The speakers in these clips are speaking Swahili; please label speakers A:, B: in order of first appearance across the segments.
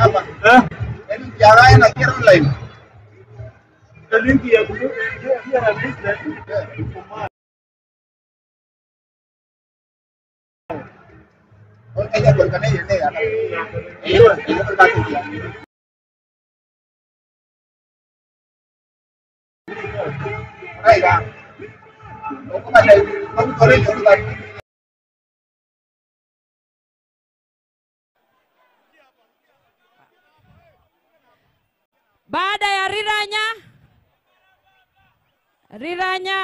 A: Apa?
B: Baada ya Riranya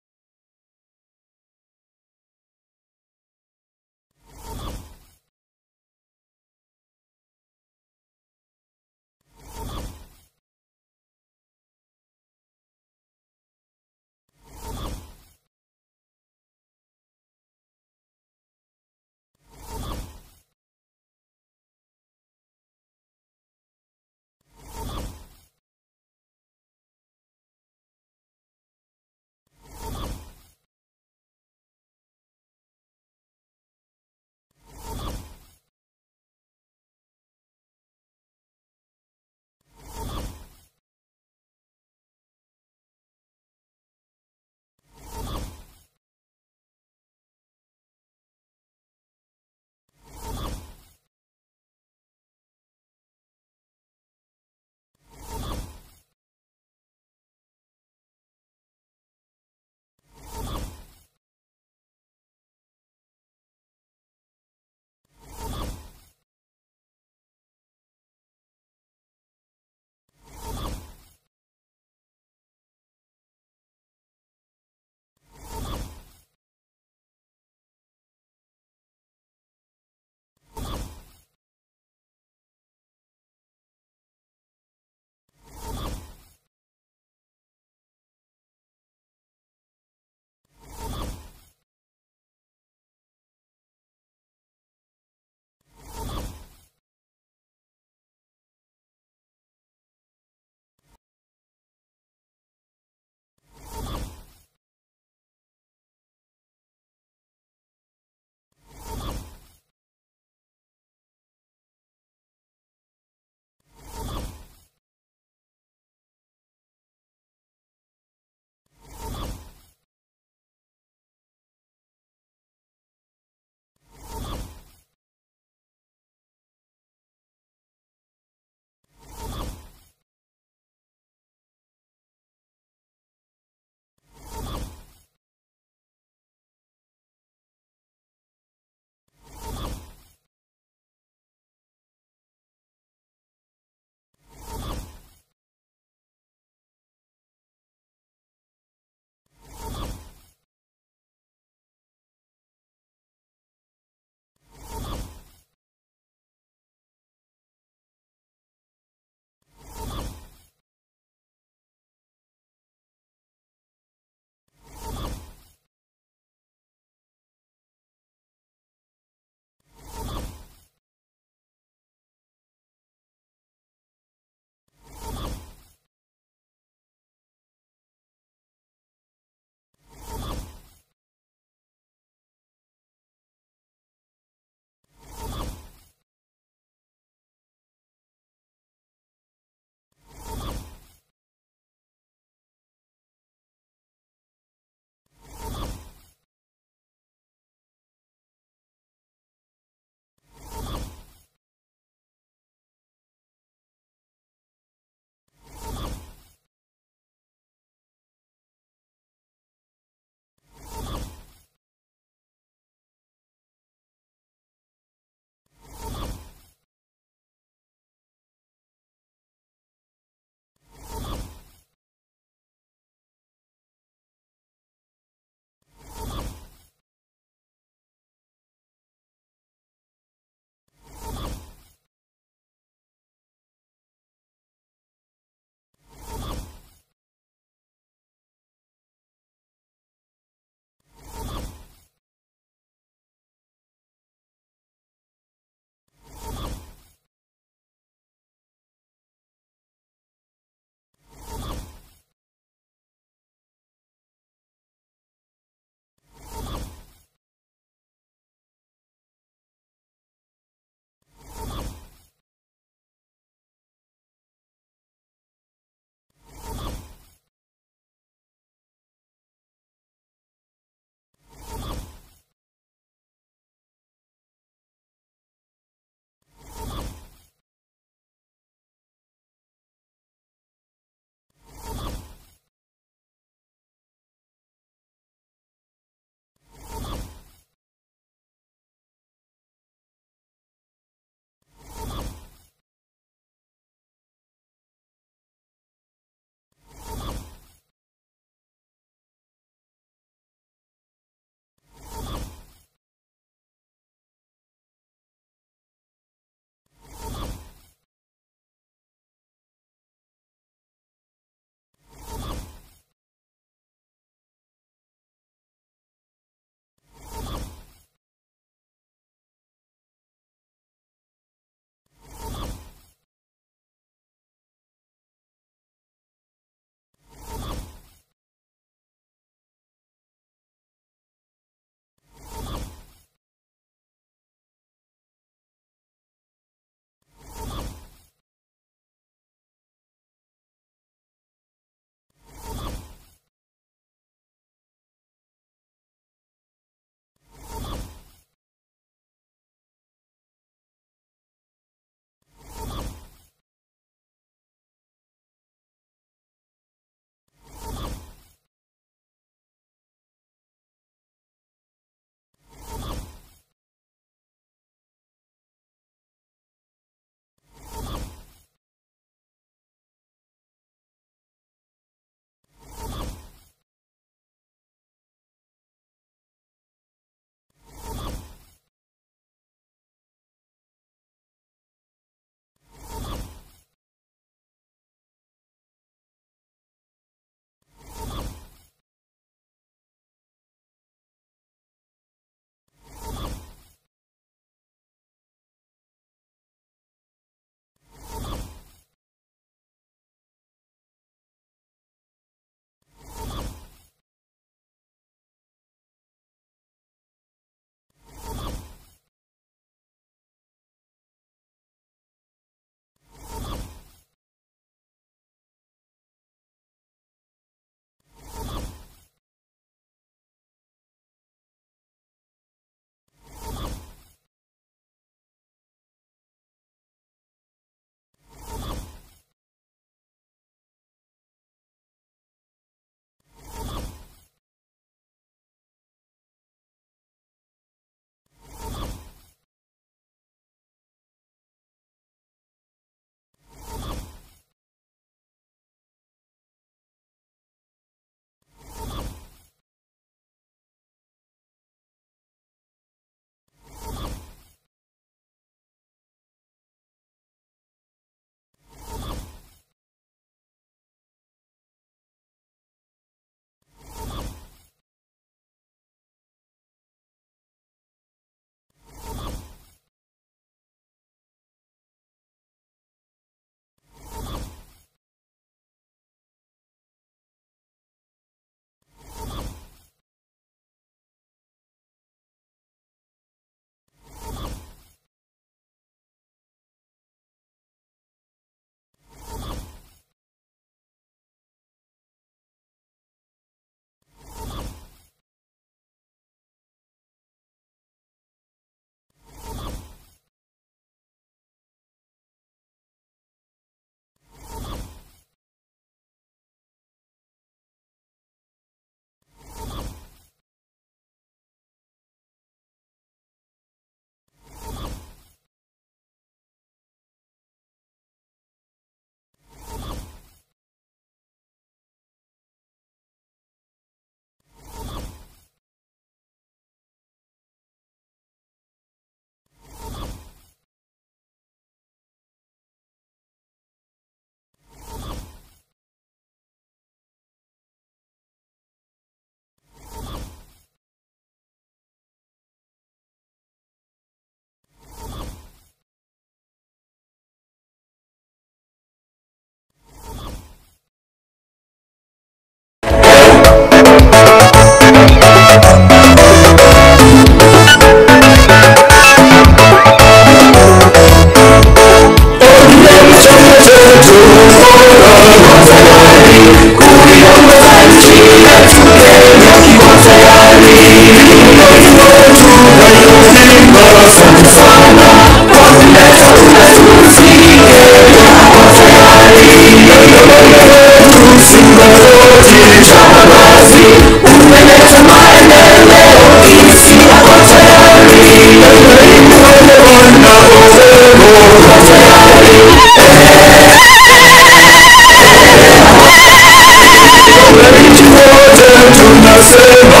A: tunasema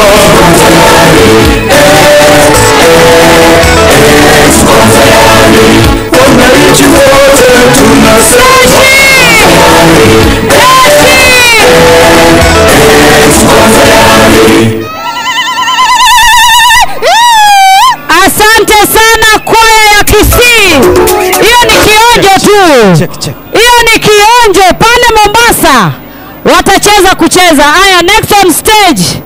A: tuko tayari, wananchi wote tunasema tuko tayari.
B: Asante sana kwaya ya Kisii. Hiyo ni kionjo tu. Hiyo ni kionjo pale Mombasa. Watacheza kucheza. Aya, next on stage.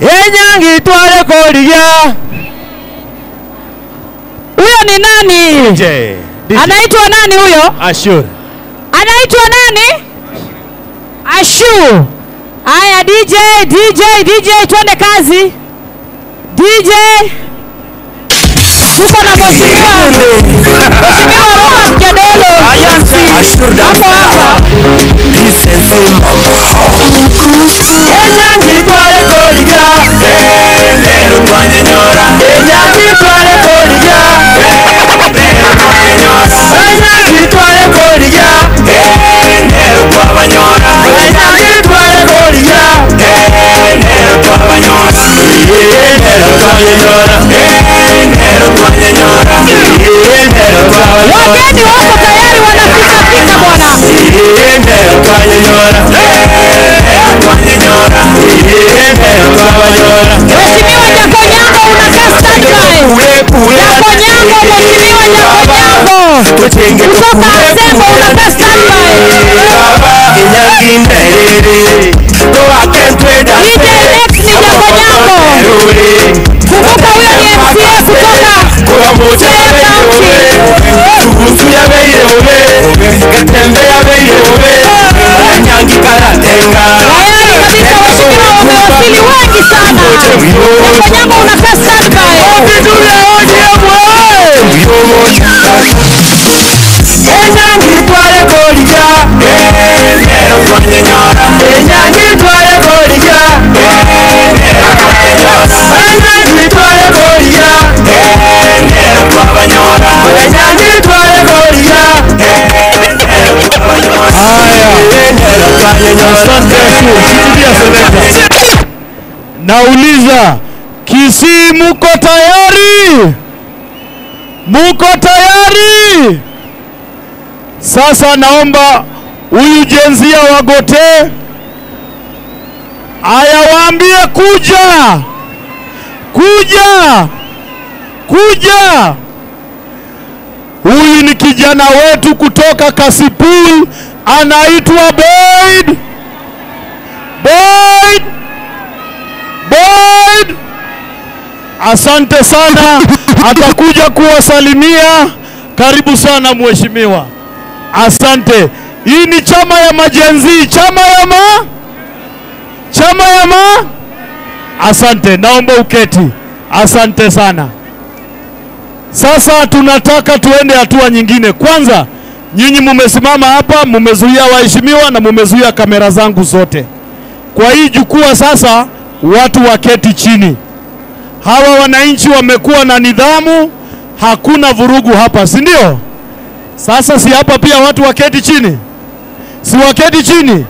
C: Enyangi twale koliya.
B: Huyo ni nani?
C: DJ.
B: Anaitwa nani huyo?
C: Ashur.
B: Anaitwa nani? Ashur. Aya, DJ, DJ, DJ, twende kazi. DJ. Tuko na Mheshimiwa Robert Jadolo. Hapo hapa.
A: Enyangi twale koliya. Lero twanyenyora. Enyangi twale koliya. Lero twanyenyora. Enyangi twale koliya. Lero twabanyora. Enyangi twale koliya. Lero twabanyora. Lero twanyenyora. Lero twanyenyora. Lero twabanyora.
B: Wageni wako tayari wanafika fika bwana.
A: Lero twanyenyora. Lero twanyenyora. Lero twabanyora.
B: Mheshimiwa Jakonyango unakaa standby. Jakonyango, Mheshimiwa Jakonyango. Kutoka Asembo unakaa standby. DJ next ni Jakonyango. Kumbuka huyo ni MCA kutoka Siaya County. Tayari kabisa waheshimiwa wamewasili wengi sana. Jakonyango unakaa standby.
A: Enyangi twale koliya. Lero twanyenyora. Enyangi twale koliya. Lero twanyenyora. Enyangi twale koliya. Lero twabanyora. Enyangi twale koliya. Lero twabanyora. Lero twanyenyora.
C: Asante. Nauliza, Kisii muko tayari? Muko tayari? Sasa naomba huyu jenzia wagote ayawaambie kuja. Kuja. Kuja. Huyu ni kijana wetu kutoka Kasipul, anaitwa Boyd. Boyd. Boyd. Asante sana, atakuja kuwasalimia. Karibu sana mheshimiwa. Asante. Hii ni chama ya majenzi, chama ya ma? Chama ya ma? Asante, naomba uketi. Asante sana. Sasa tunataka tuende hatua nyingine. Kwanza, nyinyi mumesimama hapa, mumezuia waheshimiwa na mumezuia kamera zangu zote. Kwa hii jukwaa sasa watu waketi chini. Hawa wananchi wamekuwa na nidhamu, hakuna vurugu hapa, si ndio? Sasa si hapa pia watu waketi chini? Si waketi chini?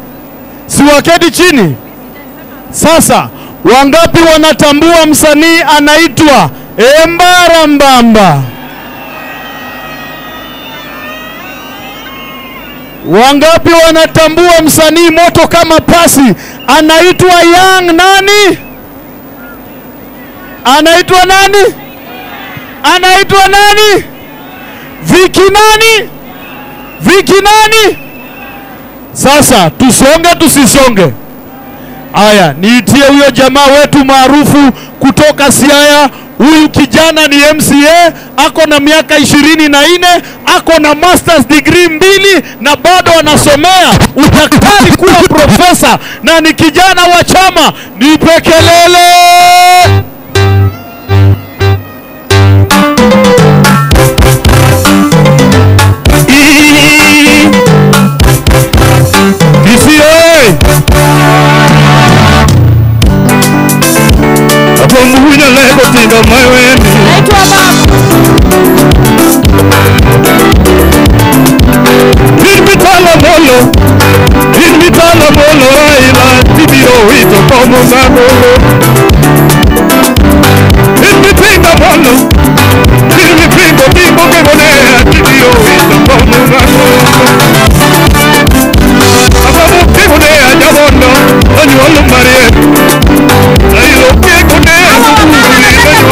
C: Si waketi chini? Sasa wangapi wanatambua msanii anaitwa Embara Mbamba? Wangapi wanatambua msanii moto kama pasi anaitwa Young nani? Anaitwa nani? Anaitwa nani? Viki nani? Viki nani? Sasa tusonge tusisonge? Aya, niitie huyo jamaa wetu maarufu kutoka Siaya. Huyu kijana ni MCA, ako na miaka 24, ako na masters degree 2 na bado anasomea udaktari kuwa profesa, na ni kijana wa chama. Nipe kelele. Kisii.
B: Naitwa Babu.
C: Bolo,
A: komo mang'ongo. Inipinga mono, inipingo tingo kegonea tibiro wito komo mang'ongo. Ababu kegonea jabondo, onyuolo mariek. Ailo kegonea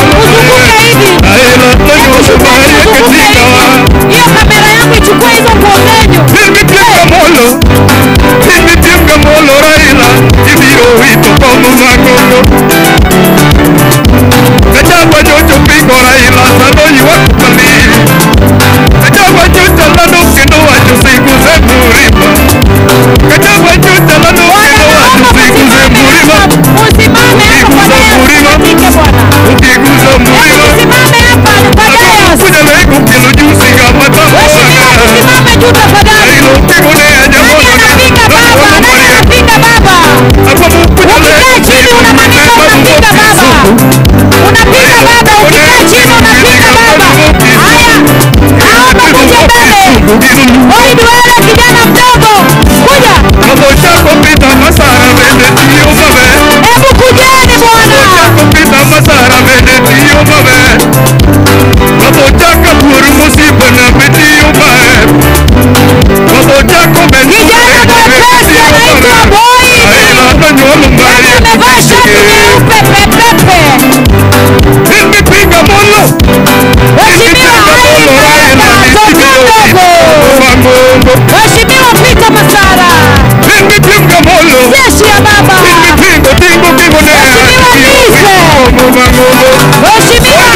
B: Uzunguke hivi.
A: Ailo onyuolo mariek tingawa.
B: Hiyo kamera yangu ichukue hizo nguo zenyu.
A: Inipinga molo, inipinga molo Raila, ibiro wito komo mang'ongo. Kachagua nyocho pingo Raila, sano ywak malich. Kachagua nyocha lando kendo wacho siguze murima. Kachagua nyocha lando kendo wacho siguze murima.
B: Usimame hapo kwa dais, usikatike bwana.
A: Ukiguza murima.
B: Usimame hapa kwa dais.
A: Kuja lego kelo jusi kama
B: Mheshimiwa,
A: tamboga.
B: tusimame juu tafadhali.
A: Raila ukigonea
B: Nani
A: jabondo.
B: anapinga baba? Nani anapinga baba? Ukikaa chini unamaanisha unapinga baba. Unapinga baba, ukikaa chini unapinga baba. Haya, naomba kuja mbele. Boyd wewe kijana mdogo, kuja. Hebu kujeni bwana. Kijana mwepesi anaitwa Boyd. Tena amevaa shati nyeupe pepepe. Mheshimiwa Ali Baraka, toka ndogo. Mheshimiwa Peter Masara, jeshi ya baba. Mheshimiwa Lise, Mheshimiwa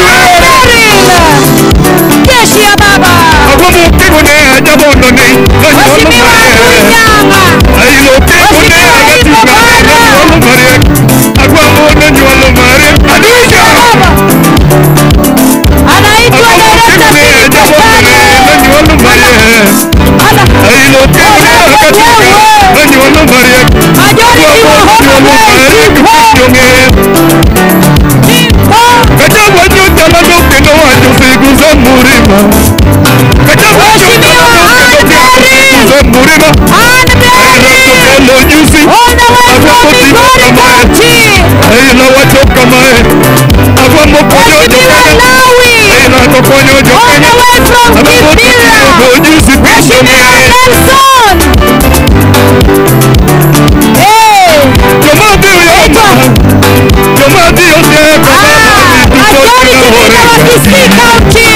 B: Beryl, jeshi ya baba. Mheshimiwa Adui Nyang'a, Mheshimiwa Ivo Bara, baba anaitwa Director Philip Ochane. Ana majority wa Homa Bay Tipo Tipo. Mheshimiwa Ann Beryl, Ann Beryl, all the way from Migori County. Mheshimiwa Lawi, all the way from Kibera. Mheshimiwa Nelson. Hey, majority leader wa Kisii County.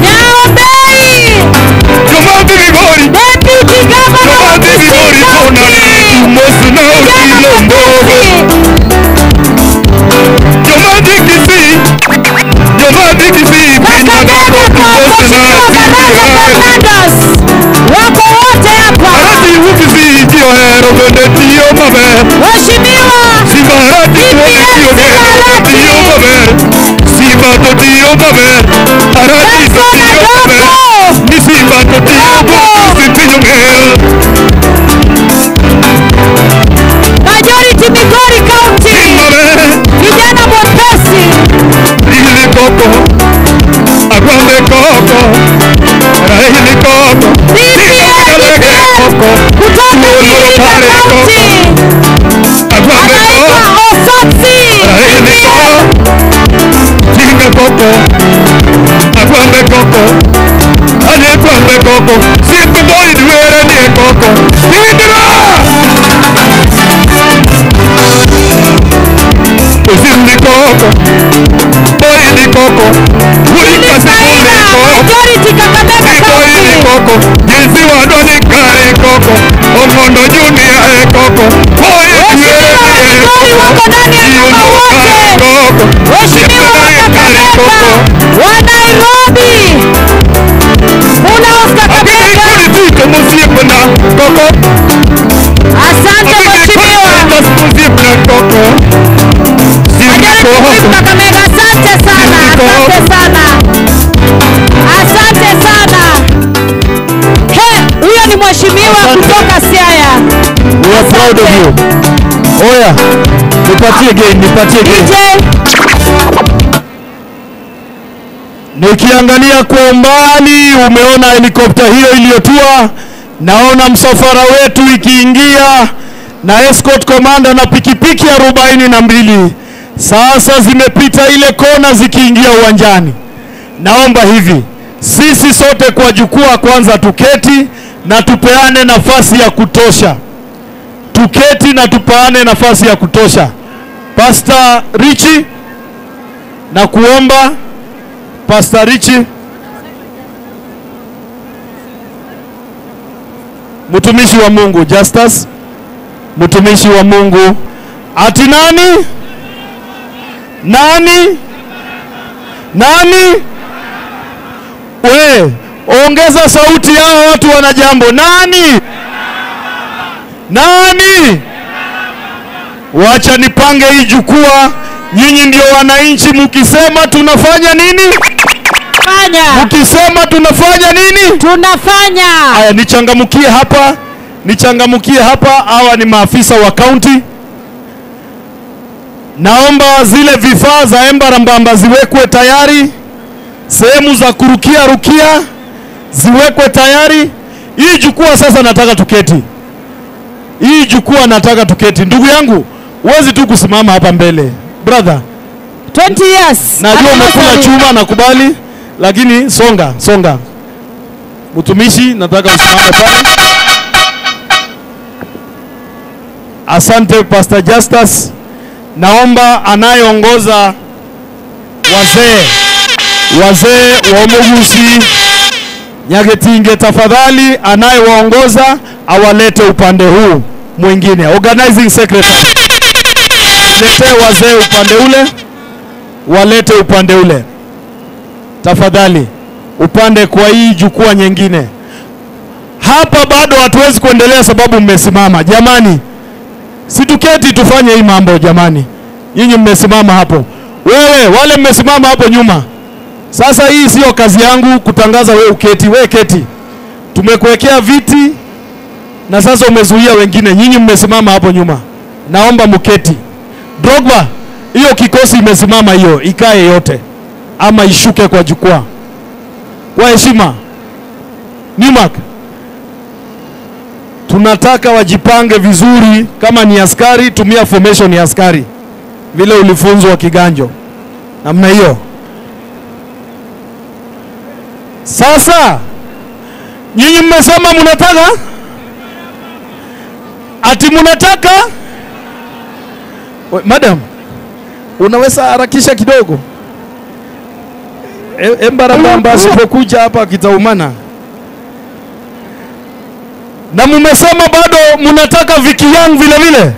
B: Nyaobei, Deputy Governor wa Kisii County. Kijana mwepesi. Kakamega kwa Mheshimiwa Baraza Fernandes. Wako wote hapa. Mheshimiwa Benson Adoko. Majority Migori County. Kijana mwepesi. DPA kutoka Vihiga County. Anaitwa Osotsi. DPA. Philip Maina, Majority Kakamega County. Waheshimiwa wa Migori wako ndani ya nyumba wote. Waheshimiwa wa Kakamega, wa Nairobi. Kuna Oscar Kakamega. Asante mheshimiwa. Majority Whip Kakamega, asante sana, asante sana. Asante sana. He, huyo ni mheshimiwa kutoka Siaya.
C: We are proud of you. Oya, nipatie game, nipatie game.
B: DJ.
C: Nikiangalia kwa umbali, umeona helikopta hiyo iliyotua, naona msafara wetu ikiingia na escort commander na pikipiki 42. Sasa zimepita ile kona zikiingia uwanjani. Naomba hivi, sisi sote kwa jukwaa kwanza tuketi na tupeane nafasi ya kutosha. Tuketi na tupeane nafasi ya kutosha. Pastor Richie, na kuomba Pastor Richie, mtumishi wa Mungu Justus, mtumishi wa Mungu. Ati nani? Nani? Nani? We, ongeza sauti yao, watu wana jambo. Nani? Nani? Wacha nipange hii jukwaa. Nyinyi ndio wananchi, mkisema tunafanya nini?
B: Fanya.
C: Mkisema tunafanya nini?
B: Tunafanya.
C: Aya, nichangamkie hapa. Nichangamkie hapa. Hawa ni maafisa wa county. Naomba zile vifaa za Embarambamba ziwekwe tayari. Sehemu za kurukia rukia ziwekwe tayari. Hii jukwaa sasa nataka tuketi. Hii jukwaa nataka tuketi. Ndugu yangu, huwezi tu kusimama hapa mbele. Brother,
B: 20 years.
C: Najua umekula chuma, nakubali, lakini songa, songa. Mtumishi, nataka usimame pale. Asante Pastor Justus. Naomba anayeongoza wazee, wazee wa Omugusi Nyagetinge, tafadhali anayewaongoza awalete upande huu mwingine. Organizing secretary, lete wazee upande ule, walete upande ule tafadhali, upande kwa hii jukwaa nyingine. Hapa bado hatuwezi kuendelea sababu mmesimama. Jamani, situketi tufanye hii mambo jamani. Nyinyi mmesimama hapo. Wewe, wale mmesimama hapo nyuma. Sasa hii sio kazi yangu kutangaza wewe uketi, wewe keti. Tumekuwekea viti na sasa umezuia wengine. Nyinyi mmesimama hapo nyuma. Naomba mketi. Drogba, hiyo kikosi imesimama hiyo, ikae yote ama ishuke kwa jukwaa. Kwa heshima. Newmark, tunataka wajipange vizuri. Kama ni askari, tumia formation ya askari vile ulifunzwa kiganjo, namna hiyo. Sasa nyinyi mmesema mnataka, ati mnataka. Madam, unaweza harakisha kidogo? Embarambamba asipokuja hapa kitaumana. Na mmesema bado mnataka Vicky Young vile vile,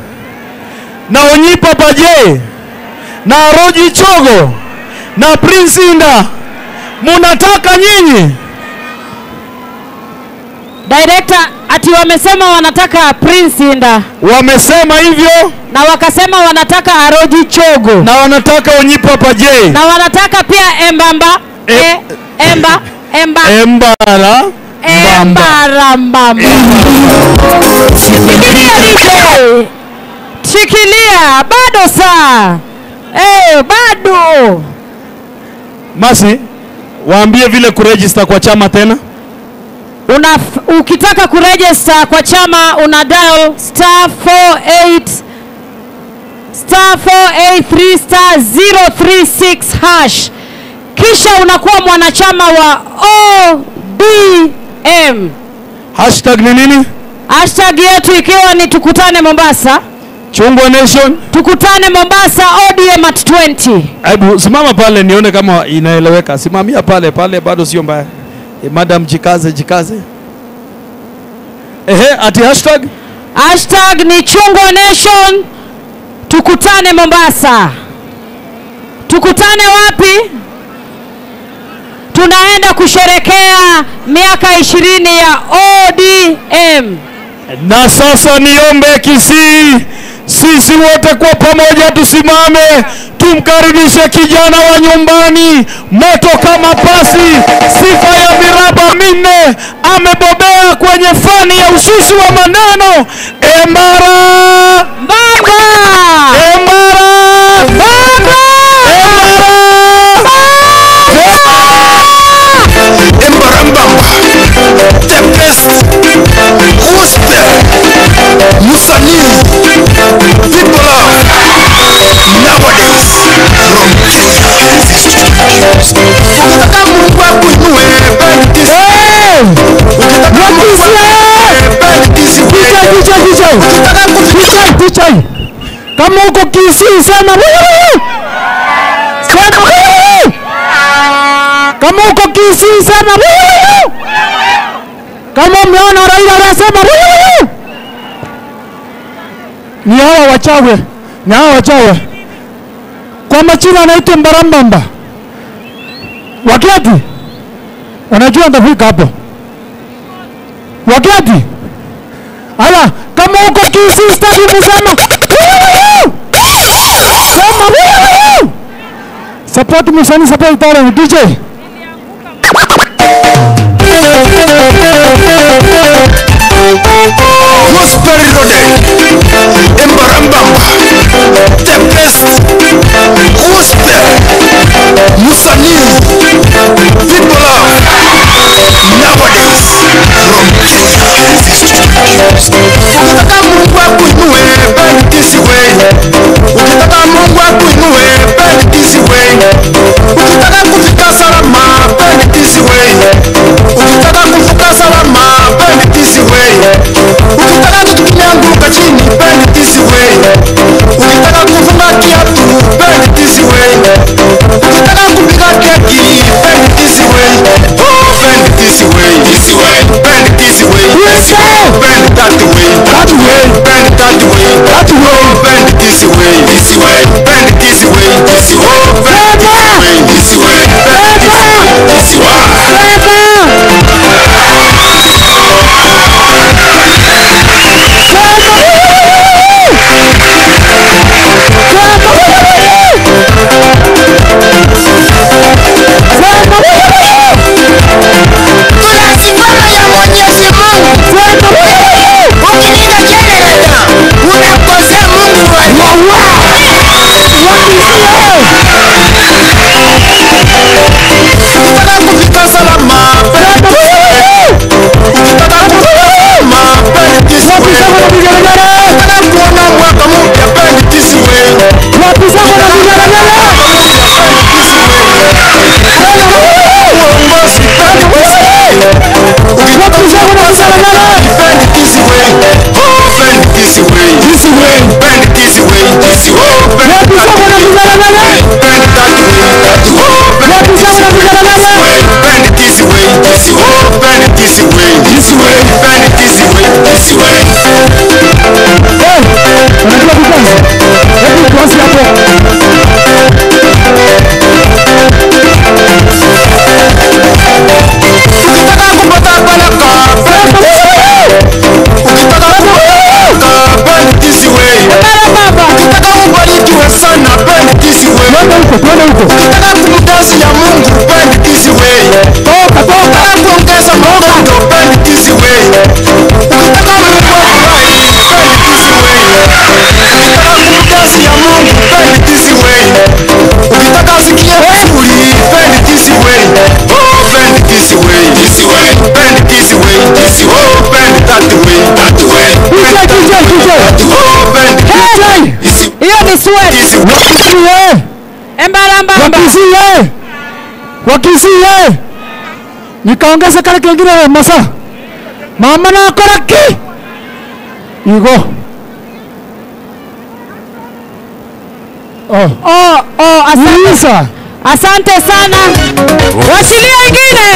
C: na Onyipa Paje, na Roji Chogo, na Prince Inda. Munataka nyinyi?
B: Director, ati wamesema wanataka Prince Inda.
C: Wamesema hivyo.
B: Na wakasema wanataka Aroji Chogo.
C: Na wanataka Onyipa Paje.
B: Na wanataka pia Embamba. Emba, Emba.
C: Embara.
B: Embarambamba. Shikilia DJ. Shikilia, bado saa. Bado.
C: Masi, waambie vile kuregister kwa chama tena.
B: Ukitaka kuregister kwa chama una dial star 48 star 483 star 036 hash. Kisha unakuwa mwanachama wa ODM.
C: Hashtag ni nini?
B: Hashtag yetu ikiwa ni tukutane Mombasa.
C: Chungwa Nation.
B: Tukutane Mombasa ODM at 20.
C: Hebu simama pale nione kama inaeleweka. Simamia pale pale, bado sio mbaya. Madam, jikaze jikaze. Ehe, ati hashtag?
B: Hashtag ni Chungwa Nation. Tukutane Mombasa. Tukutane wapi? Tunaenda kusherekea miaka 20 ya ODM.
C: Na sasa niombe Kisii, sisi wote kwa pamoja tusimame, tumkaribishe kijana wa nyumbani, moto kama pasi, sifa ya miraba minne, amebobea kwenye fani ya ususi wa maneno. Embara
B: Mbamba,
C: Embara
B: Mbamba,
C: Embara Mbamba. Kisii, DJ, DJ, DJ, kama uko Kisii sema wuu! Sema wuu! Kama uko Kisii sema wuu! Kama umeona Raila anasema wuu! Ni hawa wachawi, ni hawa wachawi. Kwa majina anaitwa Mbarambamba. Wakati unajua ndafika hapo. Wakati ala, kama uko Kisii stadium sema wuu! Sema wuu! Support Musani, support talent DJ.
A: Rosemary Rode, Embarambamba, the best gospel Musani people love nowadays from Kenya. Ukitaka Mungu akuinue, bend this way. Ukitaka Mungu akuinue, bend this way. Ukitaka kufika salama, bend this way. Ukitaka kuvuka salama, bend this way. Ukitaka kitu kimeanguka chini, bend this way. Ukitaka kufunga kiatu, bend this way. Ukitaka kupiga keki, bend this way. Oh, bend this way, this way. Bend this way, this way. Bend that way, that way. Bend that way, that way. Bend this way, this way. Bend this way, this way. Bend this way, this way. Bend this way, this way.
D: Tunasimama ya Mwenyezi Mungu. Ukilinda generator, unakosea Mungu wa
A: Ukitaka kufika salama, bend this way. Ukitaka kufika salama, bend this way. Ukitaka kuona mwaka mpya, bend this way. Uongozi, bend this way. Ukitaka kufika salama, bend this way. Oh, bend this way, this way. Bend this way, this way. Bend that way, bend that way, that way. Bend this way, this way. Bend this way, this way. Bend this way, this way. Bend this way, this way.
C: Unajua kudansi? Hebu tuanze hapo.
A: Ukitaka kupata baraka, bend this way. Ukitaka kupata baraka, bend this way. Ukitaka ubarikiwe sana, bend this way.
C: Twende huko, twende huko.
A: Ukitaka kumkazi ya Mungu, bend this way.
C: Toka, toka.
A: Ukitaka kuongeza mapato, bend this way. Ukitaka Mungu afurahi, bend this way. Ukitaka kumkazi ya Mungu, bend this way. Ukitaka asikie vizuri, bend this way. Oh, bend this way, this way. Bend this way, this way. Bend that way, that way.
C: DJ, DJ, DJ.
A: Oh, bend
C: DJ.
A: this
B: Hiyo ni sweat.
A: this way.
C: Wakisii eh!
B: Embarambamba.
C: Wakisii eh! Wakisii eh! Nikaongeza kale kengine masa. Mama nakora ki? Igo. Oh.
B: Oh, oh, asante.
C: Isa.
B: Asante sana. Wachilia ingine.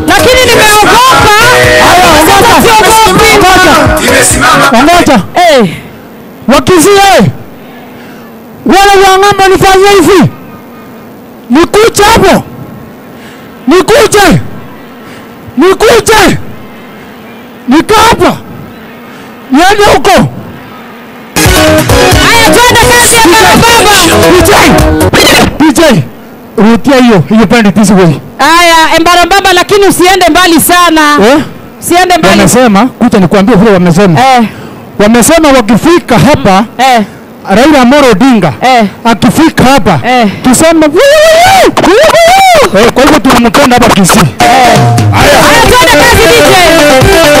B: Lakini nimeogopa.
C: Haya,
B: Sasa
C: ngoja.
B: siogopi.
C: Ngoja. Ngoja.
B: Eh.
C: Wakisii eh! Wale wa ng'ambo nifanyie hivi. Nikuje hapo. Nikuje. Nikuje. Nikaa hapa. Niende huko.
B: Haya, twende kazi ya Embarambamba.
C: DJ. DJ. Rudia hiyo, hiyo bend this way.
B: Haya, Embarambamba, lakini usiende mbali sana.
C: Eh?
B: Usiende mbali.
C: Wamesema, kuja nikwambie vile wamesema.
B: Eh,
C: Wamesema wakifika hapa
B: eh,
C: Raila Amolo Odinga
B: eh.
C: akifika hapa
B: Eh.
C: tuseme "Woo, woo, woo." Eh, kwa hivyo tunampenda hapa Kisii.
B: Haya, twende kazi DJ.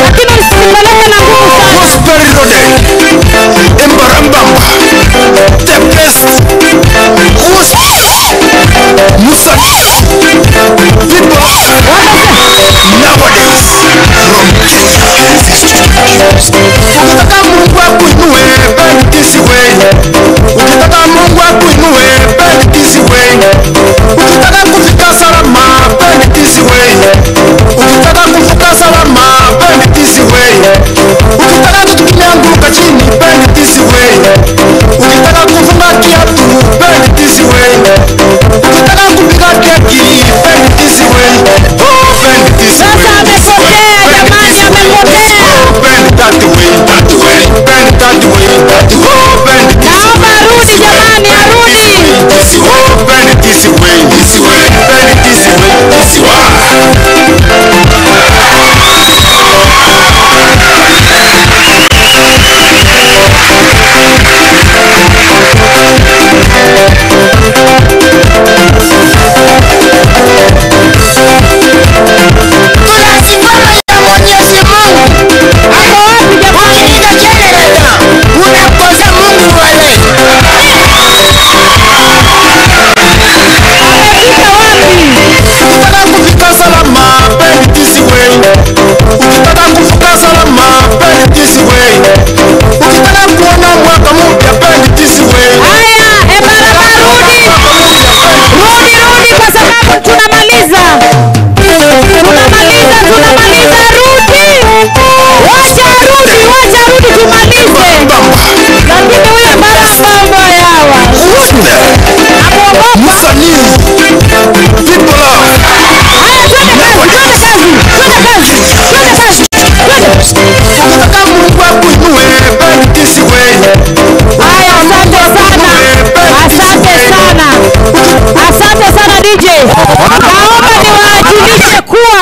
B: Lakini usipeleke na nguvu sana.
A: Rosemary Rode, Embarambamba, the best gospel Musani people nowadays from Kenya.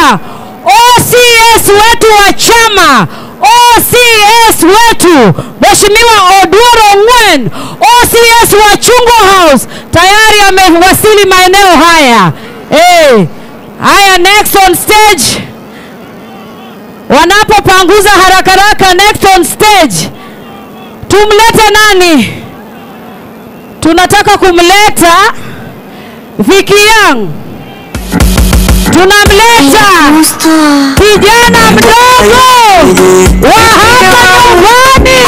B: Mheshimiwa OCS wetu wa chama, OCS wetu Mheshimiwa Oduor Ong'wen, OCS wa Chungwa House tayari amewasili maeneo haya. Haya, next on stage, wanapopanguza haraka haraka, next on stage tumlete nani? Tunataka kumleta Vicky Young. Tunamleta kijana mdogo wa hapa nyumbani,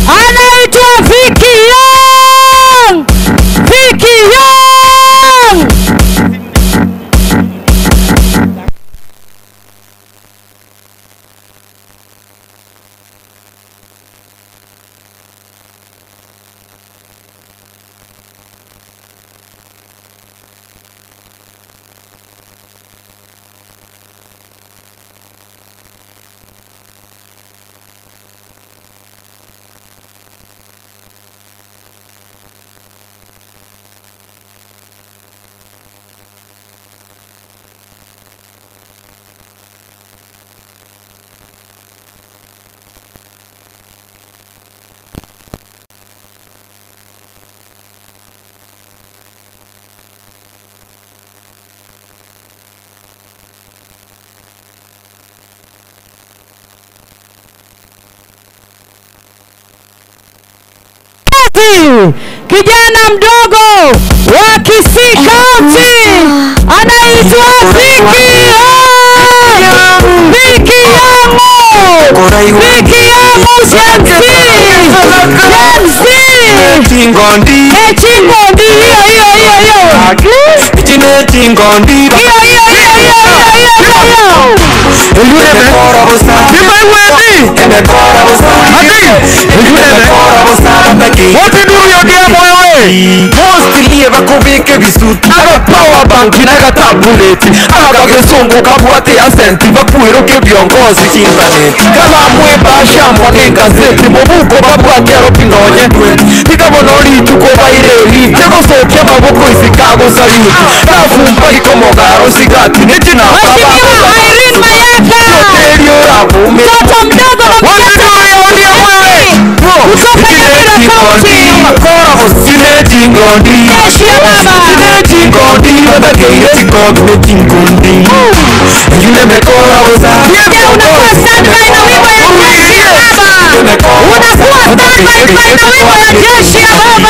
B: anaitwa Vicky Young. Vicky Young. Kijana mdogo wa Kisii County anaitwa Vicky Young. Vicky Young. Vicky Young Gen Z. Gen Z. Chingondi. Chingondi hiyo hiyo hiyo hiyo. Chingondi. Hiyo hiyo hiyo hiyo hiyo.
A: Power bank inaga tabuleti agagesungu kabwate asenti bakuiruke viongozi internet kama mweba shamba ni gazeti mubuko babwate aropinonye tikabono rituko baireli tegosokia maboko isikago saluti rafumba ikomogaro sigati nitina
B: Mheshimiwa Irene Mayaka, mtoto mdogo kutoka Nyamira County. Jeshi ya baba. Unakuwa standby na wimbo ya jeshi ya baba. Unakuwa standby na wimbo ya jeshi ya baba.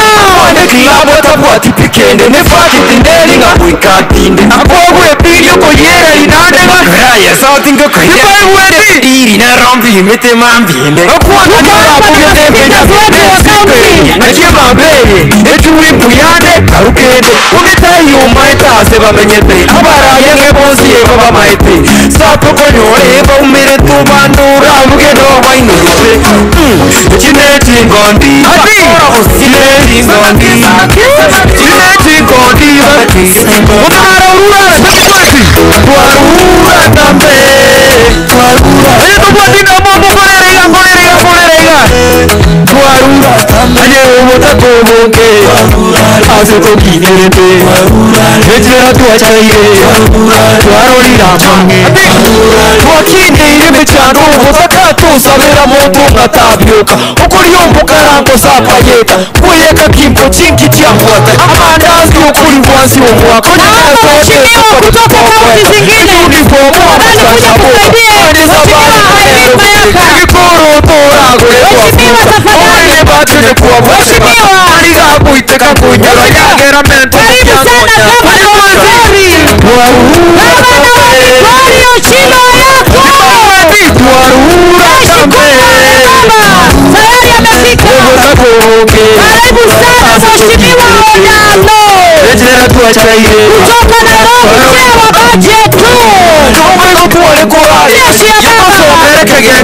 B: Naomba mheshimiwa kutoka kaunti zingine tafadhali kuja kusaidia Mheshimiwa Irene Mayaka. Mheshimiwa tafadhali. Mheshimiwa, karibu sana gavana wa Migori. Gavana wa Migori Ochilo Ayako. Jeshi kubwa ya baba tayari amefika. Karibu sana Mheshimiwa Odalo kutoka Nairobi, chair wa budget tu. Jeshi ya baba. Jeshi ya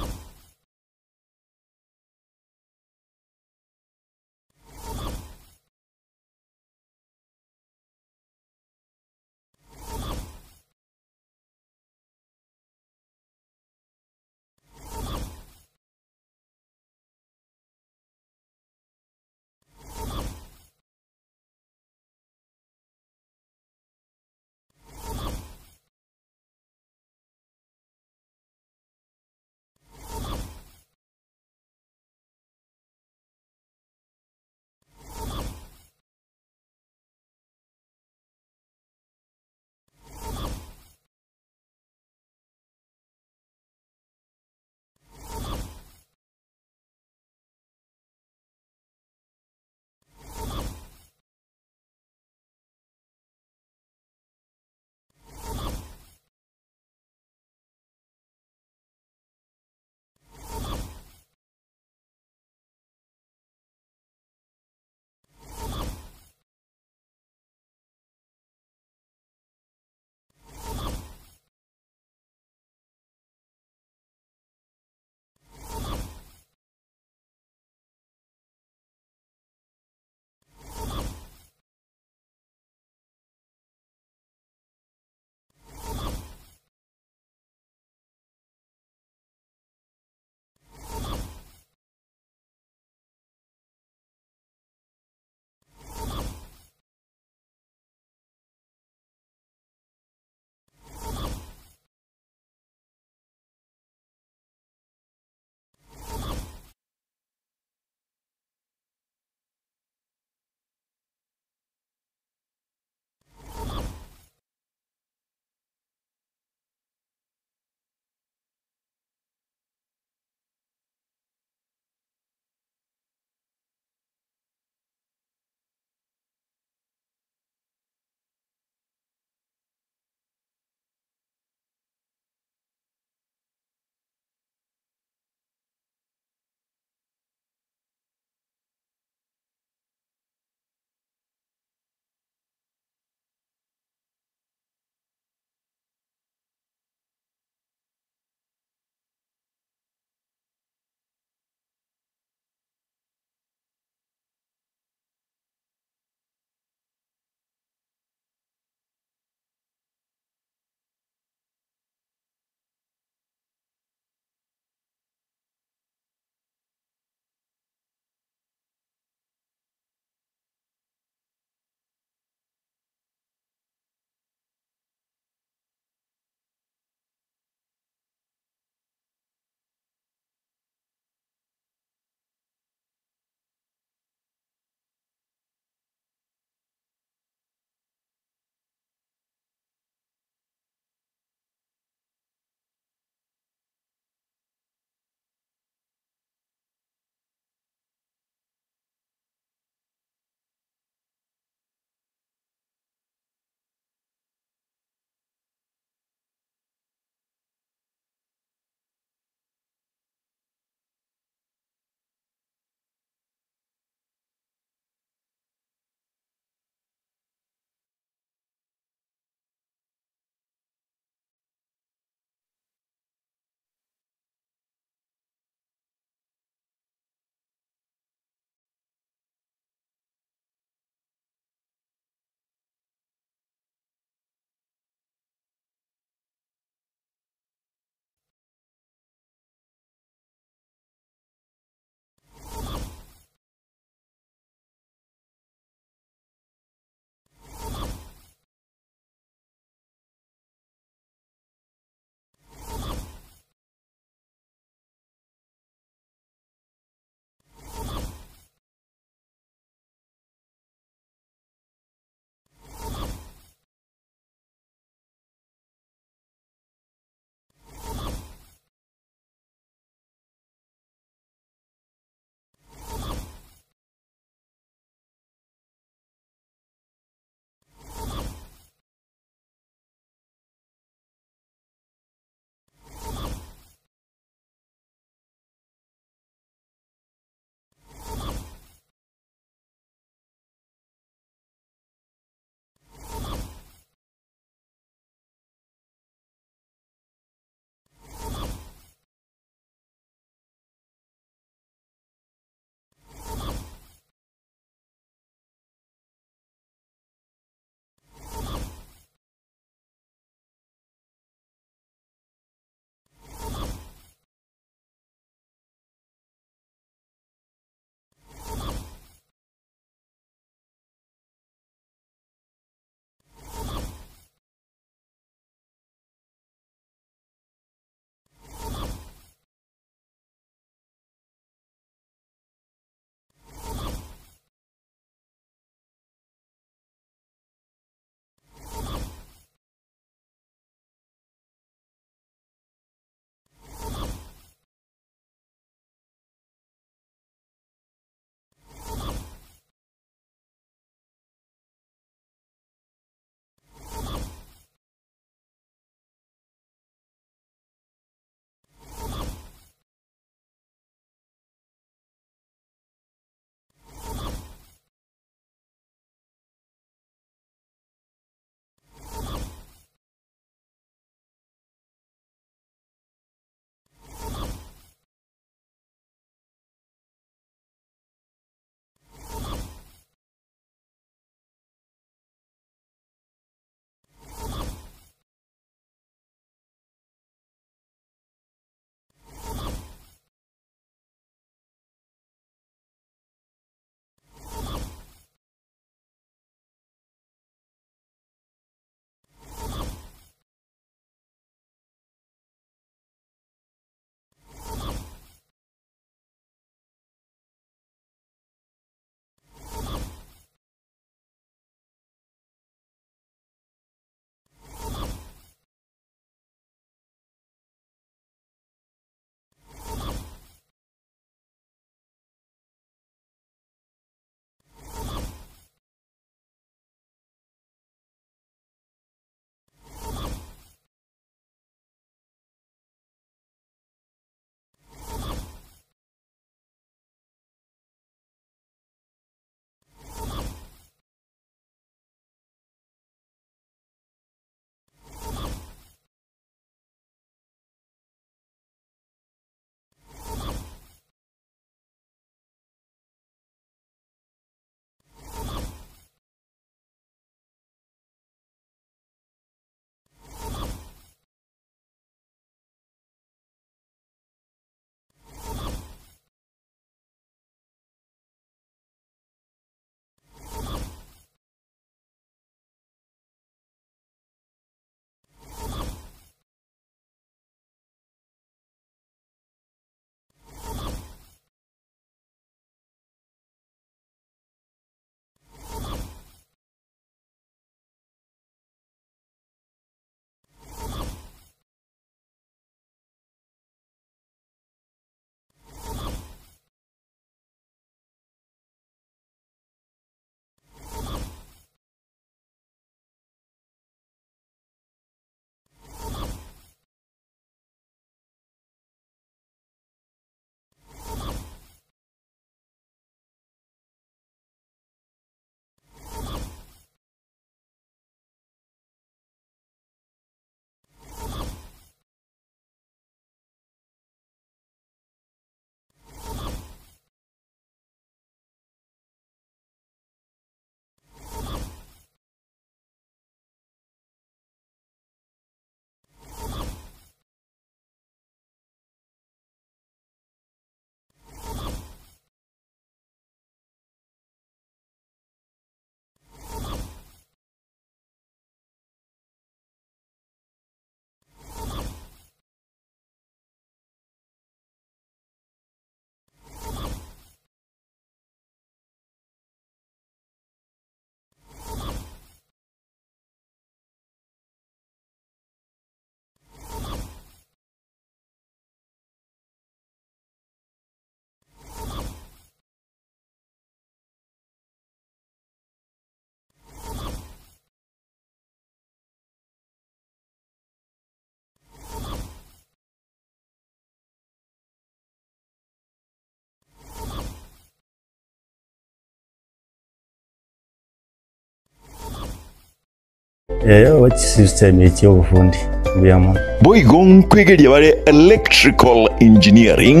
E: System ekyobufundi byamu
F: boigo nkwegeria bare electrical engineering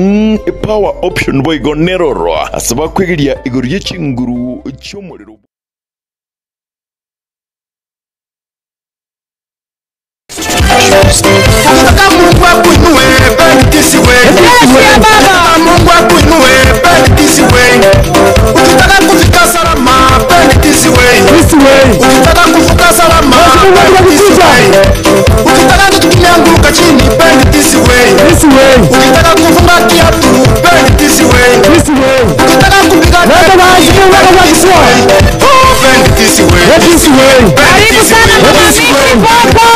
F: power option boigo nerorwa asaba kwegeria iguru y'ekinguru ky'omuriro.
D: Ukitaka Mungu akuinue, bend this way. Ukitaka Mungu akuinue, bend this way. Ukitaka kufika salama, bend this way. Ukitaka kuvuka salama, bend this way. Ukitaka kukianguka chini, bend this way. Ukitaka kufunga kiatu, bend this way. Ukitaka kupiga bend this way. Oh, bend this way.
B: Karibu sana mama Miki Popo.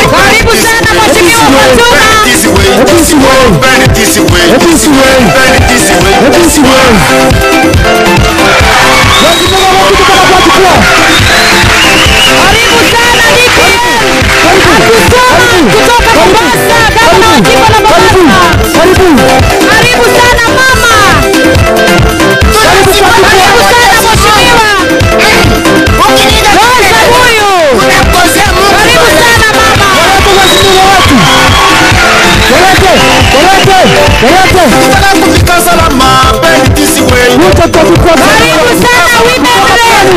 B: Karibu sana Mheshimiwa Fatuma. Karibu sana DPL Abdulswamad kutoka Mombasa, gavana wa jimbo la Mombasa. Karibu sana mama. Karibu sana Mheshimiwa Rosa huyu. Karibu sana mama. Karibu sana women rep.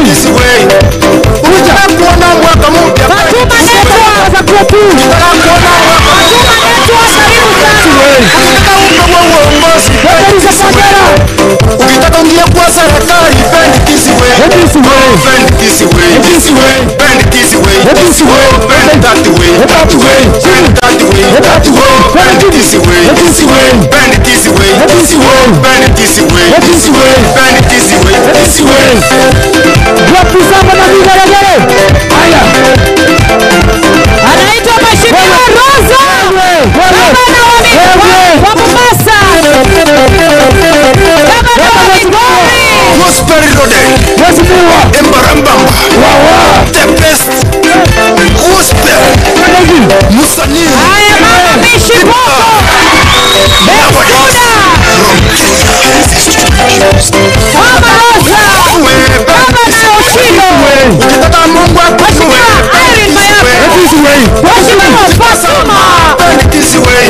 B: Fatuma Network. Fatuma Network, karibu sana.
D: Ukitaka uingie kwa serikali, bend this way. Bend this way. Bend this way. Bend that way. Bend that way. Bend this way. Bend this way. Bend this way. Bend this way.
B: Anaitwa Mheshimiwa Rosa, gavana wa Mombasa, gavana wa Migori.
D: Gospel Rode, Embarambamba, the best gospel Musani.
B: Haya mama Mishi Popo, Beskuda, Mama Rosa, Gavana Ochilo,
D: Ukitaka Mungu akuinue,
B: Mheshimiwa Irene Mayaka, Mheshimiwa Fatuma,
D: bend this way.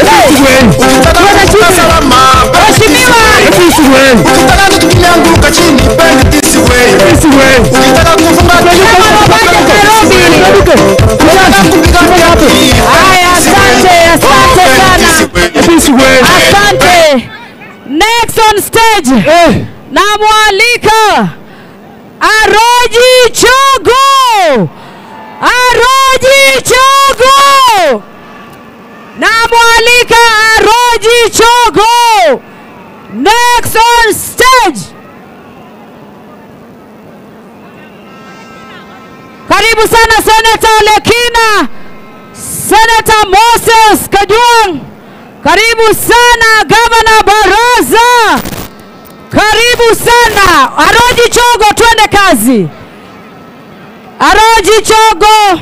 D: Ukitaka kufika salama, bend this way. Ukitaka kukianguka chini, bend this way. Ukitaka kufunga
B: Gavana wa Nairobi. Haya, asante, asante sana. Asante. Next on stage, namwalika Aroji Chogo. Aroji Chogo. Namwalika Aroji Chogo. Next on stage. Karibu sana Senator Olekina, Senator Moses Kajwang. Karibu sana Governor Baraza. Karibu sana Aroji Chogo, twende kazi. Aroji Chogo.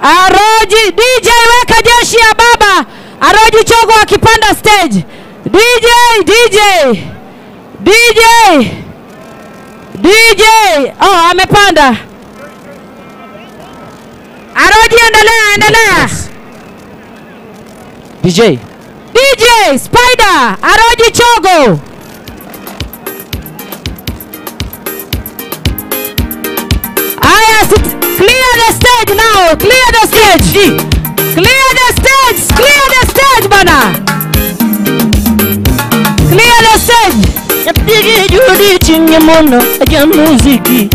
B: Aroji DJ, weka jeshi ya baba. Aroji Chogo akipanda stage. DJ, DJ, DJ, DJ. Oh, amepanda. Aroji, endelea, endelea.
G: DJ.
B: DJ Spider, Aroji Chogo. Aya, clear the stage now. Clear the stage. Clear the stage. Clear the stage bana. Clear the stage.
G: Yapigi judi chinge mono aja muziki.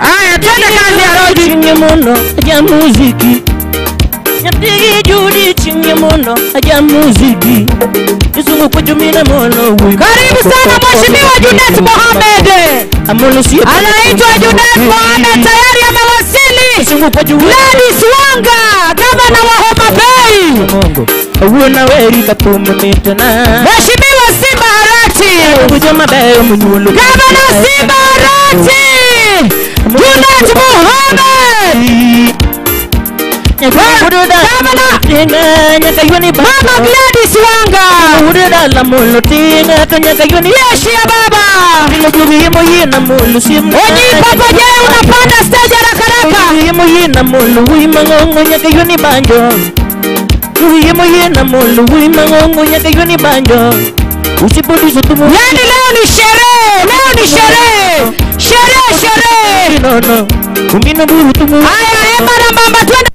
B: Aya, twende kazi Aroji.
G: Chinge mono aja muziki. Yapigi judi chinge mono aja muziki. Isungu kujumina mono.
B: Karibu sana Mheshimiwa Junet Mohamed. Anaitwa Junet Mohamed, tayari amewasili. Gladys Wanga, gavana wa Homa Bay. Mheshimiwa Simba Arati, gavana Simba Arati, Junet Mohamed. Mama Gladys Wanga. Jeshi ya baba. Oji Papa je, unapanda stage haraka haraka. Yani leo ni sherehe, leo ni sherehe. Sherehe, sherehe. Haya, Emma na mama twende.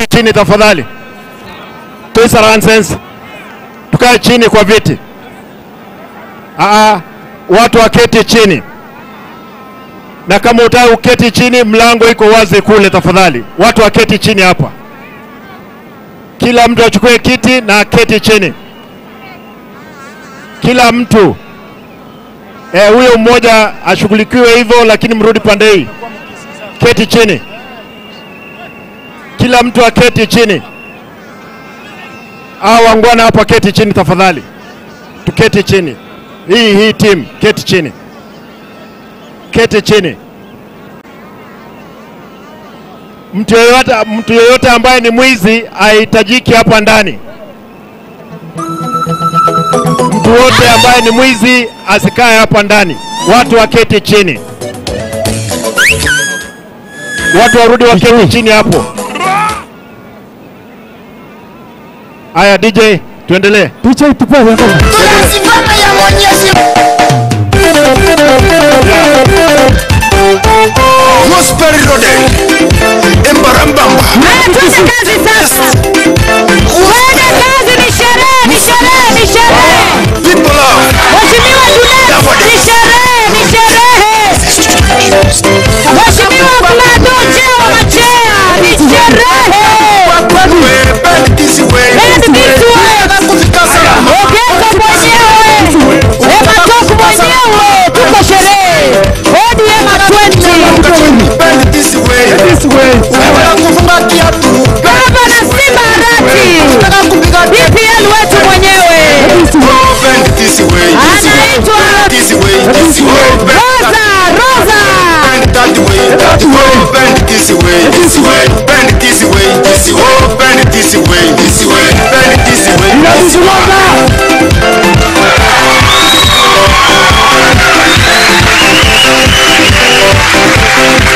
C: Chini tafadhali. Tuisaransense. Tukae chini kwa viti. Watu waketi chini. Na kama utaki uketi chini, mlango iko wazi kule tafadhali. Watu waketi chini hapa. Kila mtu achukue kiti na aketi chini. Kila mtu. Huyo mmoja ashughulikiwe hivyo, lakini mrudi pande hii. Keti chini. Kila mtu aketi chini. Hao wangwana hapa keti chini tafadhali. Tuketi chini. Hii team keti chini. Keti chini. Mtu yeyote ambaye ni mwizi hahitajiki hapa ndani. Mtu wote ambaye ni mwizi asikae hapa ndani. Watu waketi chini. Watu warudi waketi chini hapo. Aya DJ, tuendelee.
H: DJ tupe.
D: Tunasimama ya Mwenyezi. Gospel Road. Embarambamba.
B: Twende kazi sasa. Twende kazi, ni sherehe, ni sherehe, ni sherehe.
D: People love.
B: Mheshimiwa Junet, ni sherehe, ni sherehe. Mheshimiwa Glado Cheo Machea, ni sherehe.
D: Bend this way.
B: Bend this way. Ogeko mwenyewe. Ema Toku mwenyewe. Tuko sherehe. ODM 20.
D: Bend this way.
H: This way.
B: Baba na Simba Arati. BPL wetu mwenyewe.
D: Bend this way.
B: Anaitwa
D: This way. This way.
B: Rosa, Rosa.
D: Bend that way. That way. Bend this way. This way. Bend this way. This way. Bend this way. This way. Bend this way.
H: This way.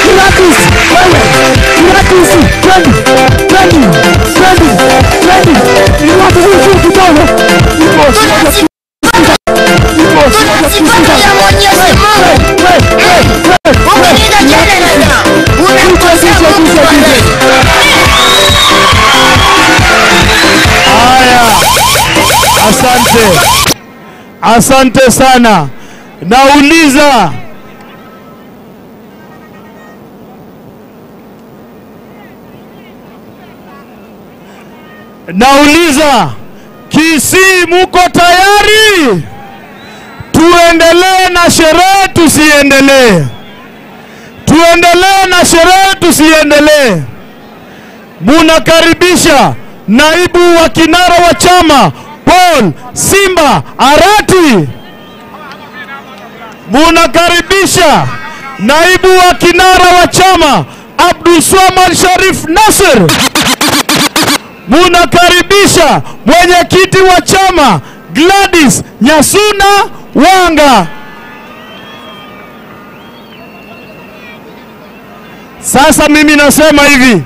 H: Gladys, wewe. Gladys, 20, 20, 20, 20. Ni watu huyu kidogo.
D: Tunasimama ya Mwenyezi Mungu. Ukipiga kelele na unamkosea Mungu.
C: Haya. Asante. Asante sana. Nauliza, Kisii muko tayari? Tuendelee na sherehe tusiendelee? Tuendelee na sherehe tusiendelee? Munakaribisha naibu wa kinara wa chama Paul Simba Arati. Munakaribisha naibu wa kinara wa chama Abdulswamad Sharif Nasir. Munakaribisha mwenyekiti wa chama Gladys Nyasuna Wanga. Sasa mimi nasema hivi,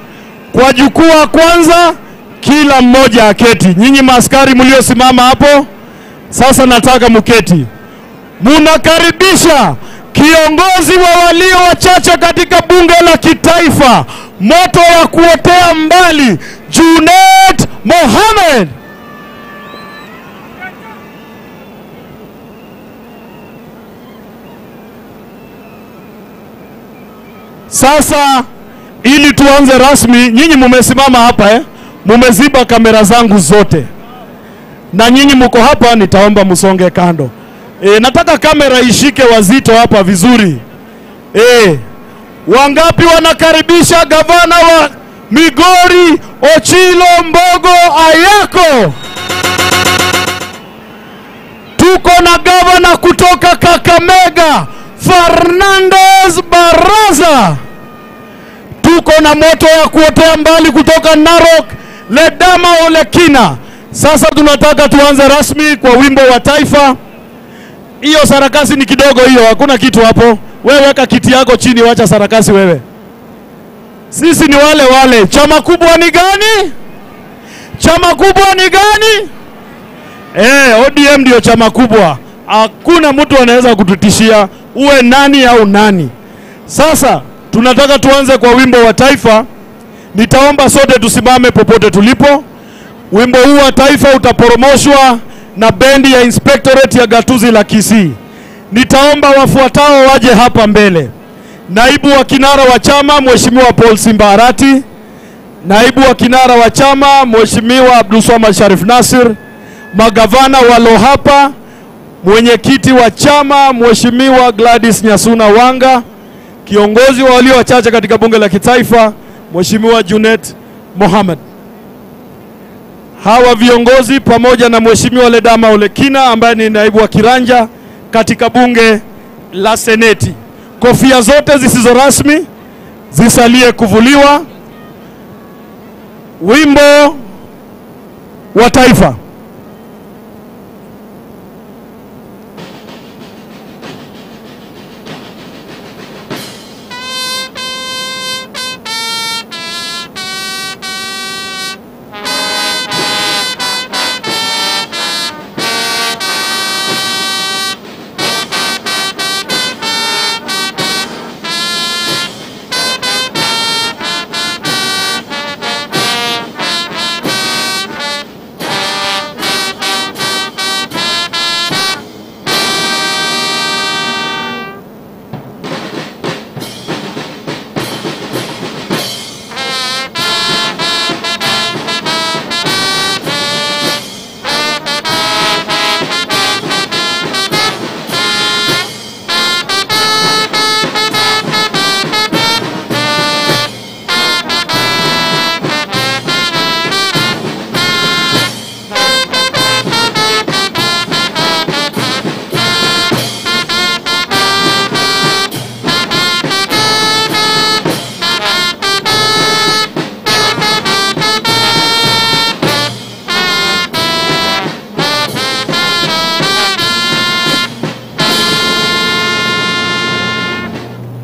C: kwa jukwaa kwanza kila mmoja aketi. Nyinyi maaskari mliosimama hapo, sasa nataka muketi. Munakaribisha kiongozi wa walio wachache katika bunge la kitaifa, moto wa kuotea mbali, Junet Mohamed. Sasa ili tuanze rasmi, nyinyi mumesimama hapa Mumeziba kamera zangu zote na nyinyi mko hapa, nitaomba msonge kando. Nataka kamera ishike wazito hapa vizuri. Wangapi wanakaribisha gavana wa Migori Ochilo Mbogo Ayako? Tuko na gavana kutoka Kakamega Fernandez Baraza. Tuko na moto ya kuotea mbali kutoka Narok Ledama Olekina. Sasa tunataka tuanze rasmi kwa wimbo wa taifa. Hiyo sarakasi ni kidogo hiyo, hakuna kitu hapo. Wewe weka kiti yako chini, wacha sarakasi wewe. Sisi ni wale wale. Chama kubwa ni gani? Chama kubwa ni gani? ODM ndio chama kubwa. Hakuna mtu anaweza kututishia uwe nani au nani. Sasa tunataka tuanze kwa wimbo wa taifa. Nitaomba sote tusimame popote tulipo. Wimbo huu wa taifa utaporomoshwa na bendi ya Inspectorate ya Gatuzi la Kisii. Nitaomba wafuatao waje hapa mbele. Naibu wa kinara wa chama Mheshimiwa Paul Simba Arati, naibu wa kinara wa chama Mheshimiwa Abdulswamad Sharif Nasir, magavana walo hapa, mwenyekiti wa chama Mheshimiwa Gladys Nyasuna Wanga, kiongozi wa walio wachache katika bunge la kitaifa Mheshimiwa Junet Mohamed. Hawa viongozi pamoja na Mheshimiwa Ledama Olekina ambaye ni naibu wa kiranja katika bunge la Seneti. Kofia zote zisizo rasmi zisalie kuvuliwa. Wimbo wa taifa.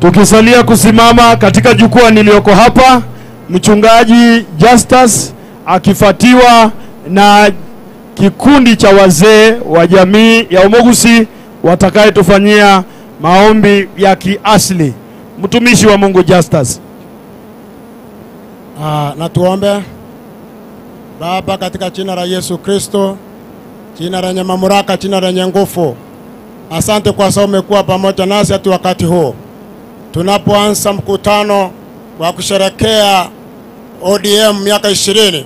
C: Tukisalia kusimama katika jukwaa niliyoko hapa, mchungaji Justus akifuatiwa na kikundi cha wazee wa jamii ya Omogusi watakayetufanyia maombi ya kiasili. Mtumishi wa Mungu Justus.
D: Na tuombe. Baba, katika jina la Yesu Kristo, jina lenye mamlaka, jina lenye nguvu, asante kwa sababu umekuwa pamoja nasi hata wakati huu tunapoanza mkutano wa kusherehekea ODM miaka 20.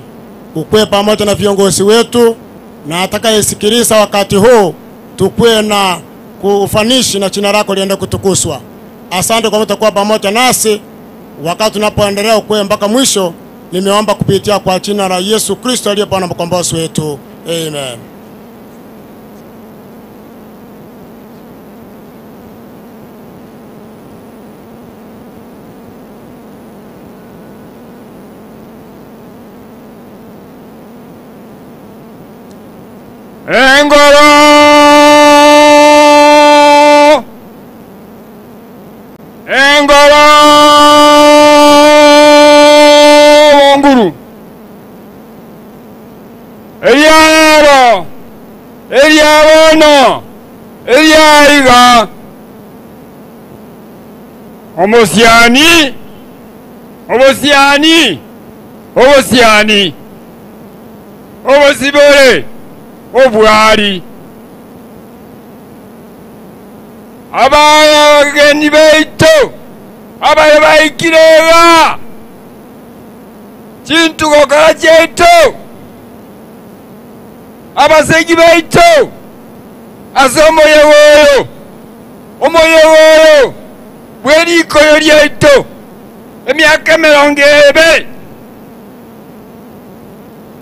D: Ukue pamoja na viongozi wetu na atakayesikiliza wakati huu, tukue na kufanishi na jina lako liende kutukuswa. Asante kwa mtakuwa pamoja nasi wakati tunapoendelea, ukue mpaka mwisho. Nimeomba kupitia kwa jina la Yesu Kristo aliye Bwana mkombozi wetu. Amen.
A: Engoro Engoro Wonguru Eliaro Eliarono Eliaiga Omosiani Omosiani Omosiani Omosibore Obwari Abagenyi baitu abaye baikirega
I: Chintuko chetu abasegi baitu ase omoyo omoyo bwerikoyo lyaitu emyaka 20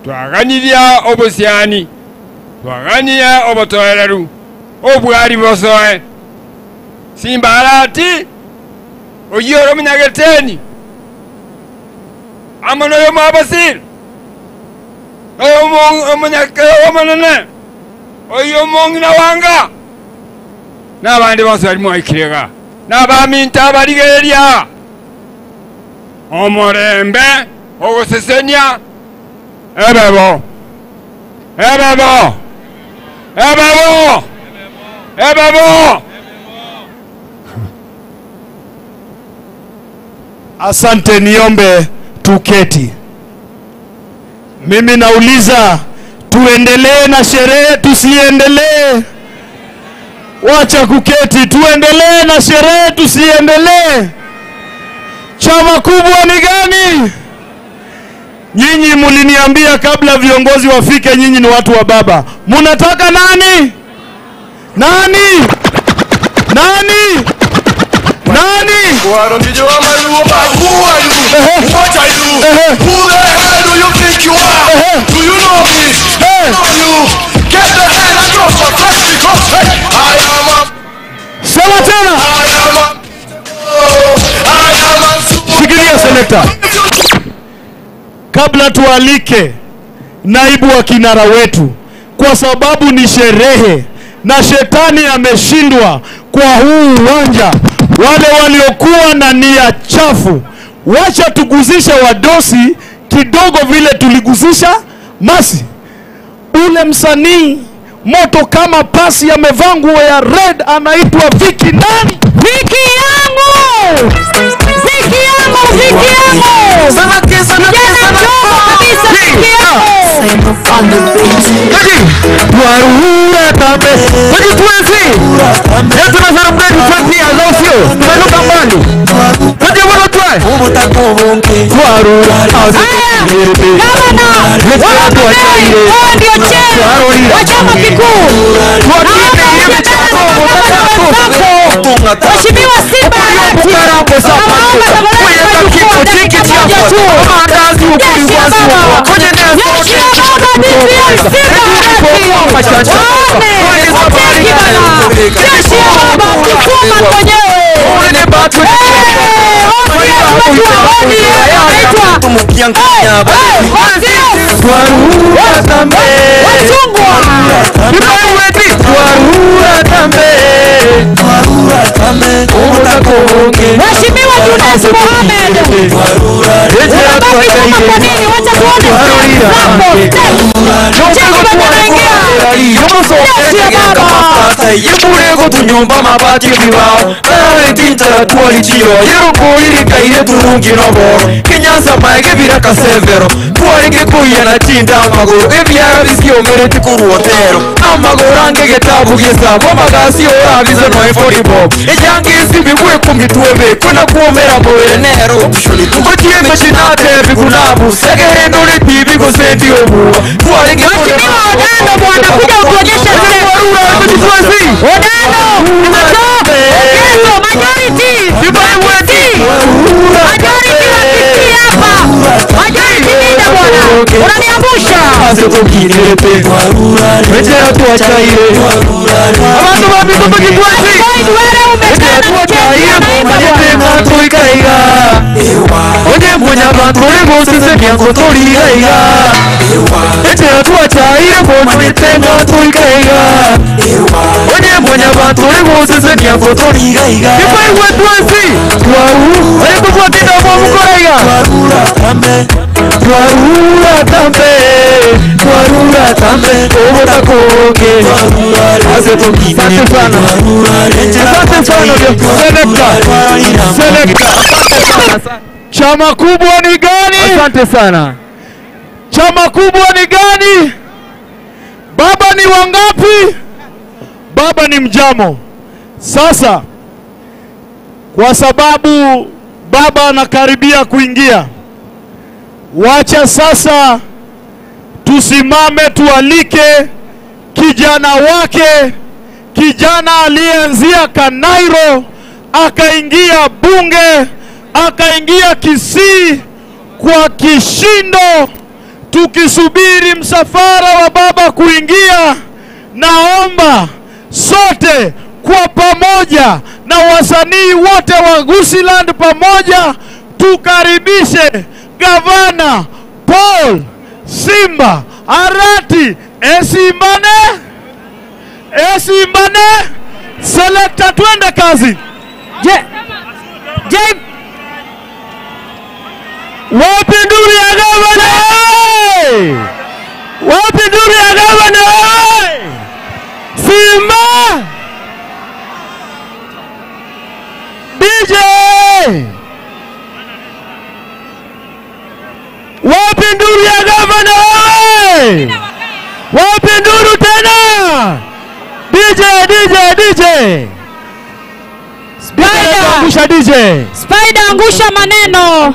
I: twaganirya obusyani twaganiya obutoereru obwari bosoe Simbarati oyoro munyageteni amono yo mabasir oyo munyakeo omonene oyo mongina wanga n'abandi bose barimo ikirega n'abaminta abaligeria omurembe ogusesenia ebebo ebebo ebebo ebebo.
C: Asante, niombe tuketi. Mimi nauliza, tuendelee na sherehe tusiendelee? Wacha kuketi, tuendelee na sherehe tusiendelee? Chama kubwa ni gani? Nyinyi muliniambia kabla viongozi wafike, nyinyi ni watu wa baba. Munataka nani? Nani? Nani? Nani?
D: Who are you? What are you? Who the hell do you think you are? Do you know me? Know you? Get the hell out of my face because I am a...
C: Sema tena.
D: I am a... I am a...
C: Shikilia selector. Kabla tualike naibu wa kinara wetu, kwa sababu ni sherehe na shetani ameshindwa kwa huu uwanja. Wale waliokuwa na nia chafu, wacha tuguzishe wadosi kidogo vile tuliguzisha masi. Ule msanii moto kama pasi amevaa nguo ya red anaitwa Viki nani?
B: Viki yangu! Viki yangu! Viki yangu! Kijana mdogo kabisa, Viki yangu!
A: Twarura tambe. 2020. Leo tuna celebrate 20 years au sio? Tumeruka mbali. Tuje bwana twae. Twarura.
B: Gavana wa ndio chair wa chama kikuu. Mheshimiwa Simba Arati. Mheshimiwa Junes Mohamed, unabaki nyuma kwa nini? Wacha tuone zako. Cheki bado anaingia. Jeshi ya baba.
A: Yemurego tunyumba mabati vibao. Nawe tinta tuwalichio. Yeruko ilikaire turungi nobo. Kenyansa maege viraka severo. Tuwarike kuya na chinda magoro. Ebiara bisio mereti kuruotero. Amagorange getabu gesa. Bomagasi ora bizo no eforibo. Ejange sibi kwe kumituebe. Kuna kuomera boenero. Kutie meshinate bikunabu. Segere ndore tibi kusenti obu. Tuwarike
B: Mheshimiwa Odano bwana, kuja utuonyeshe step. Odano, Okezo, majority. Majority wa Kisii hapa. Majority leader bwana. Unaniangusha. Wewe umekaa na mchezo anaimba bwana.
C: Chama kubwa ni gani?
A: Asante sana.
C: Chama kubwa ni gani? Baba ni wangapi? Baba ni mjamo. Sasa kwa sababu baba anakaribia kuingia, Wacha sasa tusimame tualike kijana wake, kijana aliyeanzia Kanairo, akaingia bunge, akaingia Kisii kwa kishindo, tukisubiri msafara wa baba kuingia. Naomba sote kwa pamoja na wasanii wote wa Gusiland pamoja tukaribishe Gavana Paul Simba Arati Esimbane, Esimbane. Selector, twende kazi.
B: J
C: Wapi nduru ya gavana? Wapi nduru ya gavana? Simba DJ. Wapi nduru ya gavana? Wapi nduru tena? DJ, DJ, DJ.
B: Spider,
C: angusha DJ.
B: Spider angusha maneno.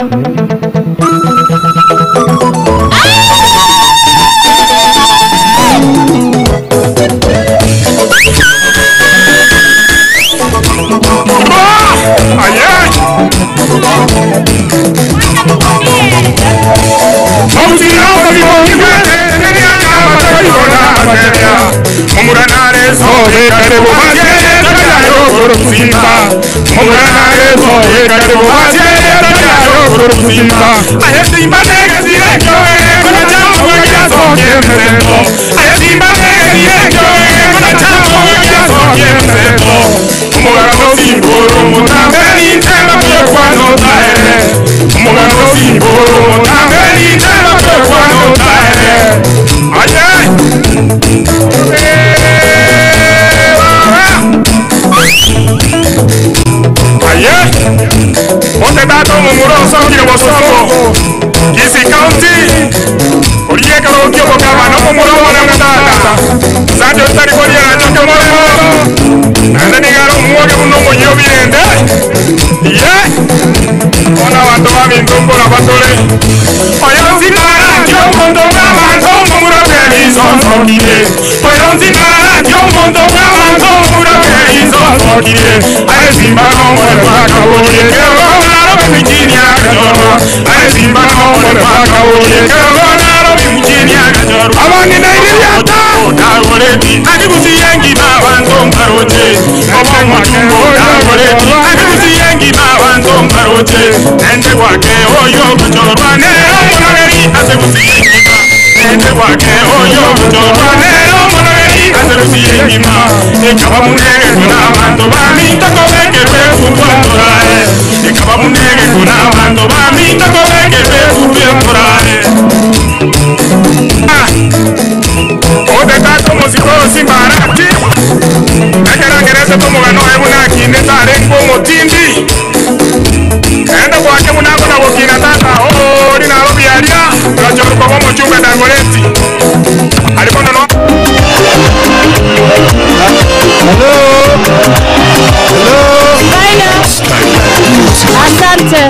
B: Asante.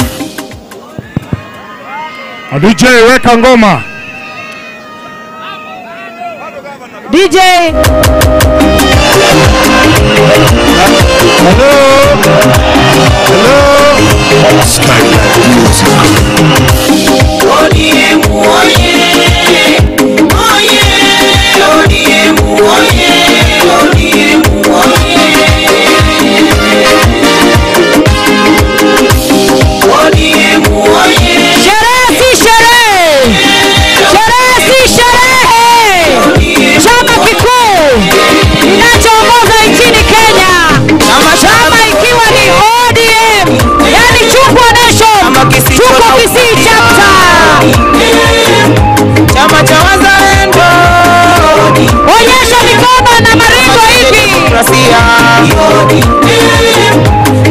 C: DJ weka ngoma.
B: DJ.
C: Hello. Hello.
F: Skylight Music.
J: ODM oye. Oye. ODM oye. ODM oye. ODM oye.
B: Sherehe si sherehe. Sherehe si sherehe. Chama kikuu kinachoongoza nchini Kenya, chama ikiwa ni ODM, yani Chungwa Nation, Chungwa Kisii chapter,
J: chama cha wazalendo.
B: Onyesha mikono na maringo hivi.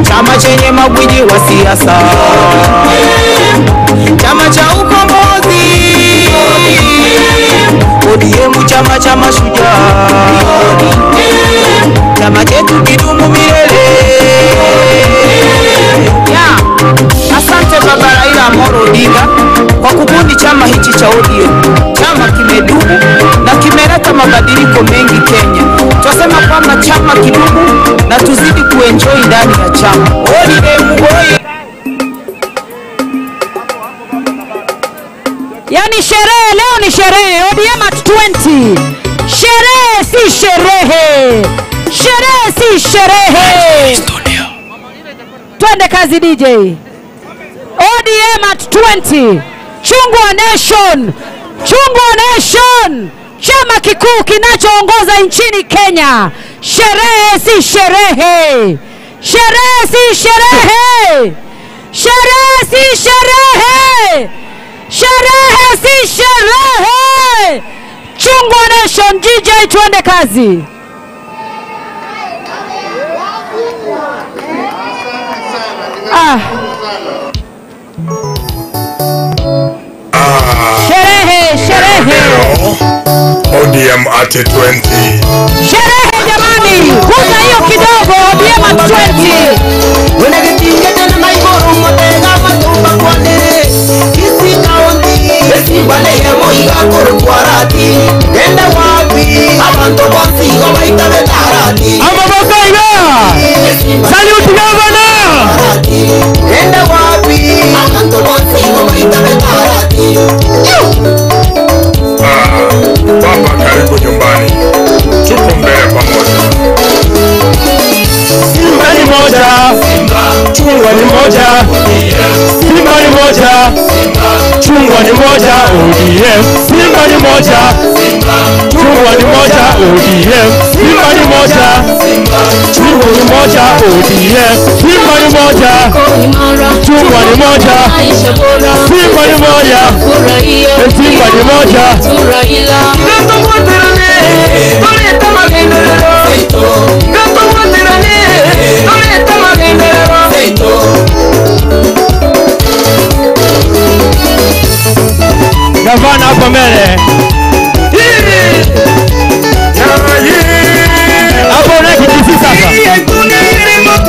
J: Chama chenye magwiji wa siasa, chama cha ukombozi, ODM chama cha mashujaa, chama chetu kidumu milele. Asante Baba Raila Amolo Odinga kwa kubuni chama Chama kidumu na tuzidi kuenjoy ndani ya chama. ODM oye!
B: Yani sherehe leo ni sherehe, ODM at 20. Sherehe si sherehe. Sherehe si sherehe. Twende kazi DJ. ODM at 20. Chungwa Nation. Chungwa Nation. Chama kikuu kinachoongoza nchini Kenya. Sherehe si sherehe. Sherehe si sherehe. Sherehe si sherehe. Sherehe si sherehe. Chungwa Nation. DJ twende kazi. Ah. Sherehe, sherehe.
K: ODM at 20.
B: Sherehe jamani, kuza hiyo kidogo. ODM at 20.
A: Salute governor.
K: Baba karibu nyumbani, tuko mbele pamoja.
A: Simba ni moja, chungwa ni moja. Simba ni moja, chungwa ni moja. ODM. Simba ni moja, chungwa ni moja. ODM. Simba ni moja, chungwa ni moja. ODM. Simba ni moja, chungwa ni moja. Simba ni moja, Simba ni moja. Gavana hapa mbele. Hapo unaweka kisi sasa.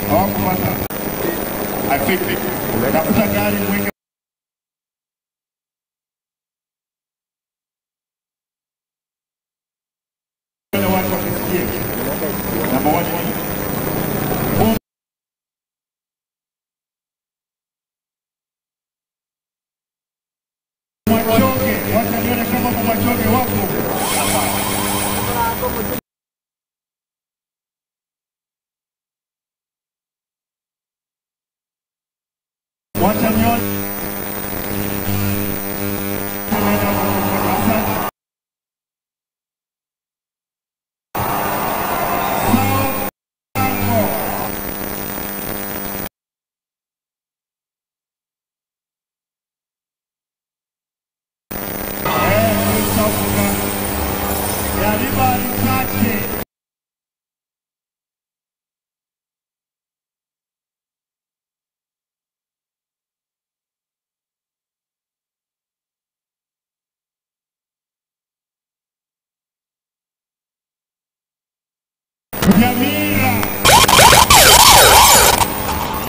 A: Hawakupata. Afiki. Tafuta gari mweke. Watu wakisikie. Namba 1. Mwachoge, wacha nione kama Mwachoge wako. Wacha nione.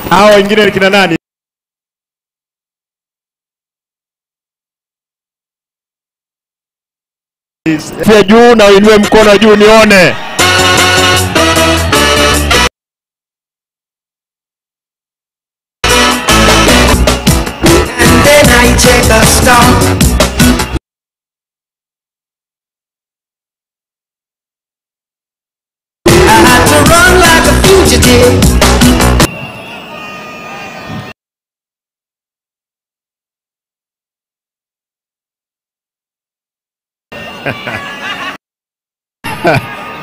C: Hao wengine ni kina nani? Fia juu na uinue mkono juu nione.
J: And then I check the star. I had to run like a fugitive.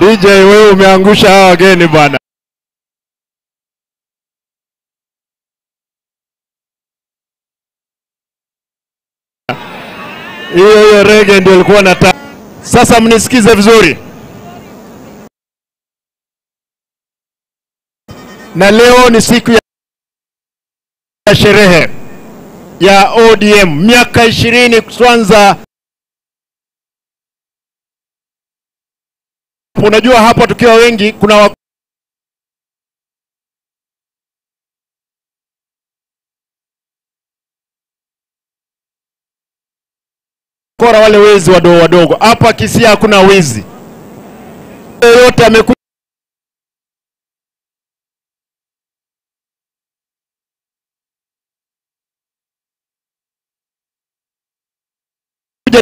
C: DJ wewe umeangusha hawa wageni bwana. Hiyo reggae ndio ilikuwa nataka. Sasa mnisikize vizuri. Na leo ni siku ya sherehe ya ODM miaka 20 kwanza. Unajua hapa tukiwa wengi kuna wakora wale wezi wadogo wadogo. Hapa Kisii hakuna wezi. Yote amekuja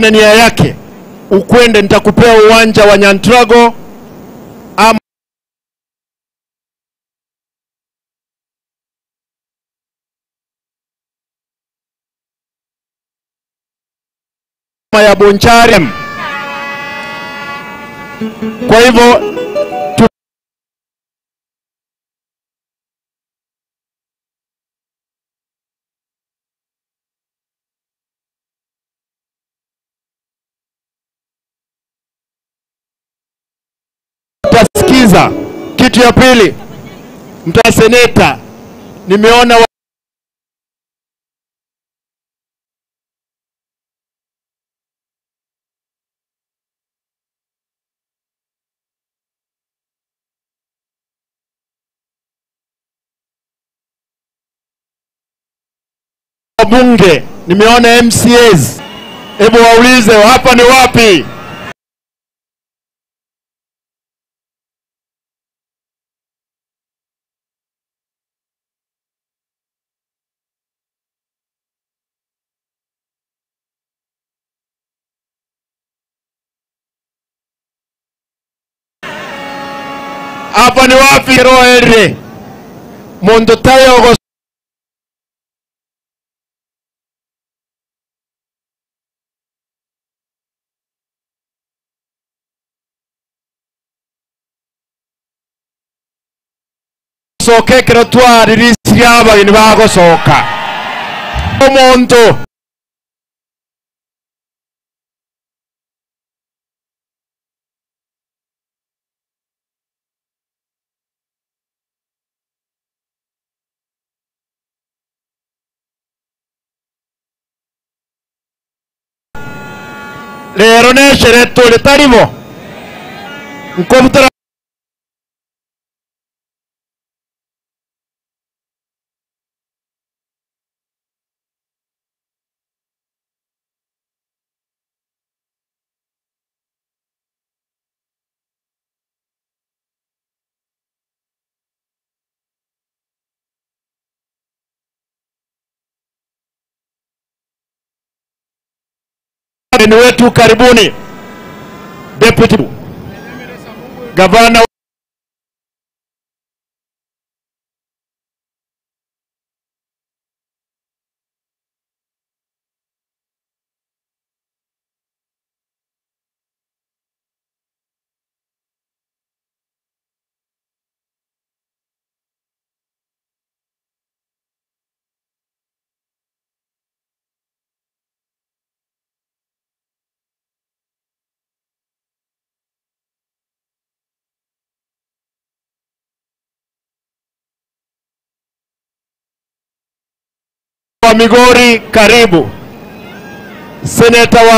C: na nia yake. Ukwende nitakupea uwanja wa Nyantrago ama ya Bonchari. Kwa hivyo tutasikiza. Kitu ya pili, mtaseneta, nimeona wabunge, nimeona MCAs. Hebu waulize hapa ni wapi? Hapa ni wapi? Roere Mondo tayo soke kero twari abageni bagosoka omonto lero neshere tuli taribo nkobutara Wageni wetu karibuni. Deputy Gavana wa Migori, karibu. Seneta wa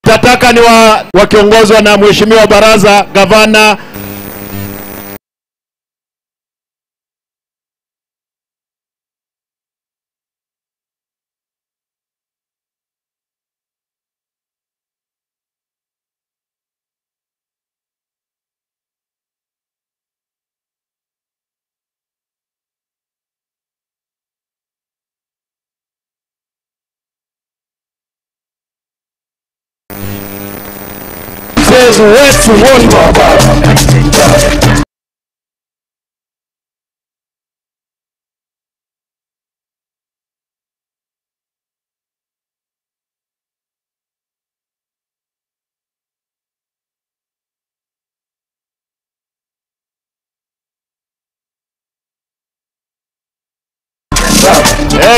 C: Tataka ni wakiongozwa na Mheshimiwa Baraza, Gavana wetu wote.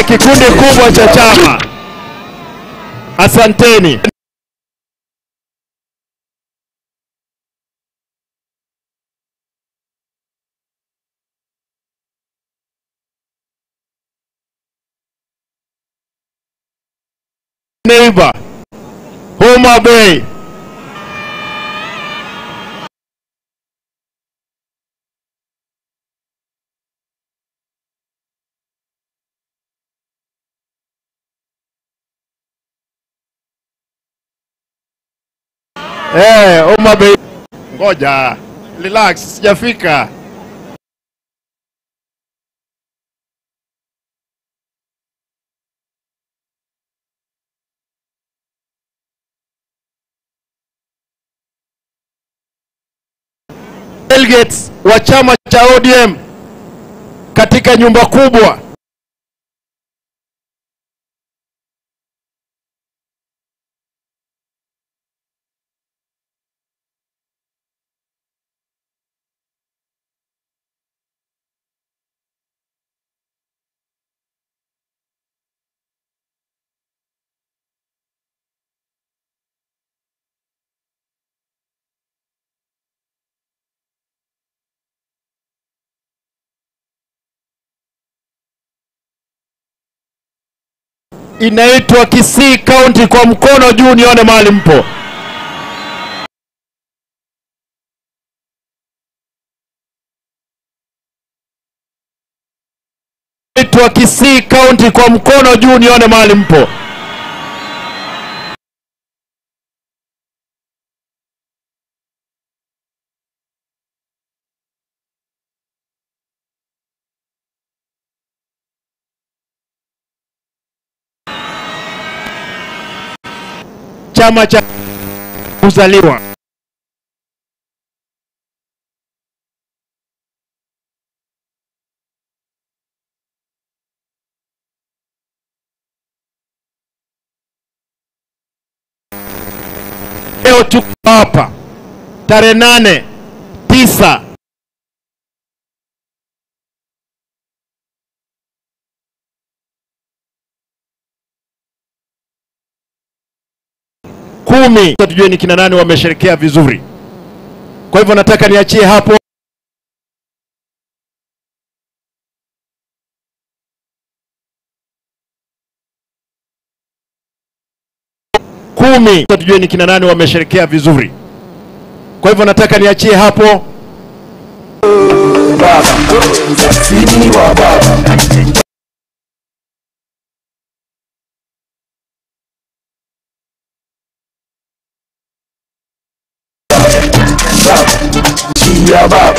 C: Kikundi kubwa cha chama. Asanteni. Neighbor, Homa Bay. Homa Bay. Ngoja, relax, sijafika. Delegates wa chama cha ODM katika nyumba kubwa. Inaitwa Kisii County. Kwa mkono juu nione mahali mpo. Inaitwa Kisii County. Kwa mkono juu nione mahali mpo. Chama cha kuzaliwa. Leo tuko hapa tarehe 8, 9 10. Tujue ni kina nani wamesherekea vizuri. Kwa hivyo nataka niachie hapo. Tujue ni kina nani wamesherekea vizuri. Kwa hivyo nataka niachie hapo.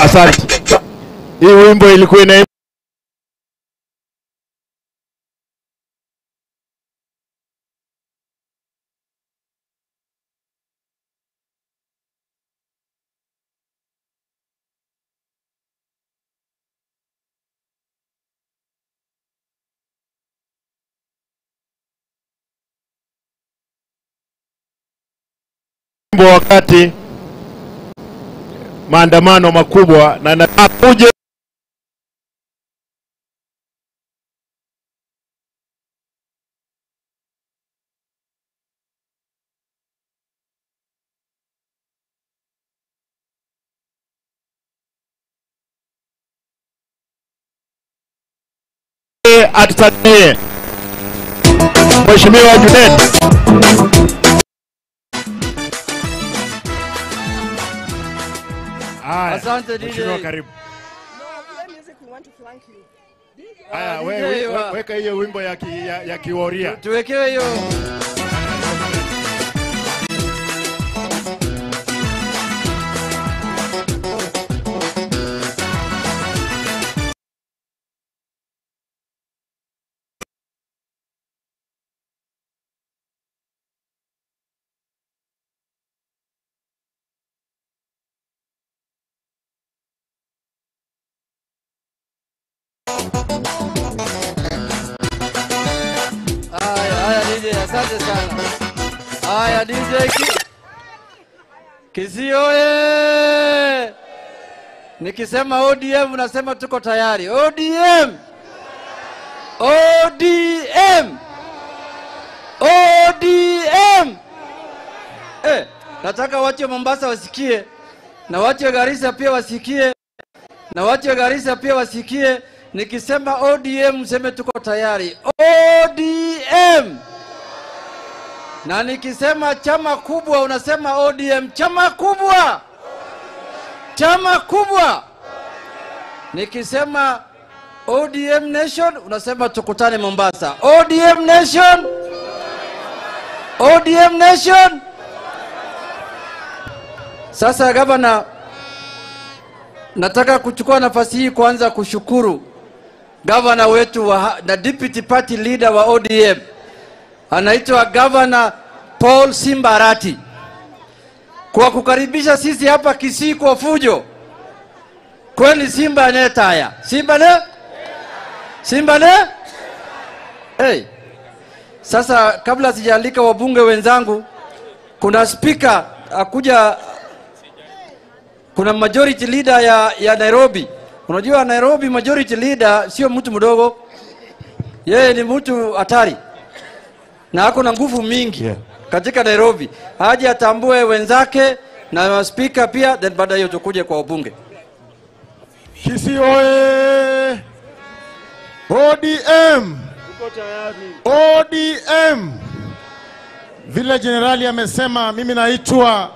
C: Asante. Hii wimbo ilikuwa ina wakati maandamano makubwa na nakuje atusalimie Mheshimiwa Junet.
L: Asante DJ.
C: Mheshimiwa, karibu. Haya, weka hiyo wimbo ya kiworia.
L: Tuwekewe hiyo. Haya DJ, asante sana. Haya DJ Kisii oye! Nikisema ODM unasema tuko tayari. ODM! ODM! ODM! Nataka watu wa Mombasa wasikie na watu wa Garissa pia wasikie na watu wa Garissa pia wasikie. Nikisema ODM mseme tuko tayari. ODM! Na nikisema chama kubwa unasema ODM. Chama kubwa! Chama kubwa! Nikisema ODM Nation unasema tukutane Mombasa. ODM Nation! ODM Nation! Sasa gavana, nataka kuchukua nafasi hii kwanza kushukuru gavana wetu na deputy party leader wa ODM, anaitwa Governor Paul Simbarati, kwa kukaribisha sisi hapa Kisii kwa fujo. Kweli Simba ne taya. Simba ne? Simba ne? Hey. Sasa kabla sijaalika wabunge wenzangu, kuna speaker akuja, kuna majority leader ya Nairobi. Unajua Nairobi majority leader sio mtu mdogo. Yeye ni mtu hatari na ako na nguvu mingi, yeah, katika Nairobi. Haje atambue wenzake na speaker pia, then baada hiyo tukuje kwa wabunge.
M: Kisii oye! ODM! ODM! Vile generali amesema, mimi naitwa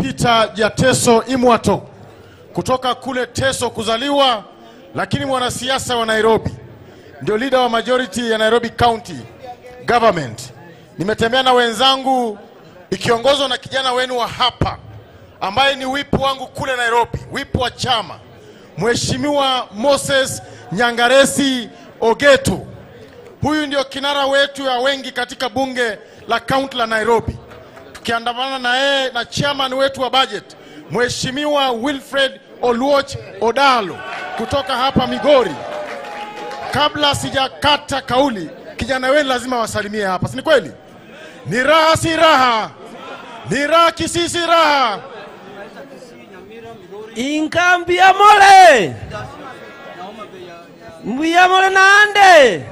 M: Peter Jateso Imwato, kutoka kule Teso kuzaliwa, lakini mwanasiasa wa Nairobi, ndio leader wa majority ya Nairobi County Government. Nimetembea na wenzangu ikiongozwa na kijana wenu wa hapa ambaye ni whip wangu kule Nairobi, whip wa chama, Mheshimiwa Moses Nyangaresi Ogeto. Huyu ndio kinara wetu ya wengi katika bunge la county la Nairobi. Tukiandamana na yeye na chairman wetu wa budget, Mheshimiwa Wilfred Oluoch Odalo kutoka hapa Migori. Kabla sijakata kauli, kijana wenu lazima wasalimie hapa, si ni kweli? Ni raha si raha? Ni raha Kisii si raha?
G: Inkambi ya mole! Mbuya mole naande!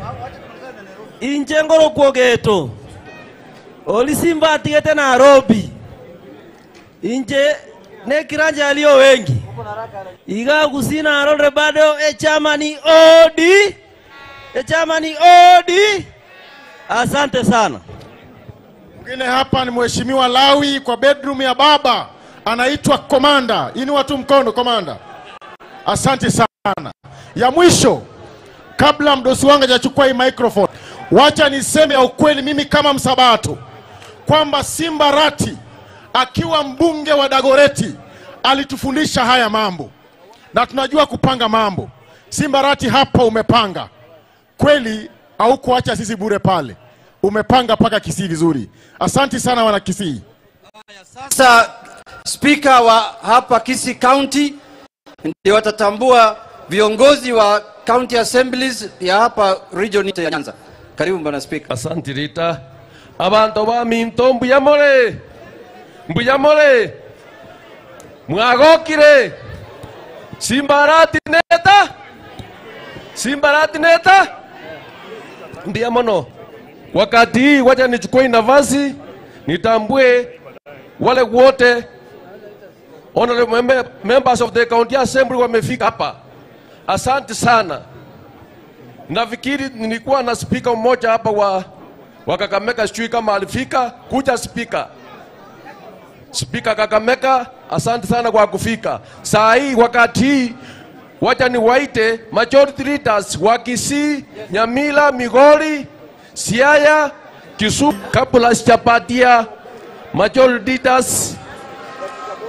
G: Inchengoro kuogeto. Olisimba atigete Nairobi. Inche ne kiranja alio wengi. Iga kusina arore bado echama ni OD. Echama ni OD. Asante sana.
M: Mwingine hapa ni Mheshimiwa Lawi kwa bedroom ya baba anaitwa Komanda. Inua tu mkono Komanda. Asante sana. Ya mwisho, kabla mdosi wangu hajachukua hii microphone, wacha niseme ya ukweli mimi kama Msabato kwamba Simba Arati akiwa mbunge wa Dagoreti alitufundisha haya mambo, na tunajua kupanga mambo. Simba Arati, hapa umepanga kweli, au kuacha sisi bure pale, umepanga paka Kisii vizuri. Asante sana wana Kisii.
L: Sasa speaker wa hapa Kisii County ndio watatambua viongozi wa county assemblies ya hapa region ya Nyanza. Karibu bwana speaker.
N: Asante Rita. Abantu ba minto mbuyamore. Mbuyamore. Mwagokire. Simba Arati neta. Simba Arati neta. Ndiamono. Wakati hii wacha nichukue nafasi nitambue wale wote honorable members of the county assembly wamefika hapa. Asante sana. Nafikiri nilikuwa na speaker mmoja hapa wa Kakamega, sijui kama alifika. Kuja speaker. Speaker Kakamega, asante sana kwa kufika. Saa hii wakati hii wacha niwaite majority leaders wa Kisii, Nyamira, Migori, Siaya, Kisumu. Kabla sijapatia majority leaders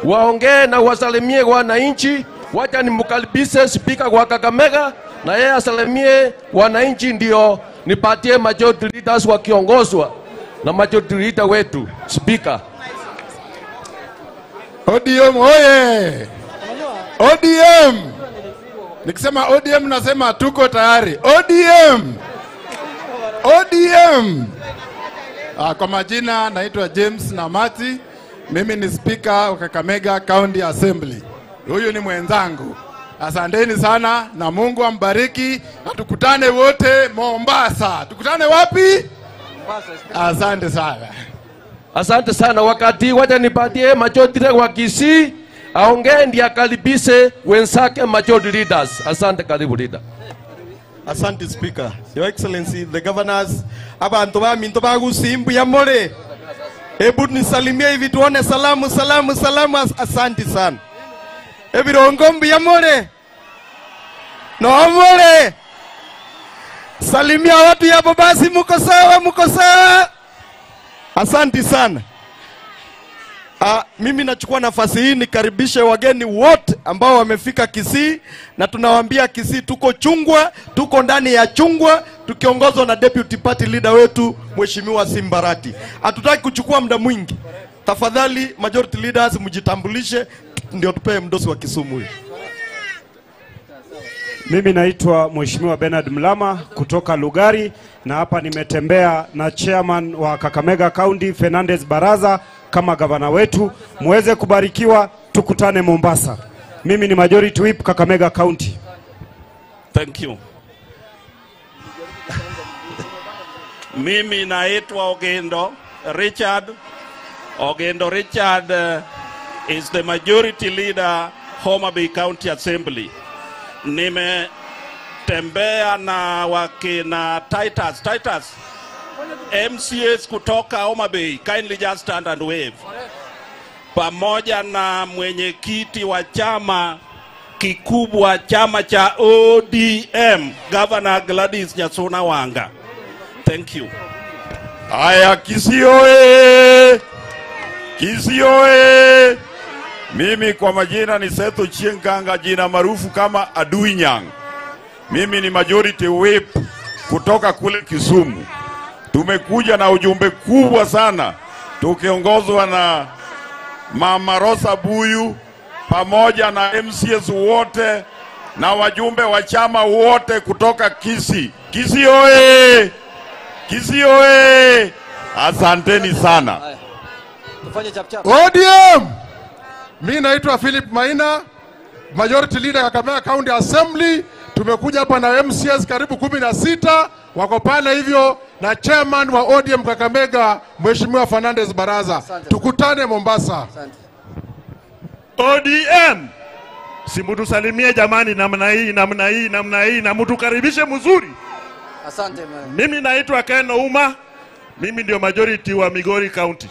N: waongee na wasalimie wananchi, wacha nimkaribishe speaker wa Kakamega na yeye asalimie wananchi, ndio nipatie majority leaders wakiongozwa na majority leader wetu speaker.
O: ODM oye! ODM! Nikisema ODM nasema tuko tayari. ODM! ODM! Kwa majina naitwa James Namati. Mimi ni speaker wa Kakamega County Assembly. Huyu ni mwenzangu. Asanteni sana na Mungu ambariki, na tukutane wote Mombasa. Tukutane wapi? Mombasa. Asante sana.
N: Asante sana. Wakati wacha nipatie majority wa Kisii aongee ndiye akaribishe wenzake majority leaders. Asante, karibu leader.
P: Asante speaker. Your Excellency the governors, abantu ba minto bagusi mbuyamore. Hebu nisalimie hivi tuone salamu salamu salamu. Asante sana. Ebirongo mbuyamore. No more. Salimia watu hapo basi, mko sawa, mko sawa. Asante sana. Mimi nachukua nafasi hii nikaribishe wageni wote ambao wamefika Kisii, na tunawaambia Kisii tuko chungwa, tuko ndani ya chungwa, tukiongozwa na deputy party leader wetu Mheshimiwa Simba Arati. Hatutaki kuchukua muda mwingi. Tafadhali majority leaders mjitambulishe ndio tupewe mdosi wa Kisumu huyu.
Q: Mimi naitwa Mheshimiwa Bernard Mlama kutoka Lugari, na hapa nimetembea na chairman wa Kakamega County Fernandez Baraza kama gavana wetu. Muweze kubarikiwa, tukutane Mombasa. Mimi ni majority whip Kakamega County.
R: Thank you. Mimi naitwa Ogendo Richard. Ogendo Richard is the majority leader Homa Bay County Assembly. Nimetembea na wakina Titus MCAs kutoka Homa Bay, kindly just stand and wave. Pamoja na mwenyekiti wa chama kikubwa, chama cha ODM, Governor Gladys Nyasuna Wanga. Thank you.
I: Aya, Kisii oye! Kisii oye! Mimi kwa majina ni Setho Chienganga, jina maarufu kama Adui Nyang. Mimi ni majority whip kutoka kule Kisumu. Tumekuja na ujumbe kubwa sana tukiongozwa na Mama Rosa Buyu pamoja na MCS wote na wajumbe wa chama wote kutoka Kisii. Kisii oye! Kisii oye! Asanteni sana.
L: Tufanye chap chap.
O: ODM! Mimi naitwa Philip Maina, majority leader Kakamega County Assembly. Tumekuja hapa na MCS karibu 16 wako pale hivyo, na chairman wa ODM Kakamega Mheshimiwa Fernandez Baraza. Asante. Tukutane Mombasa.
L: Asante.
A: ODM, si mtusalimie jamani namna hii namna hii namna hii na mtukaribishe mzuri.
L: Asante.
A: Mimi naitwa Ken Ouma, mimi ndio majority wa Migori County,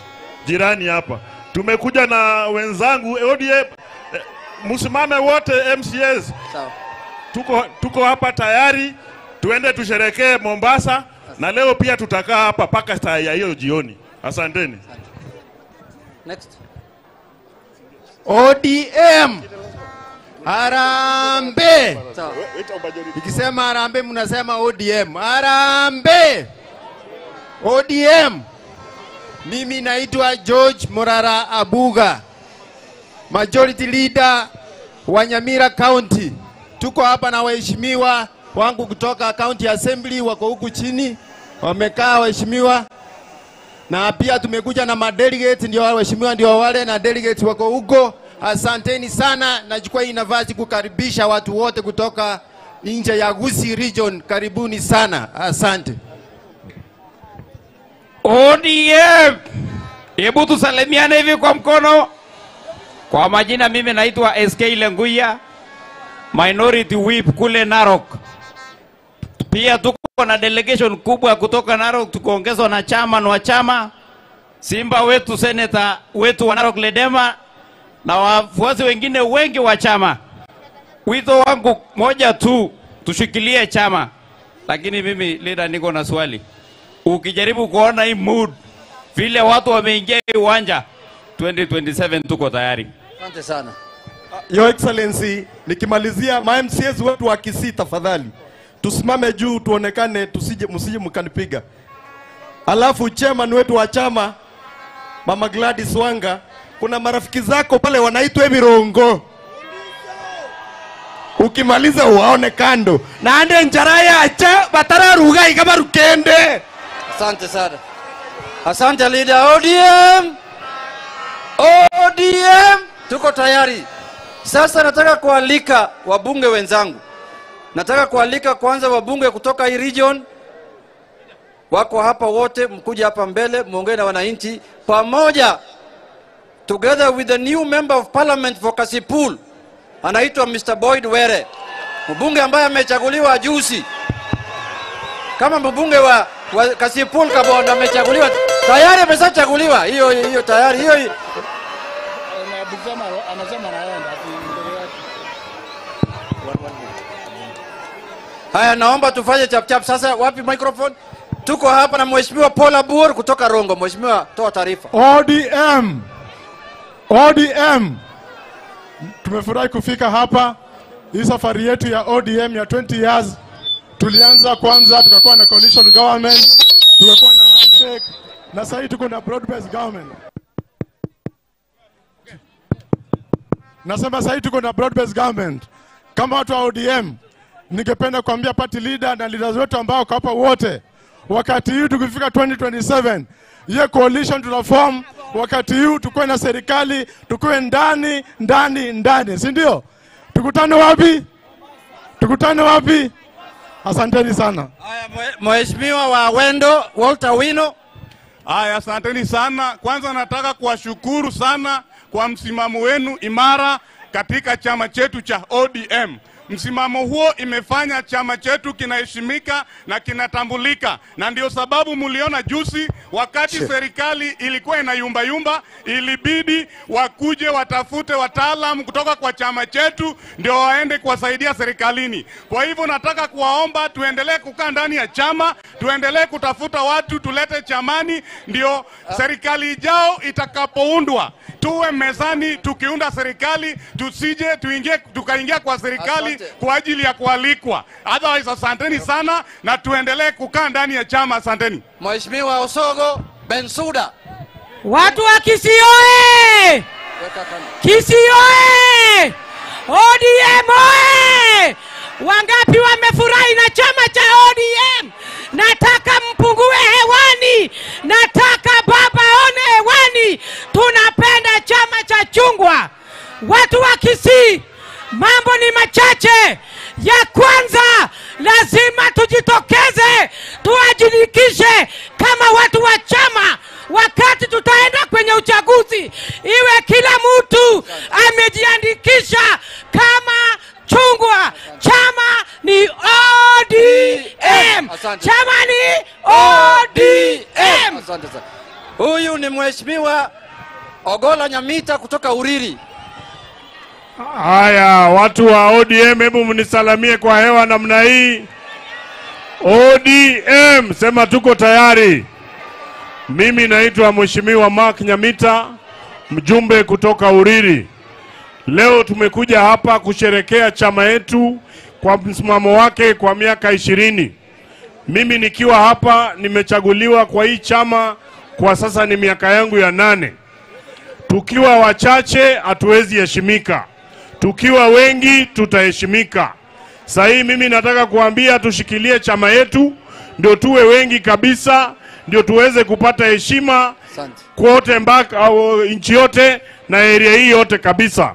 A: jirani hapa.
S: Tumekuja na wenzangu ODM, msimame wote MCAs.
L: Sawa.
S: Tuko hapa tayari tuende tusherekee Mombasa, na leo pia tutakaa hapa paka saa ya hiyo jioni. Asanteni.
L: Next.
P: ODM. Harambee. Nikisema harambee mnasema ODM. Harambee. ODM. Mimi naitwa George Morara Abuga, Majority Leader wa Nyamira County. Tuko hapa na waheshimiwa wangu kutoka County Assembly, wako huku chini wamekaa waheshimiwa, na pia tumekuja na madelegates, ndio waheshimiwa ndio wale na delegates wako huko. Asanteni sana. Nachukua hii nafasi kukaribisha watu wote kutoka nje ya Gusii region. Karibuni sana, asante.
T: ODM, hebu tusalimiane hivi kwa mkono. Kwa majina mimi naitwa SK Lenguya, Minority Whip kule Narok. Pia tuko na delegation kubwa kutoka Narok, tukiongezwa na chairman wa chama Simba wetu, senator wetu wa Narok Ledema, na wafuasi wengine wengi wa chama. Wito wangu moja tu, tushikilie chama. Lakini mimi leader niko na swali. Ukijaribu kuona hii mood vile watu wameingia hii uwanja, 2027 tuko tayari.
L: Asante sana.
P: Your Excellency, nikimalizia ma MCAs wetu wa Kisii, tafadhali tusimame juu tuonekane, tusije msije mkanipiga. Alafu chairman wetu wa chama Mama Gladys Wanga, kuna marafiki zako pale wanaitwa Mirongo. Ukimaliza uwaone kando. Na ande njaraya acha batara ruga ikaba rukende.
L: Asante sana. Asante leader. ODM. ODM tuko tayari. Sasa nataka kualika wabunge wenzangu. Nataka kualika kwanza wabunge kutoka hii region. Wako hapa wote, mkuje hapa mbele muongee na wananchi pamoja, together with the new member of parliament for Kasipul, anaitwa Mr. Boyd Were, mbunge ambaye amechaguliwa juzi kama mbunge wa Kasipul Kabondo. Amechaguliwa tayari, ameshachaguliwa hiyo tayari hiyo. Haya, naomba tufanye chap chap sasa. Wapi microphone? Tuko hapa na Mheshimiwa Paul Abur kutoka Rongo. Mheshimiwa, toa taarifa.
O: ODM. ODM. Tumefurahi kufika hapa. Hii safari yetu ya ODM ya 20 years tulianza kwanza, tukakuwa na coalition government, tukakuwa na handshake, na sasa hivi tuko na broad based government. Nasema sasa hivi tuko na broad based government. Kama watu wa ODM, ningependa kuambia party leader na leaders wetu ambao wako hapa wote, wakati huu tukifika 2027, ye coalition tuna form, wakati huu tukue na serikali, tukue ndani ndani ndani, si ndio? Tukutane wapi? Tukutane wapi? Asanteni sana.
L: Mheshimiwa wa Wendo Walter Wino.
U: Haya, asanteni sana. Kwanza nataka kuwashukuru sana kwa msimamo wenu imara katika chama chetu cha ODM. Msimamo huo imefanya chama chetu kinaheshimika na kinatambulika, na ndio sababu muliona juzi wakati serikali ilikuwa inayumba yumba, ilibidi wakuje watafute wataalamu kutoka kwa chama chetu ndio waende kuwasaidia serikalini. Kwa hivyo nataka kuwaomba tuendelee kukaa ndani ya chama, tuendelee kutafuta watu tulete chamani, ndio serikali ijao itakapoundwa tuwe mezani tukiunda serikali, tusije tuingie tukaingia kwa serikali kwa ajili ya kualikwa. Otherwise, asanteni sana na tuendelee kukaa ndani ya chama. Asanteni.
L: Mheshimiwa Osogo Bensuda.
B: Watu wa Kisii oye! Kisii oye! ODM oye! Wangapi wamefurahi na chama cha ODM? Nataka mpungue hewani. Nataka baba one hewani. Tunapenda chama cha chungwa. Watu wa Kisii, mambo ni machache. Ya kwanza, lazima tujitokeze, tuajilikishe kama watu wa chama. Wakati tutaenda kwenye uchaguzi, iwe kila mtu amejiandikisha kama chungwa. Chama ni ODM. Chama ni ODM.
L: Asante sana. Huyu ni Mheshimiwa Ogola Nyamita kutoka Uriri.
K: Haya, watu wa ODM, hebu mnisalamie kwa hewa namna hii. ODM, sema tuko tayari. Mimi naitwa Mheshimiwa Mark Nyamita, mjumbe kutoka Uriri. Leo tumekuja hapa kusherekea chama yetu kwa msimamo wake kwa miaka 20. Mimi nikiwa hapa nimechaguliwa kwa hii chama kwa sasa ni miaka yangu ya 8. Tukiwa wachache hatuwezi heshimika. Tukiwa wengi tutaheshimika. Sasa hii mimi nataka kuambia tushikilie chama yetu ndio tuwe wengi kabisa, ndio tuweze kupata heshima kote mpaka au nchi yote na area hii yote kabisa.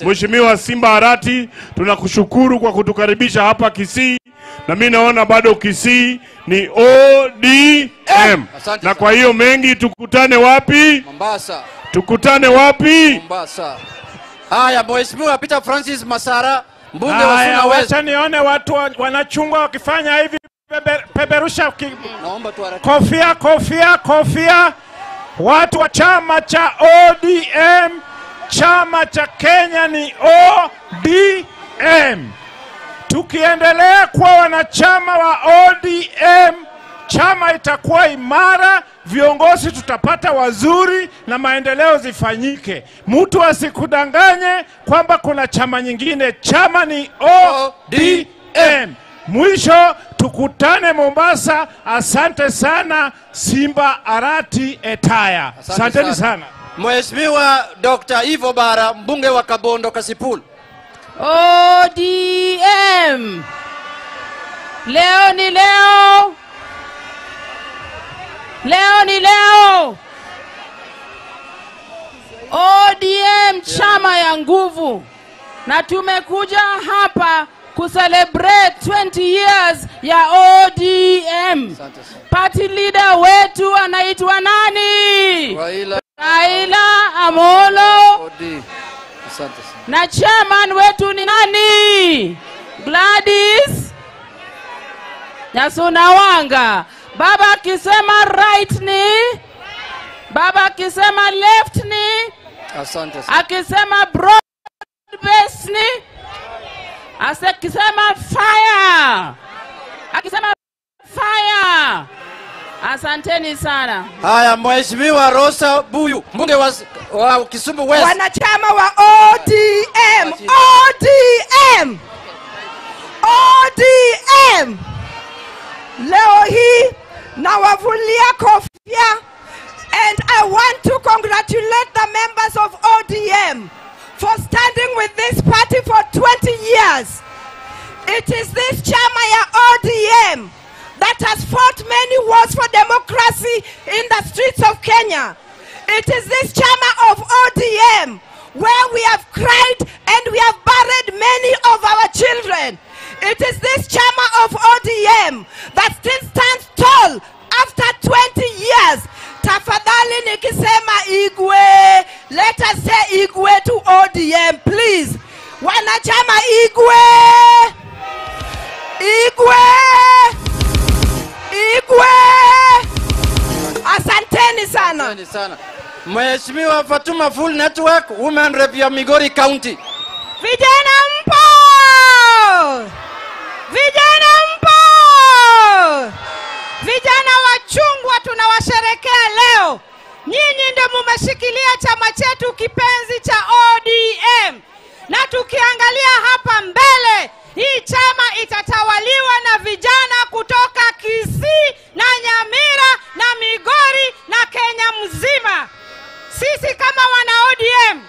K: Mheshimiwa Simba Arati, tunakushukuru kwa kutukaribisha hapa Kisii, na mimi naona bado Kisii ni ODM. Na kwa hiyo mengi, tukutane wapi?
L: Mombasa.
K: Tukutane wapi?
L: Mombasa. Haya, Mheshimiwa Peter Francis Masara, mbunge wa Suna West.
E: Wacha nione watu wanachungwa wakifanya hivi, peperusha
L: naomba tu haraka.
E: Kofia, kofia, kofia. Watu wa chama cha ODM, chama cha Kenya ni ODM. Tukiendelea kuwa wanachama wa ODM, chama itakuwa imara, viongozi tutapata wazuri na maendeleo zifanyike. Mtu asikudanganye kwamba kuna chama nyingine, chama ni ODM. Mwisho tukutane Mombasa. Asante sana Simba Arati Etaya. Asanteni sana.
L: Mheshimiwa Dr. Ivo Bara, mbunge wa Kabondo Kasipul.
V: ODM. Leo ni leo. Leo ni leo. ODM, chama ya nguvu. Na tumekuja hapa kucelebrate 20 years ya ODM. Party leader wetu anaitwa nani? Raila Amolo.
L: Asante sana.
V: Na chairman wetu ni nani? Gladys Nyasuna Wanga. Baba akisema right ni, baba akisema left ni,
L: asante sana.
V: Akisema broad base ni, akisema fire, akisema fire. Asanteni sana.
L: Haya, Mheshimiwa Rosa Buyu, mbunge wa Kisumu West.
W: Wanachama wa ODM, ODM, ODM. Leo hii nawavulia kofia, and I want to congratulate the members of ODM for standing with this party for 20 years. It is this chama ya ODM that has fought many wars for democracy in the streets of Kenya. It is this chama of ODM where we have cried and we have buried many of our children. It is this chama of ODM that still stands tall after 20 years. Tafadhali nikisema Igwe, let us say Igwe to ODM, please. Wanachama Igwe, Igwe, Igwe. Asanteni sana.
L: Asanteni sana. Mheshimiwa Fatuma Full Network, Women Rep ya Migori County.
W: Vijana mpo! Vijana mpo! Vijana wa chungwa tunawasherekea leo. Nyinyi ndio mumeshikilia chama chetu kipenzi cha ODM. Na tukiangalia hapa mbele, hii chama itatawaliwa na vijana kutoka Kisii na Nyamira na Migori na Kenya mzima. Sisi kama wana ODM,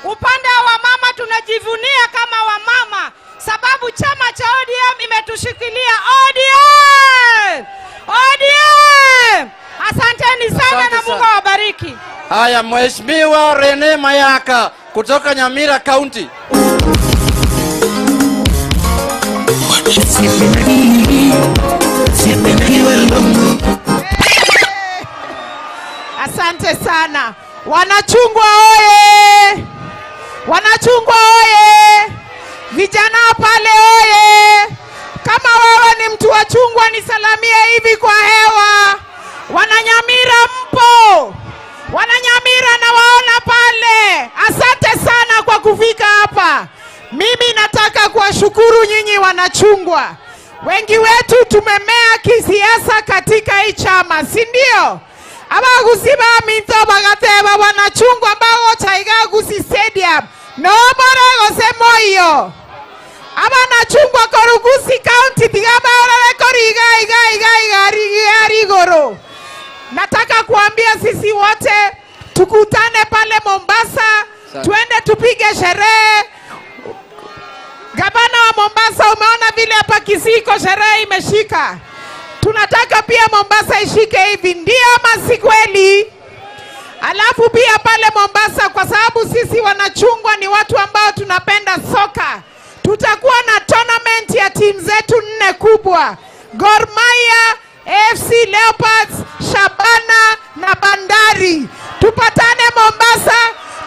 W: upande wa mama tunajivunia kama wamama, sababu chama cha ODM imetushikilia. ODM! ODM! Asanteni sana. Asante na Mungu awabariki.
L: Haya, Mheshimiwa Rene Mayaka kutoka Nyamira County.
W: Asante sana. Wanachungwa oye! Wanachungwa oye! Vijana pale oye! Kama wewe ni mtu wa chungwa nisalamie hivi kwa hewa. Wananyamira mpo? Wananyamira na waona pale.
D: kuwashukuru nyinyi wanachungwa. Wengi wetu tumemea kisiasa katika hii chama, si ndio? Abagusi ba minto bagateba wanachungwa bagocha Gusii Stadium. No more gose moyo. Abanachungwa koru Gusii County tiga baorore kori iga iga iga iga iga rigoro. Nataka kuambia sisi wote tukutane pale Mombasa, tuende tupige sherehe. Gavana wa Mombasa, umeona vile hapa Kisii iko sherehe imeshika. Tunataka pia Mombasa ishike hivi, ndio ama si kweli? Alafu pia pale Mombasa, kwa sababu sisi wanachungwa ni watu ambao tunapenda soka, tutakuwa na tournament ya timu zetu 4 kubwa: Gor Mahia, AFC Leopards, Shabana na Bandari. Tupatane Mombasa,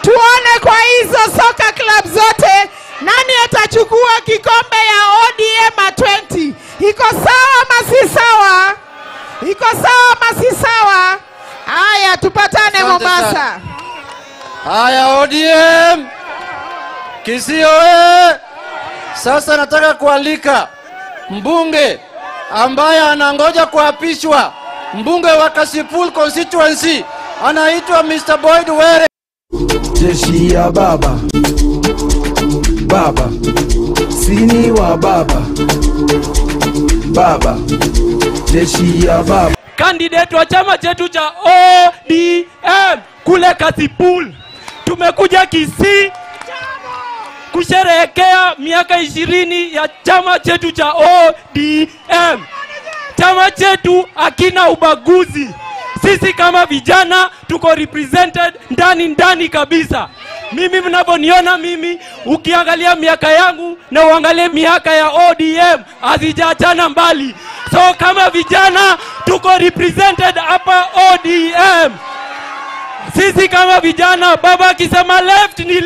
D: tuone kwa hizo soka club zote nani atachukua kikombe ya ODM 20. Iko sawa ama si sawa? Iko sawa ama si sawa? Haya, tupatane Mombasa.
L: Haya ODM Kisii oye! Sasa nataka kualika mbunge ambaye anangoja kuapishwa, mbunge wa Kasipul constituency, anaitwa Mr. Boyd Were.
F: Jeshi ya baba, baba, sini wa baba, baba, jeshi ya baba.
H: Candidate wa chama chetu cha ODM kule Kasipul. Tumekuja Kisii kusherehekea miaka 20 ya chama chetu cha ODM. Chama chetu hakina ubaguzi. Sisi kama vijana tuko represented ndani ndani kabisa. Mimi mnaponiona mimi, ukiangalia miaka yangu na uangalie miaka ya ODM, hazijaachana mbali. So kama vijana tuko represented hapa ODM. Sisi kama vijana, baba akisema left ni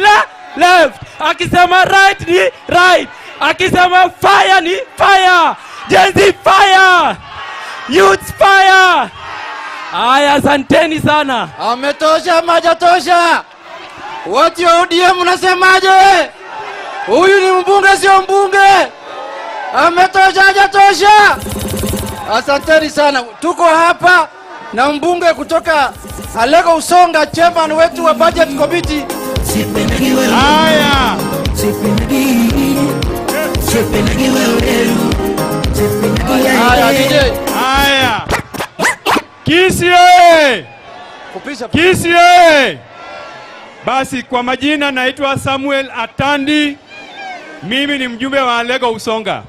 H: left, akisema right ni right, akisema fire ni fire. Gen Z fire, youth fire. Aya, asanteni sana.
L: Ametosha majatosha. Watu wa ODM mnasemaje? Huyu ni mbunge sio mbunge? Ametosha hajatosha? Asanteni sana. Tuko hapa na mbunge kutoka Alego Usonga, chairman wetu wa budget committee.
U: Haya.
L: Haya DJ.
U: Haya. Kisii oye! Kisii oye! Basi kwa majina naitwa Samuel Atandi. Mimi ni mjumbe wa Alego Usonga.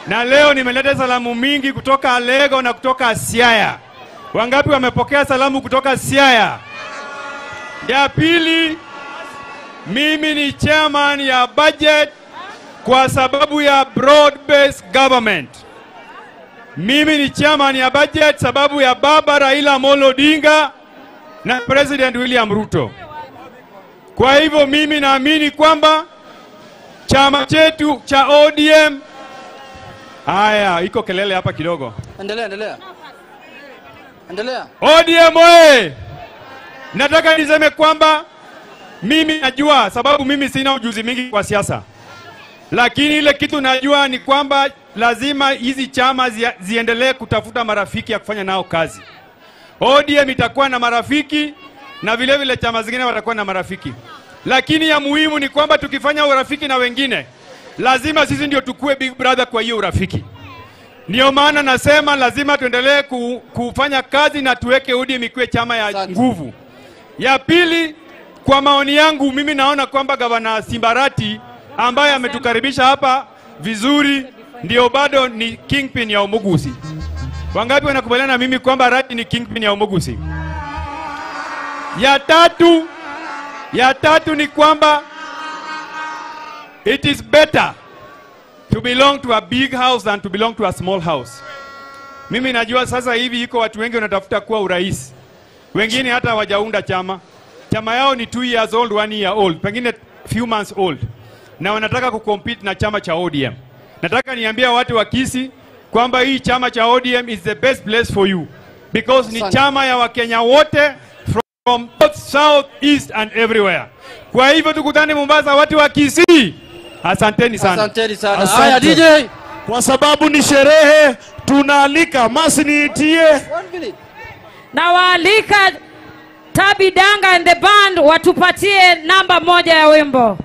U: Na leo nimeleta salamu mingi kutoka Alego na kutoka Siaya. Wangapi wamepokea salamu kutoka Siaya? Ya pili, mimi ni chairman ya budget kwa sababu ya broad based government. Mimi ni chairman ya budget sababu ya baba Raila Amolo Odinga na President William Ruto. Kwa hivyo mimi naamini kwamba chama chetu cha ODM. Haya, iko kelele hapa kidogo.
L: Endelea, endelea. Endelea.
U: ODM oye! Nataka niseme kwamba mimi najua, sababu mimi sina ujuzi mingi kwa siasa. Lakini ile kitu najua ni kwamba lazima hizi chama ziendelee kutafuta marafiki ya kufanya nao kazi. ODM itakuwa na marafiki na vile vile chama zingine watakuwa na marafiki. Lakini ya muhimu ni kwamba tukifanya urafiki na wengine, lazima sisi ndio tukue big brother kwa hiyo urafiki. Ndio maana nasema lazima tuendelee kufanya kazi na tuweke ODM ikuwe chama ya nguvu. Ya pili, kwa maoni yangu mimi naona kwamba Gavana Simbarati ambaye ametukaribisha hapa vizuri ndio bado ni kingpin ya Omugusi. Wangapi wanakubaliana na mimi kwamba Rati ni kingpin ya Omugusi? Ya tatu ni kwamba it is better to belong to a big house than to belong to a small house. Mimi najua sasa hivi iko watu wengi wanatafuta kuwa urais. Wengine hata hawajaunda chama. Chama yao ni 2 years old, 1 year old, pengine few months old. Na wanataka kucompete na chama cha ODM. Nataka niambia watu wa Kisii kwamba hii chama cha ODM is the best place for you. Because ni chama ya Wakenya wote from north, south, east and everywhere. Kwa hivyo tukutane Mombasa watu wa Kisii.
C: Asanteni sana.
L: Asanteni sana.
M: Asante.
L: Haya DJ.
M: Kwa sababu ni sherehe tunaalika masi niitie.
B: Na waalika Tabi Danga and the band watupatie namba moja ya wimbo.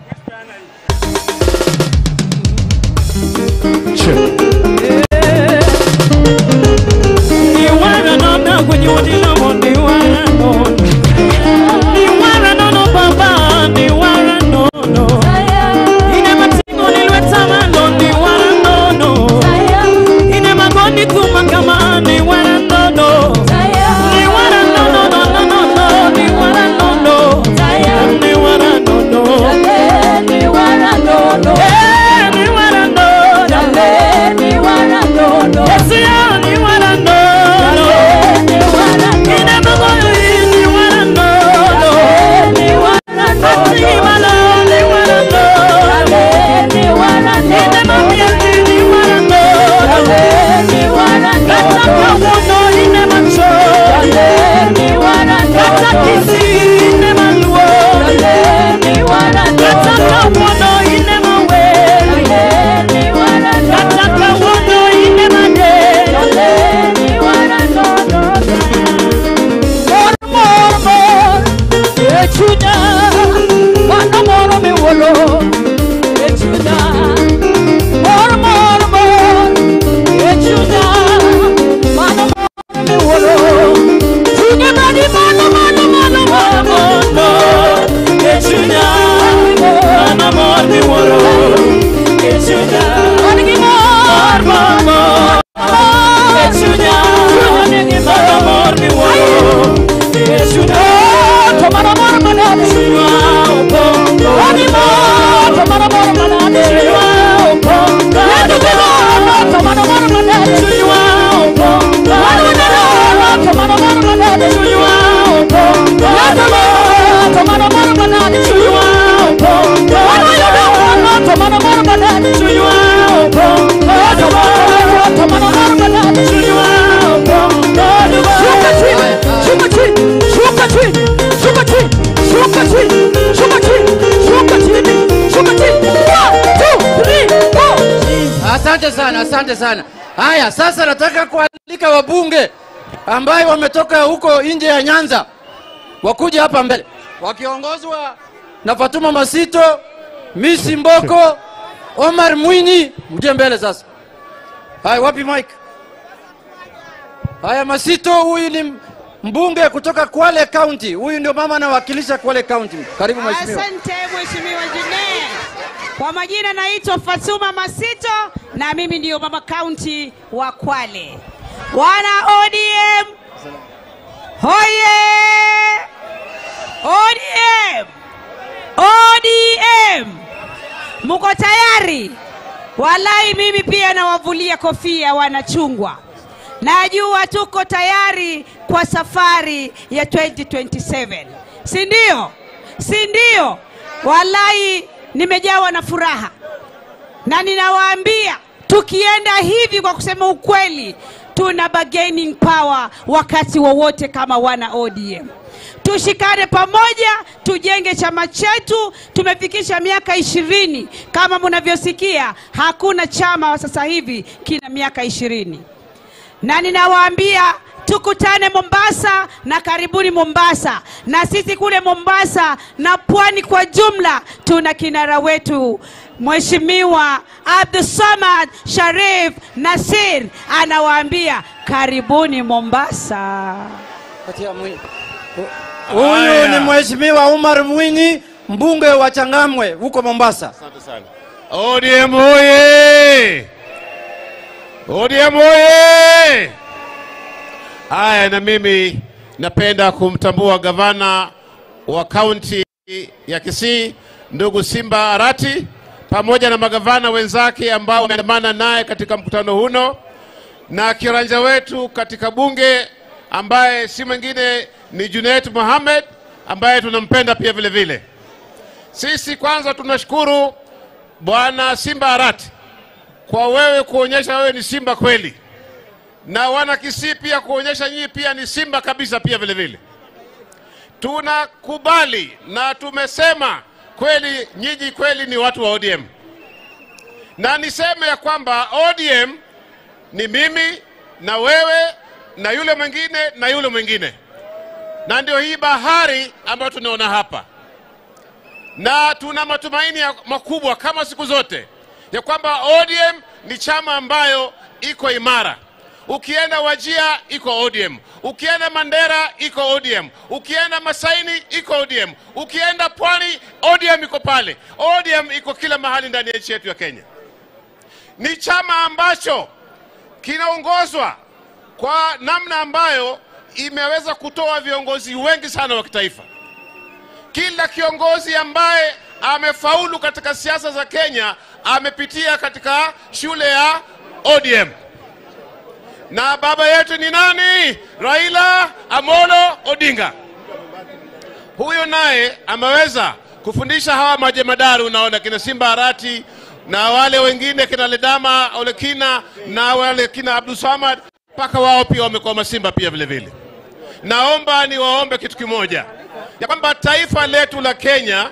L: Asante sana, asante sana. Haya, sasa nataka kualika wabunge ambayo wametoka huko nje ya Nyanza wakuja hapa mbele wakiongozwa na Fatuma Masito, Misi Mboko, Omar Mwinyi. Mje mbele sasa. Haya, wapi Mike? Haya, Masito huyu ni mbunge kutoka Kwale County. Huyu ndio mama anawakilisha Kwale County. Karibu mheshimiwa.
D: Asante mheshimiwa Junet. Kwa majina naitwa Fatuma Masito na mimi ndio mama county wa Kwale. Wana ODM hoye! ODM! ODM! Muko tayari? Walai mimi pia nawavulia kofia wanachungwa. Najua tuko tayari kwa safari ya 2027. Si ndio? Si ndio? Walai nimejawa na furaha. Na ninawaambia tukienda hivi kwa kusema ukweli tuna bargaining power wakati wowote kama wana ODM. Tushikane pamoja, tujenge chama chetu. Tumefikisha miaka 20. Kama mnavyosikia hakuna chama sasa hivi kina miaka 20. Na ninawaambia tukutane Mombasa na karibuni Mombasa. Na sisi kule Mombasa na pwani kwa jumla tuna kinara wetu Mheshimiwa Abdulsamad Sharif Nasir anawaambia karibuni Mombasa.
L: Huyu ni Mheshimiwa Omar Mwinyi, mbunge wa Changamwe huko Mombasa.
G: Asante sana. ODM oye! ODM oye! Haya, na mimi napenda kumtambua gavana wa kaunti ya Kisii ndugu Simba Arati pamoja na magavana wenzake ambao wameandamana naye katika mkutano huno, na kiranja wetu katika bunge ambaye si mwingine ni Junet Mohamed ambaye tunampenda pia vile vile. Sisi kwanza tunashukuru Bwana Simba Arati kwa wewe kuonyesha wewe ni simba kweli, na wana Kisii pia kuonyesha nyinyi pia ni simba kabisa pia vile vile. Tunakubali na tumesema kweli nyinyi kweli ni watu wa ODM. Na niseme ya kwamba ODM ni mimi na wewe na yule mwingine na yule mwingine, na ndio hii bahari ambayo tunaona hapa. Na tuna matumaini makubwa kama siku zote ya kwamba ODM ni chama ambayo iko imara. Ukienda Wajia iko ODM, ukienda Mandera iko ODM, ukienda Masaini iko ODM, ukienda Pwani ODM iko pale. ODM iko kila mahali ndani ya nchi yetu ya Kenya. Ni chama ambacho kinaongozwa kwa namna ambayo imeweza kutoa viongozi wengi sana wa kitaifa. Kila kiongozi ambaye amefaulu katika siasa za Kenya amepitia katika shule ya ODM. Na baba yetu ni nani? Raila Amolo Odinga. Huyo naye ameweza kufundisha hawa majemadari, unaona kina Simba Arati na wale wengine kina Ledama Olekina na wale kina Abdul Samad, mpaka wao pia wamekuwa masimba pia vile vile. Naomba niwaombe kitu kimoja, ya kwamba taifa letu la Kenya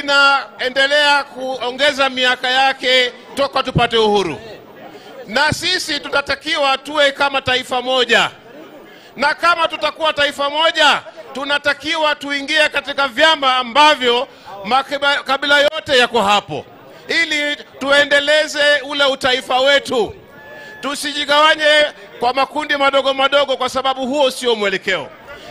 G: linaendelea kuongeza miaka yake toka tupate uhuru. Na sisi tunatakiwa tuwe kama taifa moja. Na kama tutakuwa taifa moja, tunatakiwa tuingie katika vyama ambavyo makabila yote yako hapo, ili tuendeleze ule utaifa wetu. Tusijigawanye kwa makundi madogo madogo, kwa sababu huo sio mwelekeo.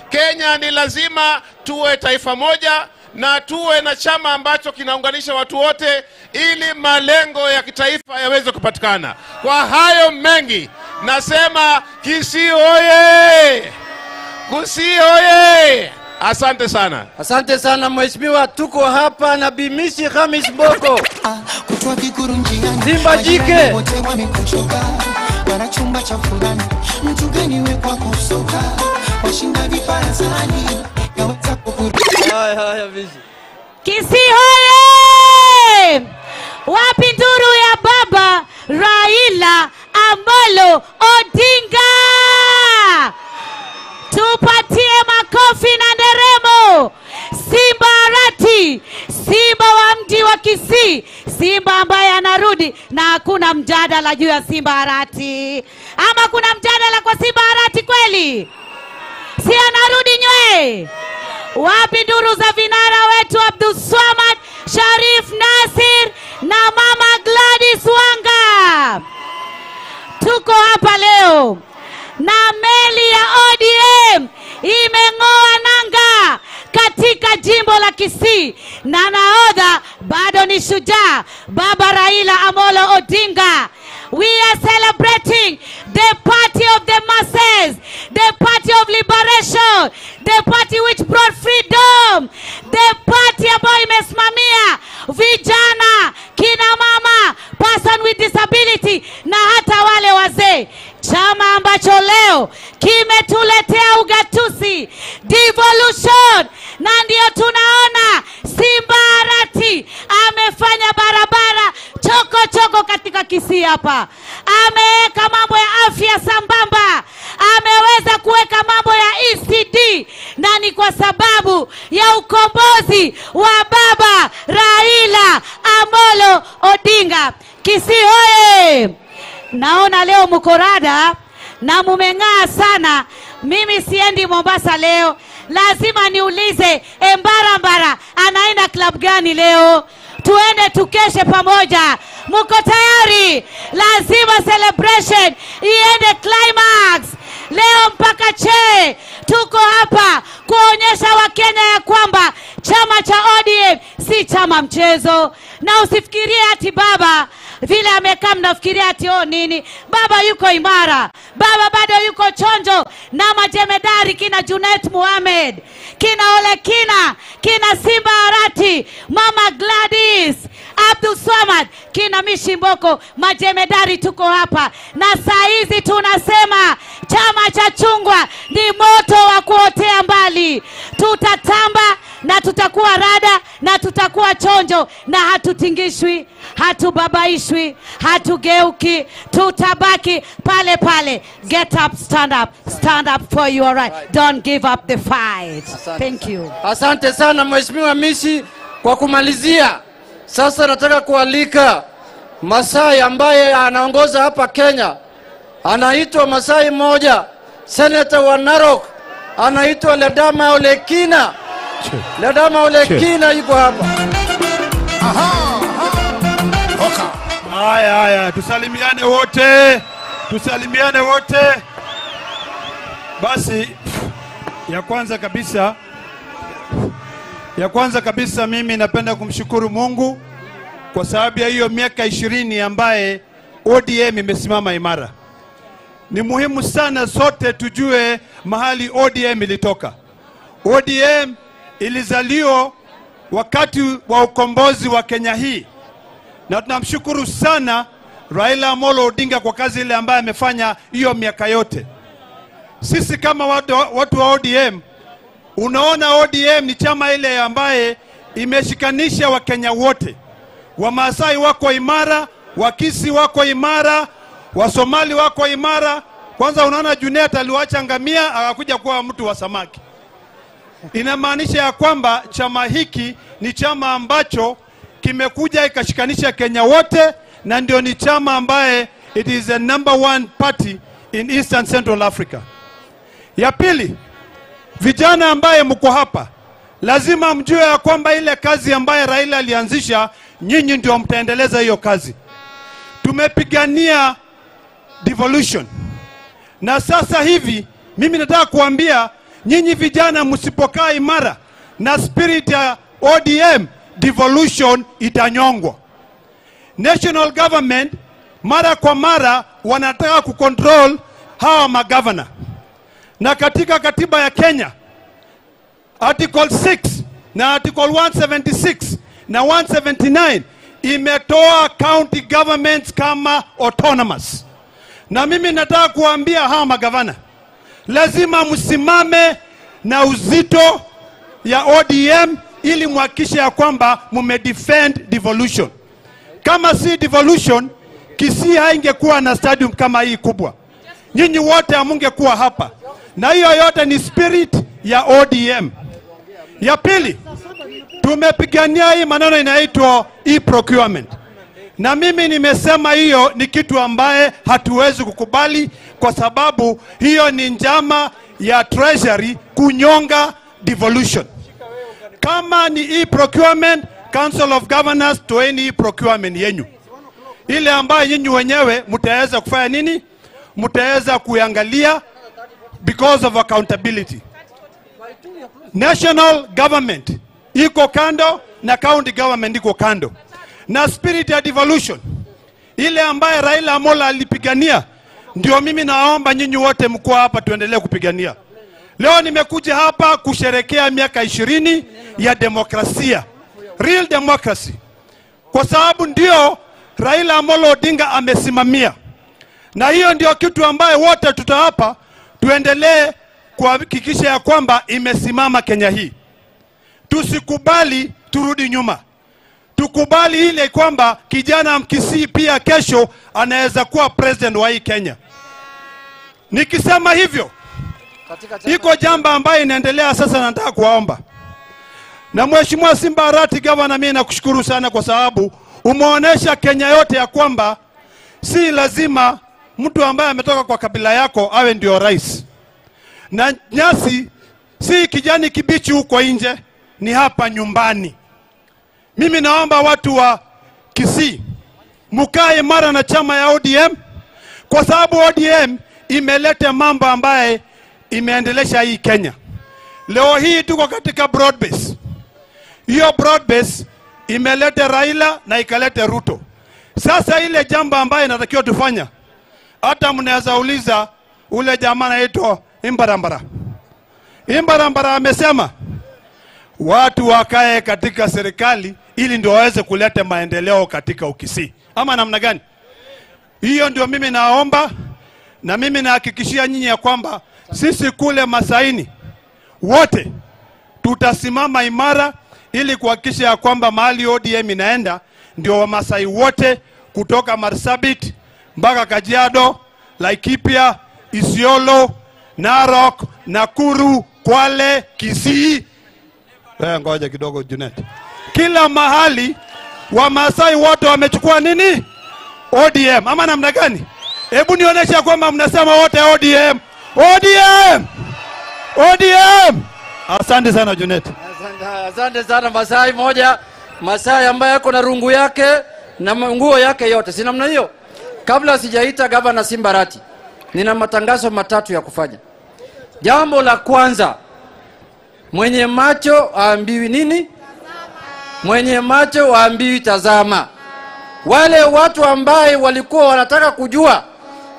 G: Kenya ni lazima tuwe taifa moja na tuwe na chama ambacho kinaunganisha watu wote, ili malengo ya kitaifa yaweze kupatikana. Kwa hayo mengi nasema Kisii oye! Kisii oye! Asante sana.
L: Asante sana mheshimiwa. Tuko hapa na Bimishi Hamis Mboko. Simba jike.
B: Kisii hoye! Wapi nduru ya baba Raila Amolo Odinga? Tupatie makofi na nderemo. Simba Arati, simba wa mji wa Kisii, simba ambaye anarudi, na hakuna mjadala juu ya Simba Arati. Ama kuna mjadala kwa Simba Arati kweli? Si anarudi nywe? Wapi nduru za vinara wetu Abdul Swamad, Sharif Nasir na Mama Gladys Wanga? Tuko hapa leo na meli ya ODM imeng'oa nanga katika jimbo la Kisii, na nahodha bado ni shujaa Baba Raila Amolo Odinga. We are celebrating the party of the masses, the party of liberation, the party which brought freedom, the party ambayo imesimamia vijana, kina mama, person with disability na hata wale wazee. Chama ambacho leo kimetuletea ugatusi, devolution, na ndio tunaona Simba Arati amefanya barabara choko choko katika Kisii hapa. Ameweka mambo ya afya sambamba, ameweza kuweka mambo ya ECD, na ni kwa sababu ya ukombozi wa baba Raila Amolo Odinga. Kisii hoye! Naona leo mko rada na mumeng'aa sana. Mimi siendi Mombasa leo, lazima niulize Embarambara anaenda club gani leo? Tuende tukeshe pamoja. Mko tayari? Lazima celebration iende climax leo mpaka che. Tuko hapa kuonyesha Wakenya ya kwamba chama cha ODM si chama mchezo. Na usifikirie ati baba vile amekaa mnafikiria ati oh nini. Baba yuko imara, baba bado yuko chonjo, na majemedari kina Junet Mohamed, kina Olekina, kina Simba Arati, Mama Gladys, Abdul Swamad, kina Mishi Mboko, majemedari tuko hapa. Na saa hizi tunasema chama cha chungwa ni moto wa kuotea mbali. Tutatamba na tutakuwa rada na tutakuwa chonjo, na hatutingishwi, hatubabaishwi, hatugeuki, tutabaki pale pale. Get up, stand up, stand up for your right. Don't give up the fight. Thank you.
L: Asante sana Mheshimiwa Mishi. Kwa kumalizia, sasa nataka kualika Masai ambaye anaongoza hapa Kenya, anaitwa Masai mmoja, senator wa Narok, anaitwa Ledama Olekina. Ledama Olekina yuko hapa.
C: Haya, haya, tusalimiane wote, tusalimiane wote. Basi ya kwanza kabisa mimi napenda kumshukuru Mungu kwa sababu ya hiyo miaka 20 ambaye ODM imesimama imara. Ni muhimu sana sote tujue mahali ODM ilitoka. ODM ilizaliwa wakati wa ukombozi wa Kenya hii. Na tunamshukuru sana Raila Amolo Odinga kwa kazi ile ambaye amefanya hiyo miaka yote. Sisi kama watu wa ODM, unaona ODM ni chama ile ambaye imeshikanisha Wakenya wote. Wamasai wako imara, Wakisi wako imara, Wasomali wako imara. Kwanza unaona Junet aliwacha ngamia akakuja kuwa mtu wa samaki. Inamaanisha ya kwamba chama hiki ni chama ambacho kimekuja ikashikanisha Kenya wote, na ndio ni chama ambaye it is the number 1 party in Eastern Central Africa. Ya pili, vijana ambaye mko hapa, lazima mjue ya kwamba ile kazi ambaye Raila alianzisha, nyinyi ndio mtaendeleza hiyo kazi. Tumepigania devolution. Na sasa hivi mimi nataka kuambia nyinyi vijana, msipokaa imara na spirit ya ODM, devolution itanyongwa. National government mara kwa mara wanataka kucontrol hawa magavana. Na katika katiba ya Kenya Article 6 na Article 176 na 179 imetoa county governments kama autonomous. Na mimi nataka kuambia hawa magavana, lazima msimame na uzito ya ODM ili muhakikishe ya kwamba mumedefend devolution. Kama si devolution, Kisii haingekuwa na stadium kama hii kubwa. Nyinyi wote hamungekuwa hapa. Na hiyo yote ni spirit ya ODM. Ya pili, tumepigania hii maneno inaitwa e-procurement. Na mimi nimesema hiyo ni kitu ambaye hatuwezi kukubali, kwa sababu hiyo ni njama ya treasury kunyonga devolution. Kama ni e-procurement, Council of Governors, toeni e-procurement yenyu. Ile ambayo nyinyi wenyewe mtaweza kufanya nini? Mtaweza kuangalia because of accountability. National government iko kando na county government iko kando. Na spirit ya devolution ile ambaye Raila Amolo alipigania, ndio mimi naomba nyinyi wote mko hapa tuendelee kupigania. Leo nimekuja hapa kusherekea miaka 20 ya demokrasia, real democracy, kwa sababu ndio Raila Amolo Odinga amesimamia. Na hiyo ndio kitu ambaye wote tutahapa tuendelee kuhakikisha ya kwamba imesimama Kenya hii. Tusikubali turudi nyuma. Tukubali ile kwamba kijana Mkisii pia kesho anaweza kuwa president wa hii Kenya. Nikisema hivyo, iko jambo ambayo inaendelea sasa, nataka kuwaomba. Na Mheshimiwa Simba Arati Governor, mimi nakushukuru sana kwa sababu umeonesha Kenya yote ya kwamba si lazima mtu ambaye ametoka kwa kabila yako awe ndio rais. Na nyasi si kijani kibichi huko nje, ni hapa nyumbani. Mimi naomba watu wa Kisii mkae mara na chama ya ODM, kwa sababu ODM imeleta mambo ambaye imeendelesha hii Kenya. Leo hii tuko katika broad base. Hiyo broad base imeleta Raila na ikaleta Ruto. Sasa ile jambo ambaye inatakiwa tufanya, hata mnaweza uliza ule jamaa anaitwa Imbarambara. Imbarambara amesema watu wakae katika serikali ili ndio waweze kuleta maendeleo katika Ukisii. Ama namna gani? Hiyo ndio mimi naomba, na mimi nahakikishia nyinyi ya kwamba sisi kule Masaini wote tutasimama imara ili kuhakikisha ya kwamba mahali ODM inaenda ndio Wamasai wote kutoka Marsabit mpaka Kajiado, Laikipia, Isiolo, Narok, Nakuru, Kwale, Kisii. Ngoja kidogo Junet. Kila mahali Wamasai wote wamechukua nini? ODM ama namna gani? Hebu nionyeshe kwamba mnasema wote ODM. ODM! ODM! Asante sana Junet.
L: Asante sana Masai moja, Masai ambaye ako na rungu yake na nguo yake yote, si namna hiyo? Kabla sijaita Gavana Simba Arati, nina matangazo matatu ya kufanya. Jambo la kwanza, mwenye macho haambiwi nini? Mwenye macho haambiwi tazama. Wale watu ambaye walikuwa wanataka kujua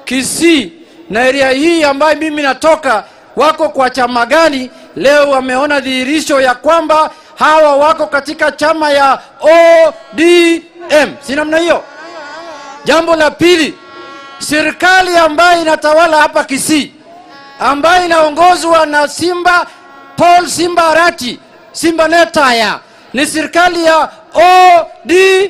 L: Kisii na area hii ambayo mimi natoka wako kwa chama gani, leo wameona dhihirisho ya kwamba hawa wako katika chama ya ODM, si namna hiyo? Jambo la pili, serikali ambayo inatawala hapa Kisii ambayo inaongozwa na Simba Paul Simba Arati, Simba Netaya, ni serikali ya ODM,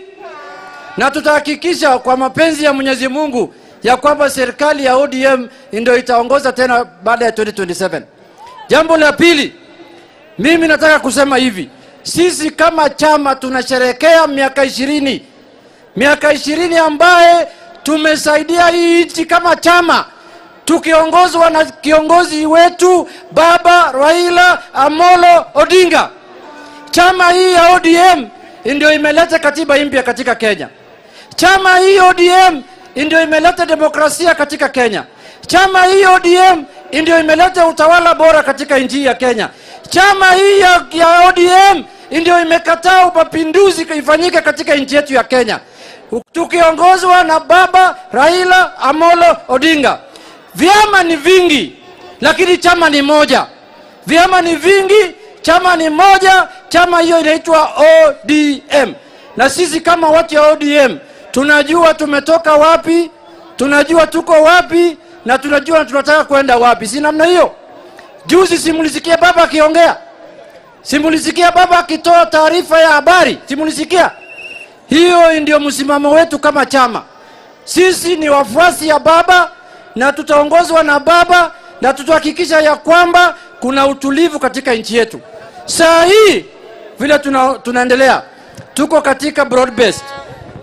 L: na tutahakikisha kwa mapenzi ya Mwenyezi Mungu ya kwamba serikali ya ODM ndio itaongoza tena baada ya 2027. Jambo la pili, mimi nataka kusema hivi, sisi kama chama tunasherehekea miaka 20. Miaka 20 ambaye tumesaidia hii nchi kama chama, tukiongozwa na kiongozi wetu Baba Raila Amolo Odinga. Chama hii ya ODM ndio imeleta katiba mpya katika Kenya. Chama hii ODM ndio imeleta demokrasia katika Kenya. Chama hii ODM ndio imeleta utawala bora katika nchi ya Kenya. Chama hii ya ODM ndio imekataa mapinduzi ifanyike katika nchi yetu ya Kenya, tukiongozwa na Baba Raila Amolo Odinga. Vyama ni vingi, lakini chama ni moja. Vyama ni vingi, chama ni moja. Chama hiyo inaitwa ODM. Na sisi kama watu ya ODM tunajua tumetoka wapi, tunajua tuko wapi, na tunajua tunataka kwenda wapi. Si namna hiyo? Juzi simulisikia baba akiongea, simulisikia baba akitoa taarifa ya habari, simulisikia? Hiyo ndio msimamo wetu kama chama. Sisi ni wafuasi ya baba na tutaongozwa na baba, na tutahakikisha ya kwamba kuna utulivu katika nchi yetu. Saa hii vile tunaendelea, tuko katika broad based,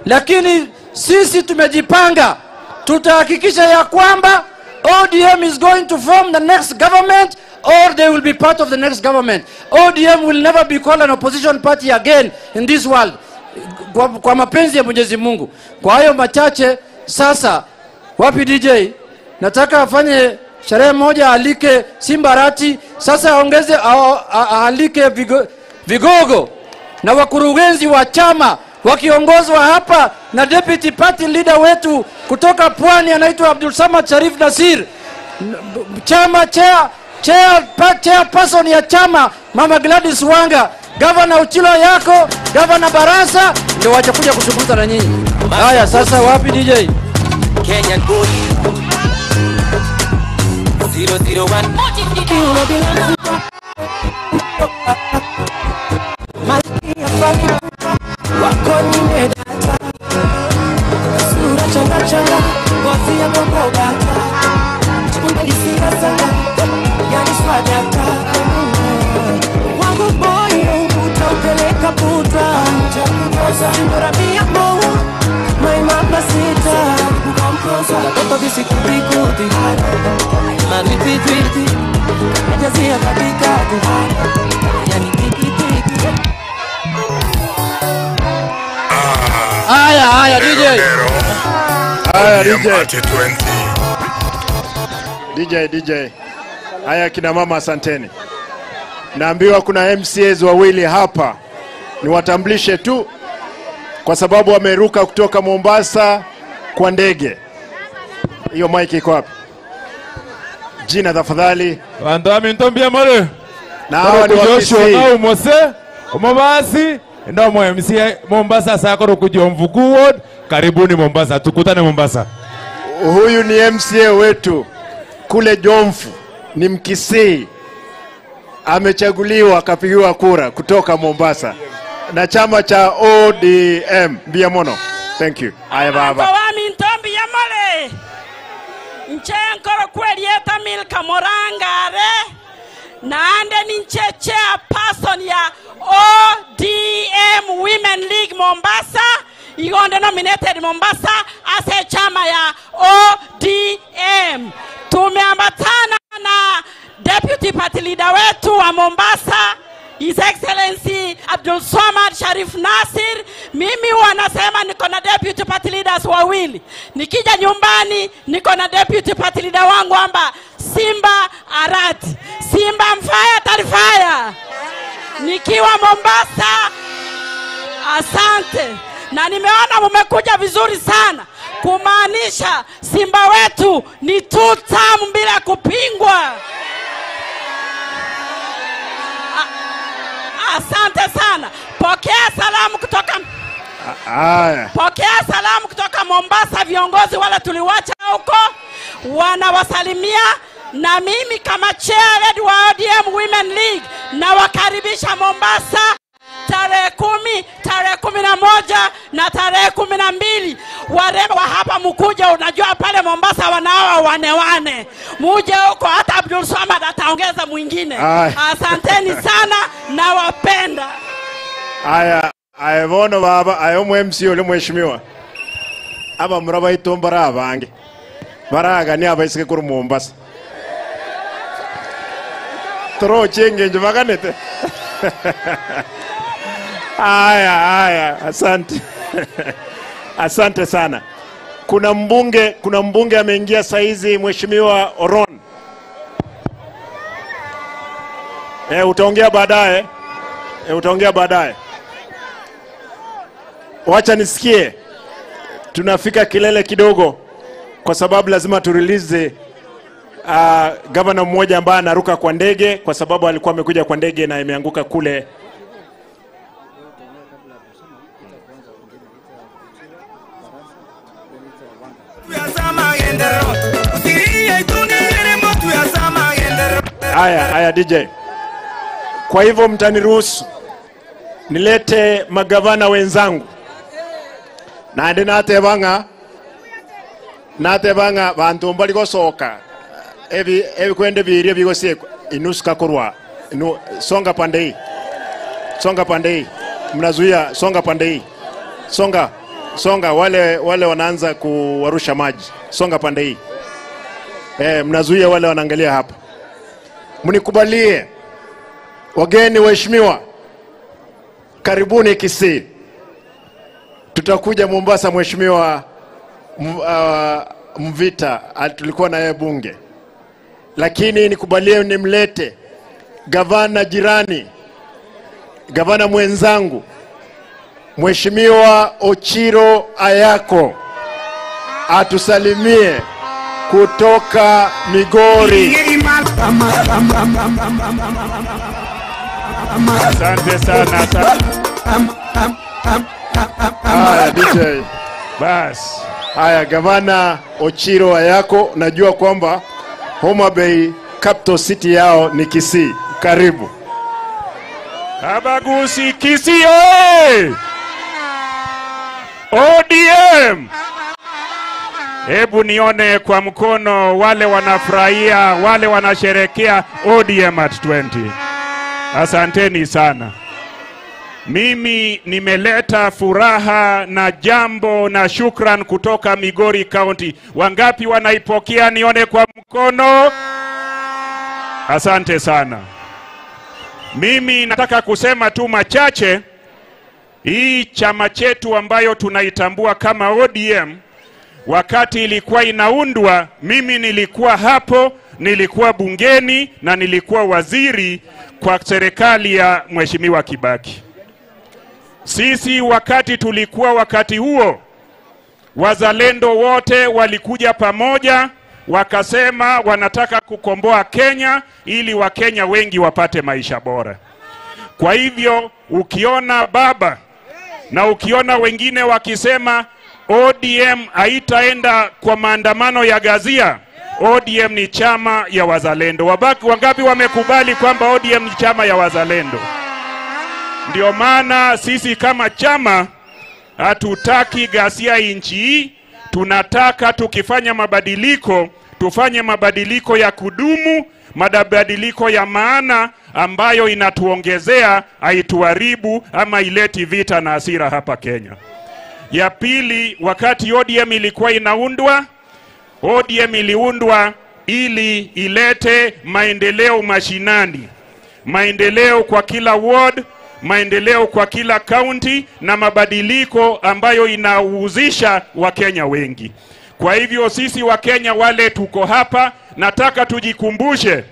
L: lakini sisi tumejipanga. Tutahakikisha ya kwamba ODM is going to form the next government or they will be part of the next government. ODM will never be called an opposition party again in this world, kwa mapenzi ya Mwenyezi Mungu. Kwa hayo machache, sasa wapi DJ? Nataka afanye sherehe moja, alike Simba Arati, sasa aongeze, alike vigogo na wakurugenzi wa chama wakiongozwa hapa na deputy party leader wetu kutoka Pwani anaitwa Abdul Samad Sharif Nasir, chama chairperson ya chama Mama Gladys Wanga, Governor Uchilo yako, Governor Barasa, ndio wachakuja kuzungumza na nyinyi. Haya, sasa wapi DJ?
J: Kenyan boy 001
N: wako nimedata, sura changa changa, ngozi ya mabogata, unalisia sana, yani swadata. Wangu moyo utaupeleka puta, bora mia mo, my mama sita, toto visikutikuti, manitititi, najazia katikati, yani tikitiki.
L: Haya, haya DJ.
K: Haya DJ. DJ DJ. Haya kina mama, asanteni. Naambiwa kuna MCAs wawili hapa. Niwatambulishe tu kwa sababu wameruka kutoka Mombasa kwa ndege. Hiyo mic iko wapi? Jina tafadhali.
Q: Bandami ntombia mole.
K: Na hawa ni wa Kisii.
Q: Na umose, umobasi. Ndo mwe MCA Mombasa sakoro kujua Mvuku Ward. Karibuni Mombasa, tukutane Mombasa.
K: Huyu ni MCA wetu kule Jomfu, ni Mkisii. Amechaguliwa akapigiwa kura kutoka Mombasa na chama cha ODM. Biamono. Thank you. Aya baba.
V: Wami ntombi ya mole. Nchenkoro kweli eta Milka Morangare. Naande ni chairperson ya ODM Women League Mombasa. Igonde nominated Mombasa ase chama ya ODM. Tumeambatana na deputy party leader wetu wa Mombasa, His Excellency Abdul Swamad Sharif Nasir. Mimi wanasema niko na deputy party leaders wawili. Nikija nyumbani niko na deputy party leader wangu amba Simba Arati. Simba mfaya tarifaya. Nikiwa Mombasa, asante. Na nimeona mmekuja vizuri sana, kumaanisha Simba wetu ni two term bila kupingwa. Asante sana. Pokea salamu kutoka Pokea salamu kutoka Mombasa. Viongozi wale tuliwacha huko wanawasalimia, na mimi kama chair wa ODM Women League nawakaribisha Mombasa tarehe 10, tarehe 11 na tarehe 12. Warembo wa hapa mkuje, unajua pale Mombasa wanaoa wane. Muje huko, hata Abdul Swamad ataongeza mwingine. Asanteni sana na wapenda.
A: Aya, aya bono baba, ayo MC ole mheshimiwa. Aba muraba itombara abange. Baraga ni abaisike kuri Mombasa. Toro chenge nje baganete. Aya, aya, asante. Asante sana. Kuna mbunge ameingia saizi, Mheshimiwa Oron. Utaongea baadaye. Utaongea baadaye. Wacha nisikie. Tunafika kilele kidogo kwa sababu lazima turelease governor mmoja ambaye anaruka kwa ndege, kwa sababu alikuwa amekuja kwa ndege na imeanguka kule. Haya, haya DJ. Kwa hivyo mtaniruhusu nilete magavana wenzangu. Nande natebanga bantu mbali gosoka. Ebi kwende birie bigose inusuka korwa. Songa pande hii. Songa pande hii. Mnazuia, songa pande hii. Songa, songa wale wanaanza kuwarusha maji. Songa pande hii. Mnazuia wale wanaangalia hapa. Mnikubalie wageni waheshimiwa, karibuni Kisii. Tutakuja Mombasa, Mheshimiwa Mvita, tulikuwa na yeye bunge. Lakini nikubalie nimlete gavana jirani, gavana mwenzangu, Mheshimiwa Ochiro Ayako, atusalimie kutoka Migori.
E: Asante sana.
A: Haya DJ.
E: Bas.
A: Haya, gavana Ochiro Ayako, najua kwamba Homa Bay capital city yao ni Kisii. Karibu.
E: Abagusi Kisii oye! ODM. Hebu nione kwa mkono wale wanafurahia, wale wanasherekea ODM at 20. Asanteni sana. Mimi nimeleta furaha na jambo na shukran kutoka Migori County. Wangapi wanaipokea nione kwa mkono? Asante sana. Mimi nataka kusema tu machache. Hii chama chetu ambayo tunaitambua kama ODM, wakati ilikuwa inaundwa, mimi nilikuwa hapo, nilikuwa bungeni na nilikuwa waziri kwa serikali ya Mheshimiwa Kibaki. Sisi wakati tulikuwa wakati huo, wazalendo wote walikuja pamoja, wakasema wanataka kukomboa Kenya ili Wakenya wengi wapate maisha bora. Kwa hivyo ukiona baba na ukiona wengine wakisema ODM haitaenda kwa maandamano ya ghasia, ODM ni chama ya wazalendo. Wangapi wamekubali kwamba ODM ni chama ya wazalendo? Ndio maana sisi kama chama hatutaki ghasia nchi hii. Tunataka tukifanya mabadiliko, tufanye mabadiliko ya kudumu, mabadiliko ya maana ambayo inatuongezea, haituharibu ama ileti vita na hasira hapa Kenya. Ya pili, wakati ODM ilikuwa inaundwa, ODM iliundwa ili ilete maendeleo mashinani, maendeleo kwa kila ward, maendeleo kwa kila county, na mabadiliko ambayo inahusisha Wakenya wengi. Kwa hivyo sisi Wakenya wale tuko hapa, nataka tujikumbushe,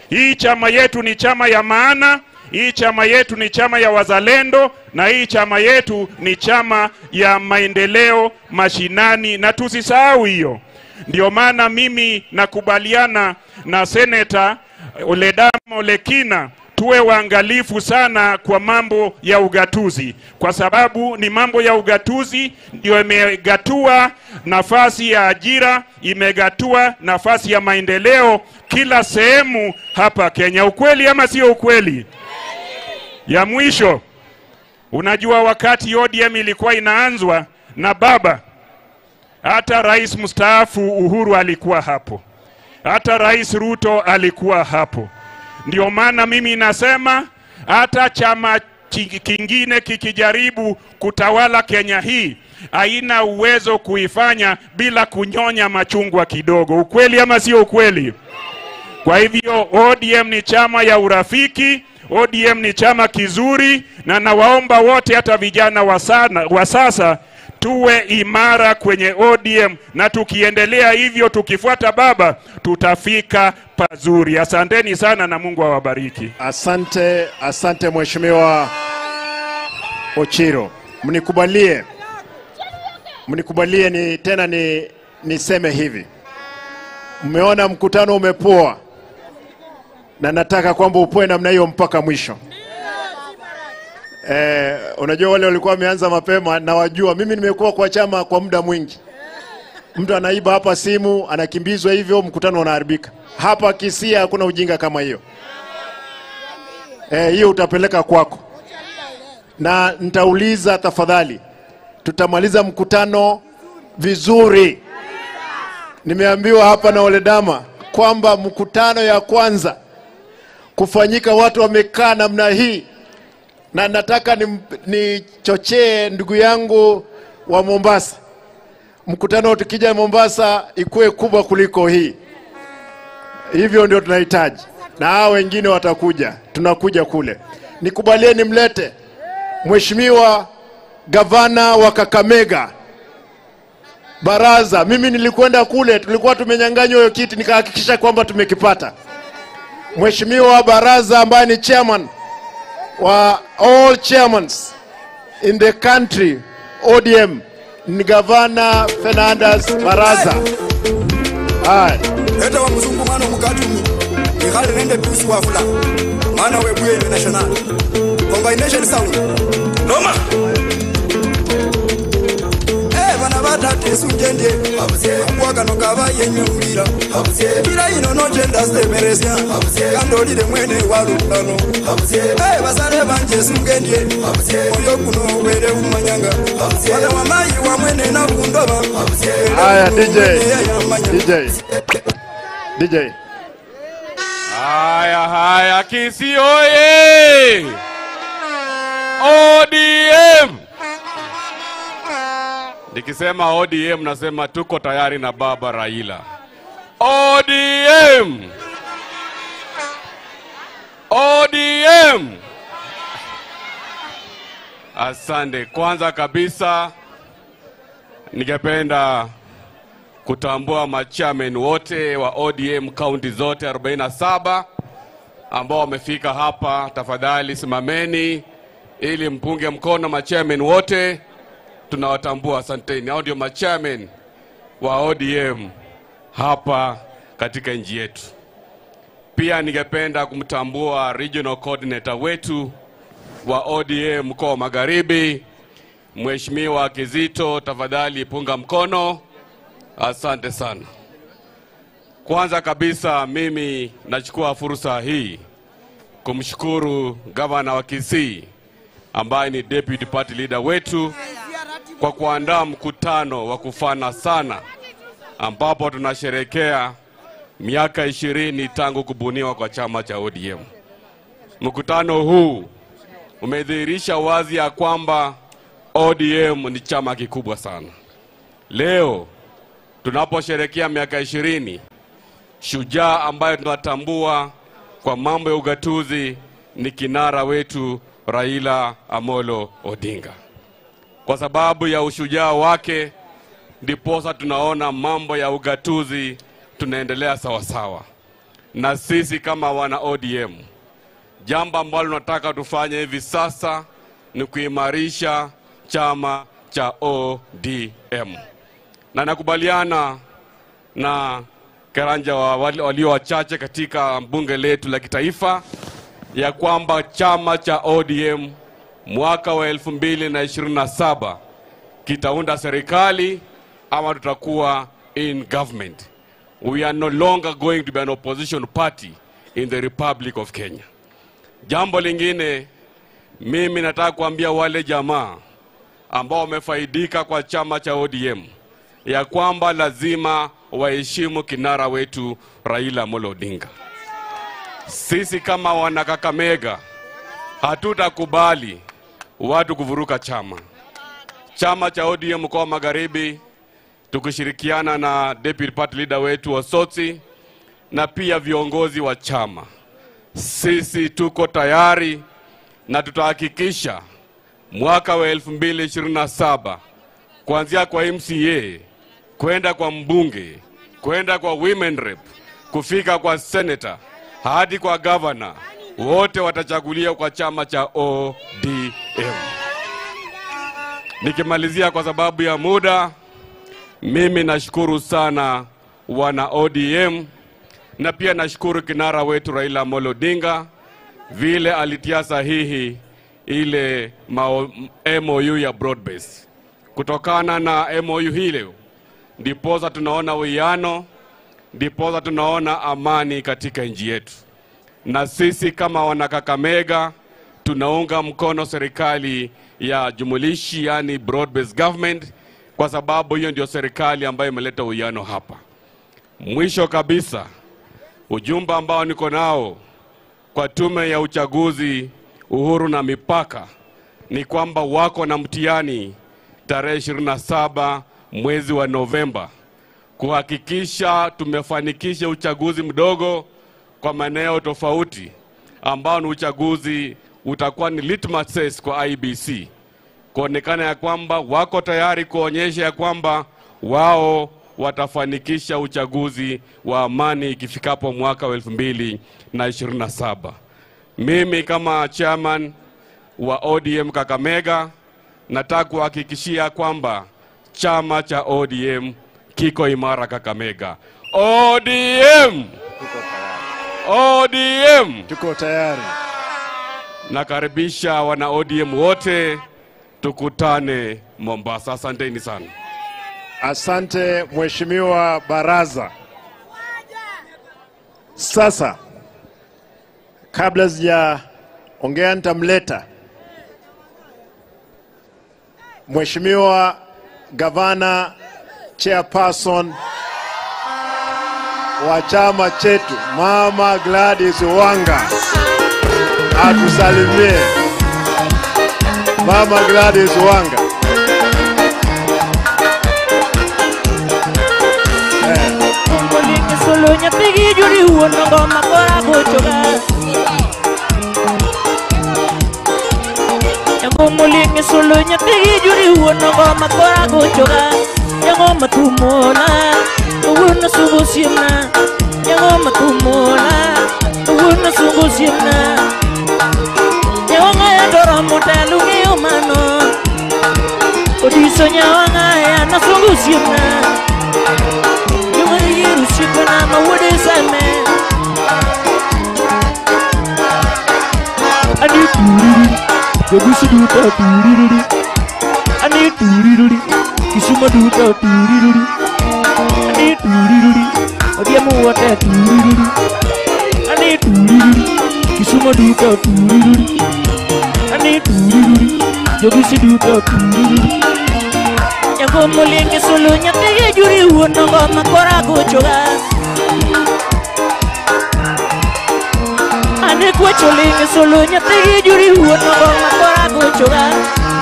E: hii chama yetu ni chama ya maana, hii chama yetu ni chama ya wazalendo, na hii chama yetu ni chama ya maendeleo mashinani, na tusisahau hiyo. Ndio maana mimi nakubaliana na Seneta Ledama Olekina, tuwe waangalifu sana kwa mambo ya ugatuzi, kwa sababu ni mambo ya ugatuzi ndio imegatua nafasi ya ajira, imegatua nafasi ya maendeleo kila sehemu hapa Kenya. Ukweli ama sio ukweli? Ya mwisho, unajua wakati ODM ilikuwa inaanzwa na baba, hata rais mstaafu Uhuru alikuwa hapo, hata Rais Ruto alikuwa hapo. Ndio maana mimi nasema hata chama kingine kikijaribu kutawala Kenya hii haina uwezo kuifanya bila kunyonya machungwa kidogo. Ukweli ama sio ukweli? Kwa hivyo ODM ni chama ya urafiki, ODM ni chama kizuri, na nawaomba wote, hata vijana wa sasa, tuwe imara kwenye ODM, na tukiendelea hivyo, tukifuata baba, tutafika pazuri. Asanteni sana na Mungu awabariki.
A: Asante, asante Mheshimiwa Ochiro. Mnikubalie ni tena niseme hivi. Mmeona mkutano umepoa, na nataka kwamba upoe namna hiyo mpaka mwisho. Unajua wale walikuwa wameanza mapema na wajua mimi nimekuwa kwa chama kwa muda mwingi. Mtu anaiba hapa simu, anakimbizwa hivyo, mkutano unaharibika. Hapa Kisii hakuna ujinga kama hiyo. Hiyo utapeleka kwako. Na nitauliza tafadhali, tutamaliza mkutano vizuri. Nimeambiwa hapa na Oledama kwamba mkutano ya kwanza kufanyika watu wamekaa namna hii, na nataka nichochee ndugu yangu wa Mombasa, mkutano tukija Mombasa ikuwe kubwa kuliko hii. Hivyo ndio tunahitaji, na hao wengine watakuja, tunakuja kule. Nikubalie nimlete Mheshimiwa Gavana wa Kakamega Baraza. Mimi nilikwenda kule, tulikuwa tumenyang'anywa hiyo kiti, nikahakikisha kwamba tumekipata. Mheshimiwa Baraza ambaye ni chairman wa all chairmans in the country ODM, ni Gavana Fernandes Baraza. Hai.
I: Eta wa mzungu mwana mukatumi. Ihale nende piusi wa fula. Maana webuye international. Combination sound. Noma. Bana batate sunjende. Abwa no kaba yenyulira. Bila ino no jenda stemeresia. Kandolire mwene walundano. Basale banje sungende. Oyo kuno were umanyanga. Bana wa mayi wa mwene na kundoba.
A: Haya DJ. DJ.
R: Haya haya Kisii oye! ODM. Nikisema ODM nasema tuko tayari na baba Raila. ODM. ODM. Asante. Kwanza kabisa ningependa kutambua machairman wote wa ODM county zote 47 ambao wamefika hapa. Tafadhali simameni ili mpunge mkono machairman wote. Tunawatambua, asanteni. Hao ndio machairman wa ODM hapa katika nchi yetu. Pia ningependa kumtambua regional coordinator wetu wa ODM mkoa wa Magharibi, Mheshimiwa Kizito, tafadhali punga mkono. Asante sana. Kwanza kabisa mimi nachukua fursa hii kumshukuru gavana wa Kisii ambaye ni deputy party leader wetu kwa kuandaa mkutano wa kufana sana ambapo tunasherehekea miaka 20 tangu kubuniwa kwa chama cha ODM. Mkutano huu umedhihirisha wazi ya kwamba ODM ni chama kikubwa sana. Leo tunaposherehekea miaka 20, shujaa ambayo tunatambua kwa mambo ya ugatuzi ni kinara wetu Raila Amolo Odinga. Kwa sababu ya ushujaa wake ndiposa tunaona mambo ya ugatuzi tunaendelea sawasawa. Na sisi kama wana ODM, jambo ambalo tunataka tufanye hivi sasa ni kuimarisha chama cha ODM. Na nakubaliana na Karanja walio wachache katika bunge letu la kitaifa ya kwamba chama cha ODM mwaka wa 2027 kitaunda serikali ama tutakuwa in government. We are no longer going to be an opposition party in the Republic of Kenya. Jambo lingine, mimi nataka kuambia wale jamaa ambao wamefaidika kwa chama cha ODM ya kwamba lazima waheshimu kinara wetu Raila Amolo Odinga. Sisi kama wana Kakamega hatutakubali watu kuvuruka chama. Chama cha ODM mkoa Magharibi tukishirikiana na Deputy Party Leader wetu Osotsi na pia viongozi wa chama, sisi tuko tayari na tutahakikisha mwaka wa 2027 kuanzia kwa MCA kwenda kwa mbunge, kwenda kwa women rep, kufika kwa senator hadi kwa governor, wote watachagulia kwa chama cha ODM. Nikimalizia kwa sababu ya muda, mimi nashukuru sana wana ODM na pia nashukuru kinara wetu Raila Amolo Odinga vile alitia sahihi ile MOU ya broad base. Kutokana na MOU hile ndiposa tunaona uwiano, ndiposa tunaona amani katika nchi yetu. Na sisi kama wana Kakamega tunaunga mkono serikali ya jumulishi, yani broad based government, kwa sababu hiyo ndio serikali ambayo imeleta uwiano hapa. Mwisho kabisa, ujumbe ambao niko nao kwa tume ya uchaguzi uhuru na mipaka ni kwamba wako na mtihani tarehe 27 mwezi wa Novemba kuhakikisha tumefanikisha uchaguzi mdogo kwa maeneo tofauti, ambao ni uchaguzi utakuwa ni litmus test kwa IBC, kuonekana ya kwamba wako tayari kuonyesha ya kwamba wao watafanikisha uchaguzi wa amani ikifikapo mwaka wa 2027. Mimi kama chairman wa ODM Kakamega nataka kuhakikishia kwamba chama cha ODM kiko imara Kakamega. ODM! ODM!
A: Tuko tayari.
R: Nakaribisha wana ODM wote, tukutane Mombasa. Asanteni sana.
A: Asante Mheshimiwa Baraza. Sasa kabla sijaongea nitamleta Mheshimiwa Gavana Chairperson wa chama chetu Mama Gladys Wanga atusalimie. Mama Gladys Wanga.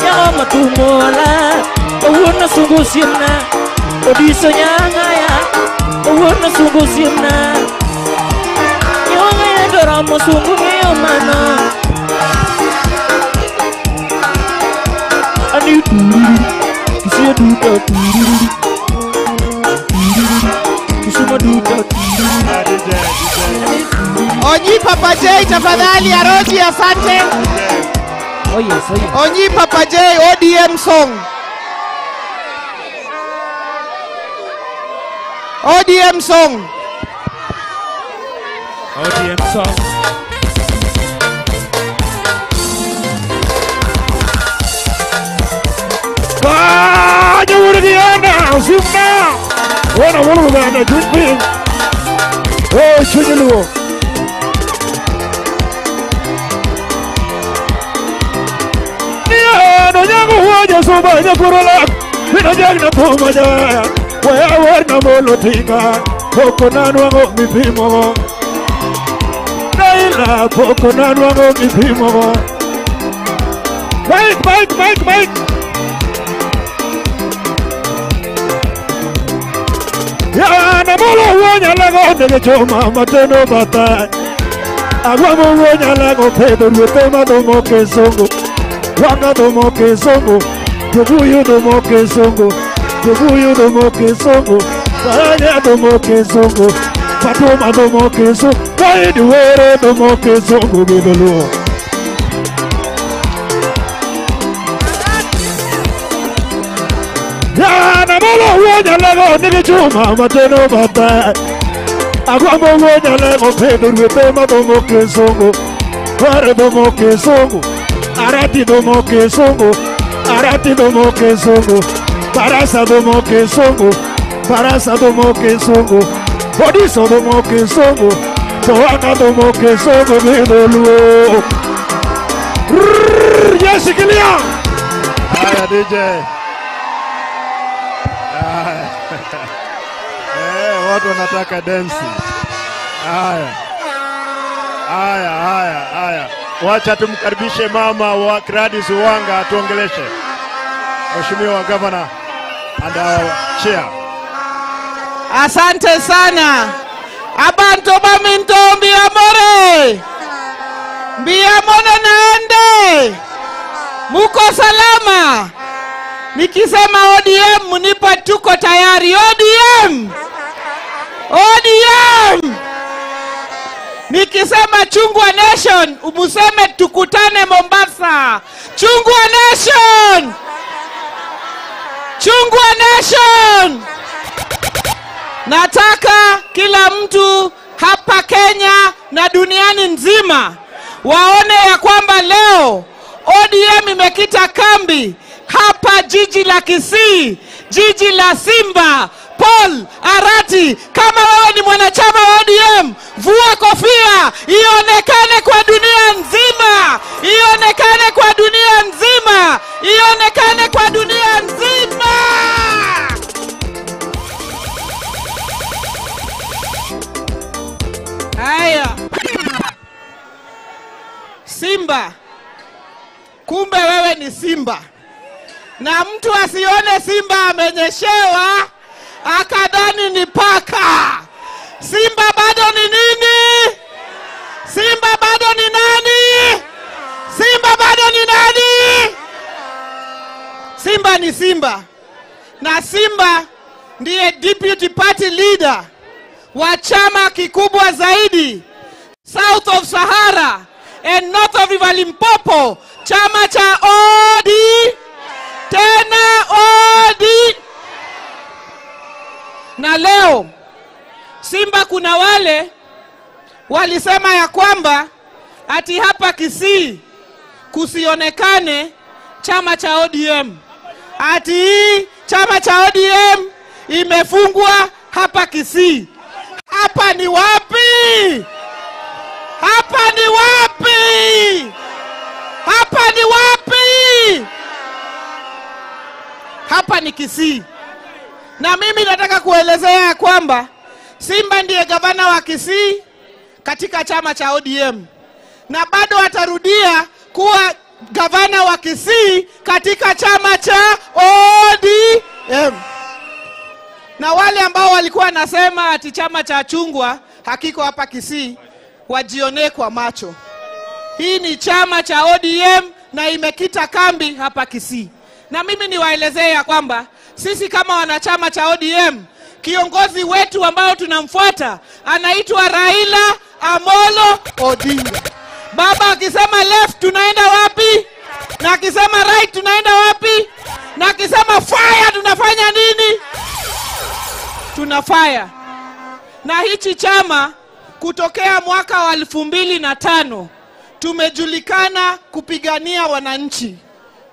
P: Nyama tumola Owona sungu simna Odiso nyanga ya Owona sungu simna Nyonga ya doramo sungu ngeyo mano Ani tururu Kisiya duta tururu Kisuma duta tururu.
D: Onyi Papa J tafadhali, Aroji asante.
P: Oh yes, oh yes.
D: Onyi Papa J ODM song. ODM song.
E: ODM song.
A: Oh, Chunyiluo. Niano nyangu huoja suba nyakurola. Wina jagna pumaja. Wea warna molo tinga. Poko nanwango mipimo. Naila poko nanwango mipimo. Mike, Mike, Mike, Mike. Ya na molo wonya lago de choma mateno bata. Agwamo wonya lago pedo rutema domo kesongo. Wanga domo kesongo. Tubuyu domo kesongo. Tubuyu domo kesongo. Baranya domo kesongo. Fatuma domo kesongo. Kaidi were domo kesongo bidolo. Ya na molo wonya lago de choma mateno bata. Agwamo wonya lago pedo rutema domo kesongo. Ware domo kesongo. Arati domo kesongo. Arati domo kesongo. Barasa domo kesongo. Barasa domo kesongo. Bodiso domo kesongo. Toana domo kesongo bidolo. Yeshikilia.
O: Haya DJ. Watu wanataka dance. Haya.
A: Haya, haya, haya. Wacha tumkaribishe mama wa Gladys Wanga atuongeleshe. Mheshimiwa Governor and our chair.
D: Asante sana. Abantu baminto mbiamore. Mbiamone naende. Muko salama. Nikisema ODM mnipa tuko tayari. ODM. ODM. Nikisema Chungwa Nation, umuseme tukutane Mombasa. Chungwa Nation. Chungwa Nation. Nataka kila mtu hapa Kenya na duniani nzima waone ya kwamba leo ODM imekita kambi hapa jiji la Kisii, jiji la Simba. Paul Arati, kama wewe ni mwanachama wa ODM, vua kofia, ionekane kwa dunia nzima, ionekane kwa dunia nzima, ionekane kwa dunia nzima. Haya. Simba. Kumbe wewe ni Simba. Na mtu asione Simba amenyeshewa akadhani ni paka. Simba bado ni nini? Simba bado ni nani? Simba bado ni nani? Simba ni Simba. Na Simba ndiye deputy party leader wa chama kikubwa zaidi South of Sahara and North of River Limpopo, chama cha OD, tena OD. Na leo Simba kuna wale walisema ya kwamba ati hapa Kisii kusionekane chama cha ODM. Ati chama cha ODM imefungwa hapa Kisii. Hapa ni wapi? Hapa ni wapi? Hapa ni wapi? Hapa ni Kisii. Na mimi nataka kuelezea ya kwamba Simba ndiye gavana wa Kisii katika chama cha ODM. Na bado atarudia kuwa gavana wa Kisii katika chama cha ODM. Na wale ambao walikuwa nasema ati chama cha chungwa hakiko hapa Kisii, wajionee kwa macho. Hii ni chama cha ODM na imekita kambi hapa Kisii. Na mimi niwaelezee ya kwamba sisi kama wanachama cha ODM, kiongozi wetu ambao tunamfuata anaitwa Raila Amolo Odinga. Baba akisema left tunaenda wapi? Na akisema right tunaenda wapi? Na akisema fire tunafanya nini? Tuna fire. Na hichi chama kutokea mwaka wa 2005 tumejulikana kupigania wananchi.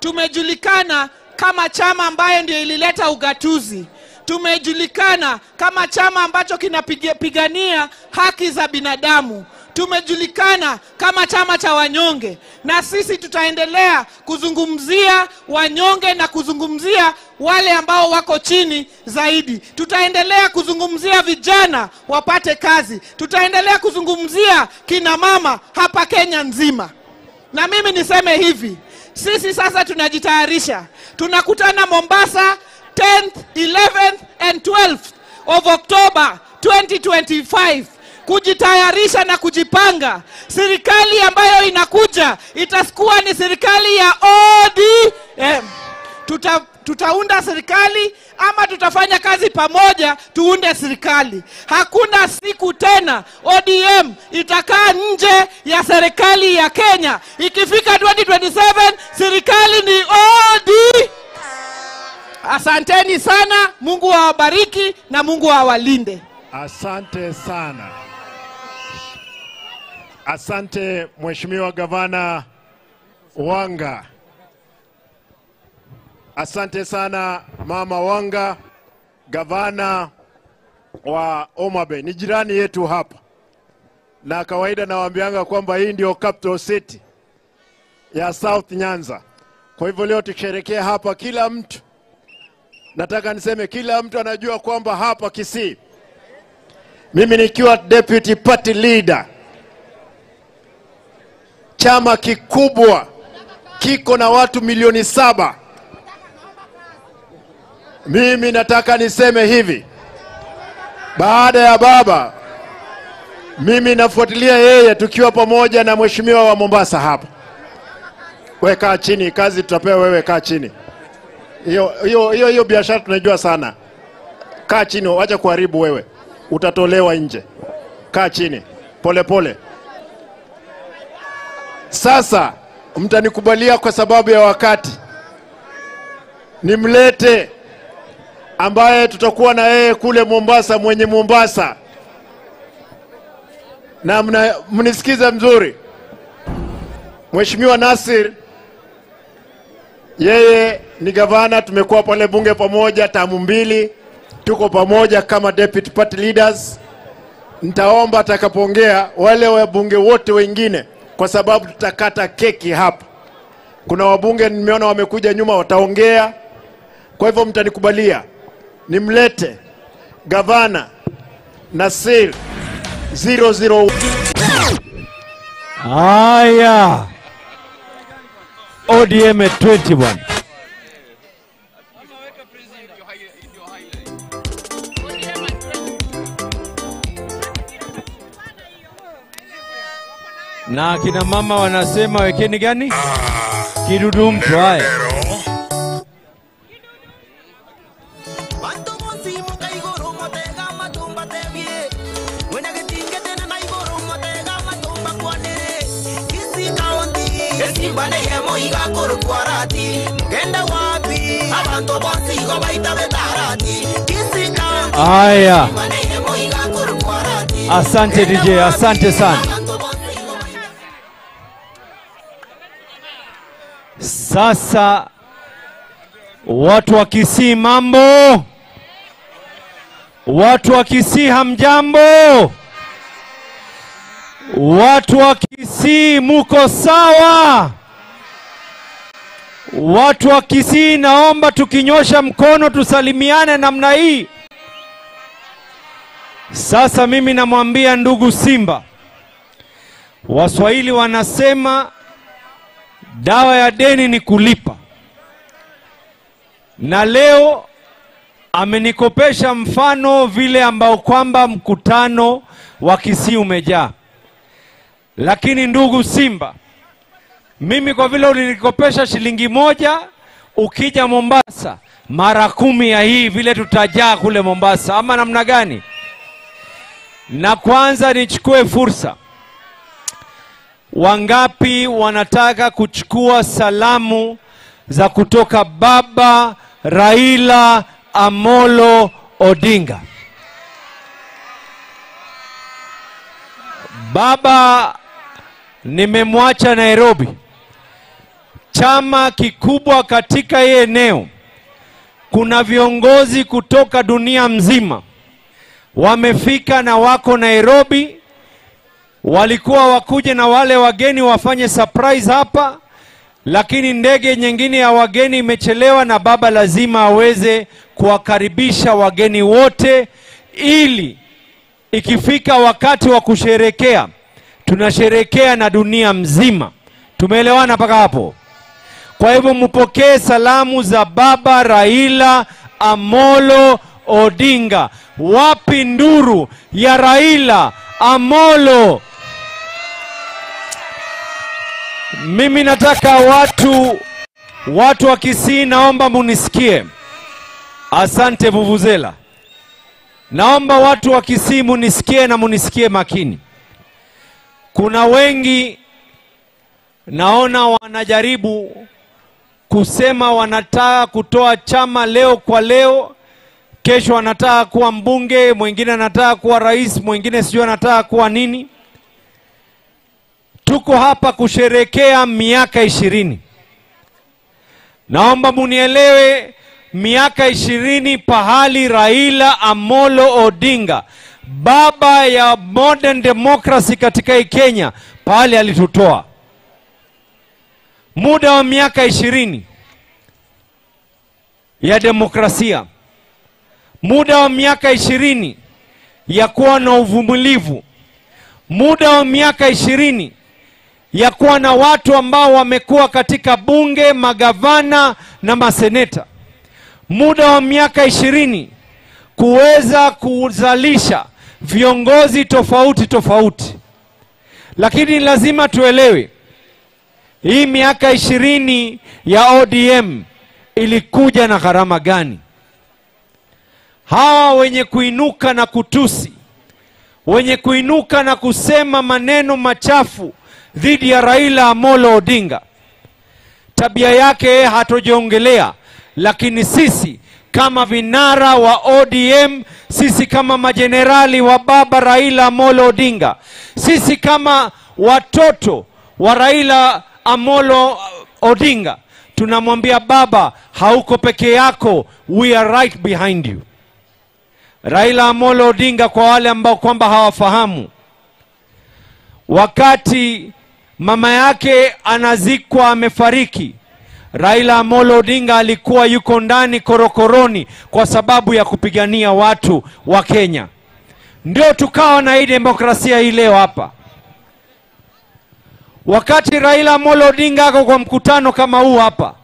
D: Tumejulikana kama chama ambayo ndio ilileta ugatuzi. Tumejulikana kama chama ambacho kinapigania haki za binadamu. Tumejulikana kama chama cha wanyonge. Na sisi tutaendelea kuzungumzia wanyonge na kuzungumzia wale ambao wako chini zaidi. Tutaendelea kuzungumzia vijana wapate kazi. Tutaendelea kuzungumzia kina mama hapa Kenya nzima. Na mimi niseme hivi, sisi sasa tunajitayarisha. Tunakutana Mombasa 10th, 11th and 12th of October 2025. Kujitayarisha na kujipanga. Serikali ambayo inakuja itakuwa ni serikali ya ODM. Tutaunda serikali ama tutafanya kazi pamoja tuunde serikali. Hakuna siku tena ODM itakaa nje ya serikali ya Kenya. Ikifika 2027 serikali ni ODM. Asanteni sana, Mungu awabariki na Mungu awalinde.
A: Asante sana. Asante Mheshimiwa Gavana Wanga. Asante sana Mama Wanga, gavana wa Homa Bay. Ni jirani yetu hapa. Na kawaida nawaambianga kwamba hii ndio capital city ya South Nyanza. Kwa hivyo leo tukisherehekea hapa kila mtu, nataka niseme kila mtu anajua kwamba hapa Kisii, mimi nikiwa deputy party leader, chama kikubwa kiko na watu milioni 7. Mimi nataka niseme hivi, baada ya baba, mimi nafuatilia yeye tukiwa pamoja na mheshimiwa wa Mombasa hapa. Wewe kaa chini, kazi tutapewa wewe, kaa chini. Hiyo biashara tunajua sana. Kaa chini, acha kuharibu wewe. Utatolewa nje. Kaa chini, pole pole. Sasa mtanikubalia kwa sababu ya wakati, nimlete ambaye tutakuwa na yeye kule Mombasa, mwenye Mombasa. Na mnisikize mzuri. Mheshimiwa Nasir, yeye ni gavana, tumekuwa pale bunge pamoja tamu 2, tuko pamoja kama deputy party leaders. Nitaomba atakapoongea wale wabunge wote wengine, kwa sababu tutakata keki hapa. Kuna wabunge nimeona wamekuja nyuma wataongea. Kwa hivyo mtanikubalia nimlete Gavana Nasir 00.
Q: Haya, ODM 21. Na kina mama wanasema wekeni gani? Kidudu mtu. Haya. Haya. Asante DJ, asante sana. Sasa watu wa Kisii mambo? Watu wa Kisii hamjambo? Watu wa Kisii muko sawa? Watu wa Kisii naomba tukinyosha mkono tusalimiane namna hii. Sasa mimi namwambia ndugu Simba, Waswahili wanasema
S: Dawa ya deni ni kulipa. Na leo amenikopesha mfano vile ambao kwamba mkutano wa Kisii umejaa. Lakini ndugu Simba, mimi kwa vile ulinikopesha shilingi 1, ukija Mombasa mara 10 ya hii vile tutajaa kule Mombasa, ama namna gani? Na kwanza nichukue fursa, wangapi wanataka kuchukua salamu za kutoka Baba Raila Amolo Odinga? Baba nimemwacha Nairobi. Chama kikubwa katika hii eneo, kuna viongozi kutoka dunia mzima wamefika na wako Nairobi. Walikuwa wakuje na wale wageni wafanye surprise hapa, lakini ndege nyingine ya wageni imechelewa na baba lazima aweze kuwakaribisha wageni wote, ili ikifika wakati wa kusherekea tunasherekea na dunia mzima. Tumeelewana mpaka hapo? Kwa hivyo mpokee salamu za Baba Raila Amolo Odinga. Wapi nduru ya Raila Amolo? Mimi nataka watu wa Kisii, naomba munisikie. Asante vuvuzela. Naomba watu wa Kisii munisikie na munisikie makini. Kuna wengi naona wanajaribu kusema wanataka kutoa chama leo kwa leo, kesho wanataka kuwa mbunge, mwingine anataka kuwa rais, mwingine sijui anataka kuwa nini. Tuko hapa kusherekea miaka 20. Naomba munielewe, miaka 20 pahali Raila Amolo Odinga, baba ya modern democracy katika Kenya, pahali alitutoa. Muda wa miaka 20 ya demokrasia, muda wa miaka 20 ya kuwa na uvumilivu, muda wa miaka 20 ya kuwa na watu ambao wamekuwa katika bunge, magavana na maseneta, muda wa miaka 20 kuweza kuzalisha viongozi tofauti tofauti. Lakini lazima tuelewe, hii miaka 20 ya ODM ilikuja na gharama gani? Hawa wenye kuinuka na kutusi, wenye kuinuka na kusema maneno machafu dhidi ya Raila Amolo Odinga, tabia yake hatojiongelea, lakini sisi kama vinara wa ODM, sisi kama majenerali wa baba Raila Amolo Odinga, sisi kama watoto wa Raila Amolo Odinga, tunamwambia baba, hauko peke yako, we are right behind you. Raila Amolo Odinga, kwa wale ambao kwamba hawafahamu, wakati mama yake anazikwa amefariki, Raila Amolo Odinga alikuwa yuko ndani korokoroni kwa sababu ya kupigania watu wa Kenya. Ndio tukawa na hii demokrasia hii leo hapa. Wakati Raila Amolo Odinga ako kwa mkutano kama huu hapa,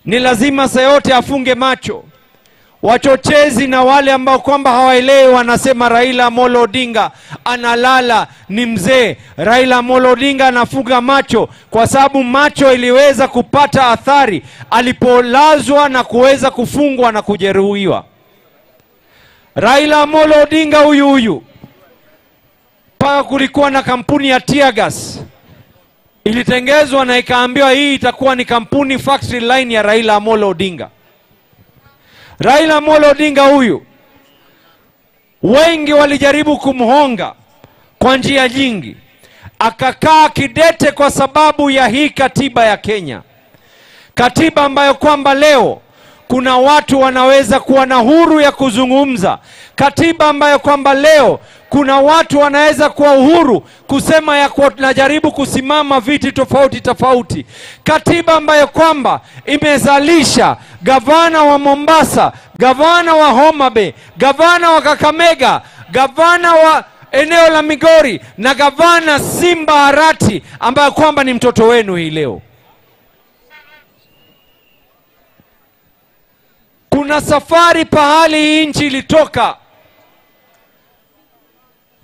S: ni lazima saa yote afunge macho. Wachochezi na wale ambao kwamba hawaelewi wanasema Raila Amolo Odinga analala, ni mzee. Raila Amolo Odinga anafunga macho kwa sababu macho iliweza kupata athari alipolazwa na kuweza kufungwa na kujeruhiwa. Raila Amolo Odinga huyu huyu, paka kulikuwa na kampuni ya tear gas ilitengezwa na ikaambiwa hii itakuwa ni kampuni factory line ya Raila Amolo Odinga. Raila Amolo Odinga huyu, wengi walijaribu kumhonga kwa njia nyingi, akakaa kidete kwa sababu ya hii katiba ya Kenya. Katiba ambayo kwamba leo kuna watu wanaweza kuwa na huru ya kuzungumza. Katiba ambayo kwamba leo kuna watu wanaweza kuwa uhuru kusema ya kuwa tunajaribu kusimama viti tofauti tofauti. Katiba ambayo kwamba imezalisha gavana wa Mombasa, gavana wa Homa Bay, gavana wa Kakamega, gavana wa eneo la Migori na gavana Simba Arati ambayo kwamba ni mtoto wenu hii leo. Kuna safari pahali hii nchi ilitoka,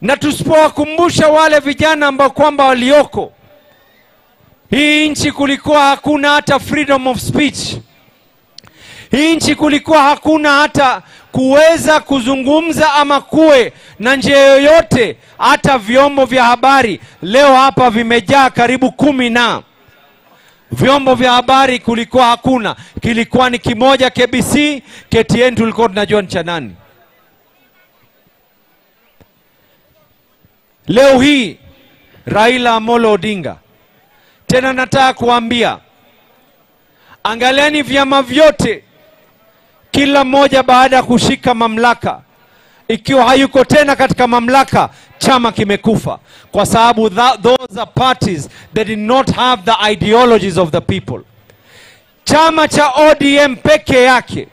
S: na tusipowakumbusha wale vijana ambao kwamba walioko hii nchi, kulikuwa hakuna hata freedom of speech. Hii nchi kulikuwa hakuna hata kuweza kuzungumza ama kuwe na njia yoyote, hata vyombo vya habari. Leo hapa vimejaa karibu 10 na vyombo vya habari kulikuwa hakuna. Kilikuwa ni kimoja, KBC, KTN tulikuwa tunajua ni cha nani. Leo hii Raila Amolo Odinga, tena nataka kuambia, angalieni vyama vyote, kila mmoja baada ya kushika mamlaka, ikiwa hayuko tena katika mamlaka, chama kimekufa. Kwa sababu those are parties that did not have the ideologies of the people. Chama cha ODM peke yake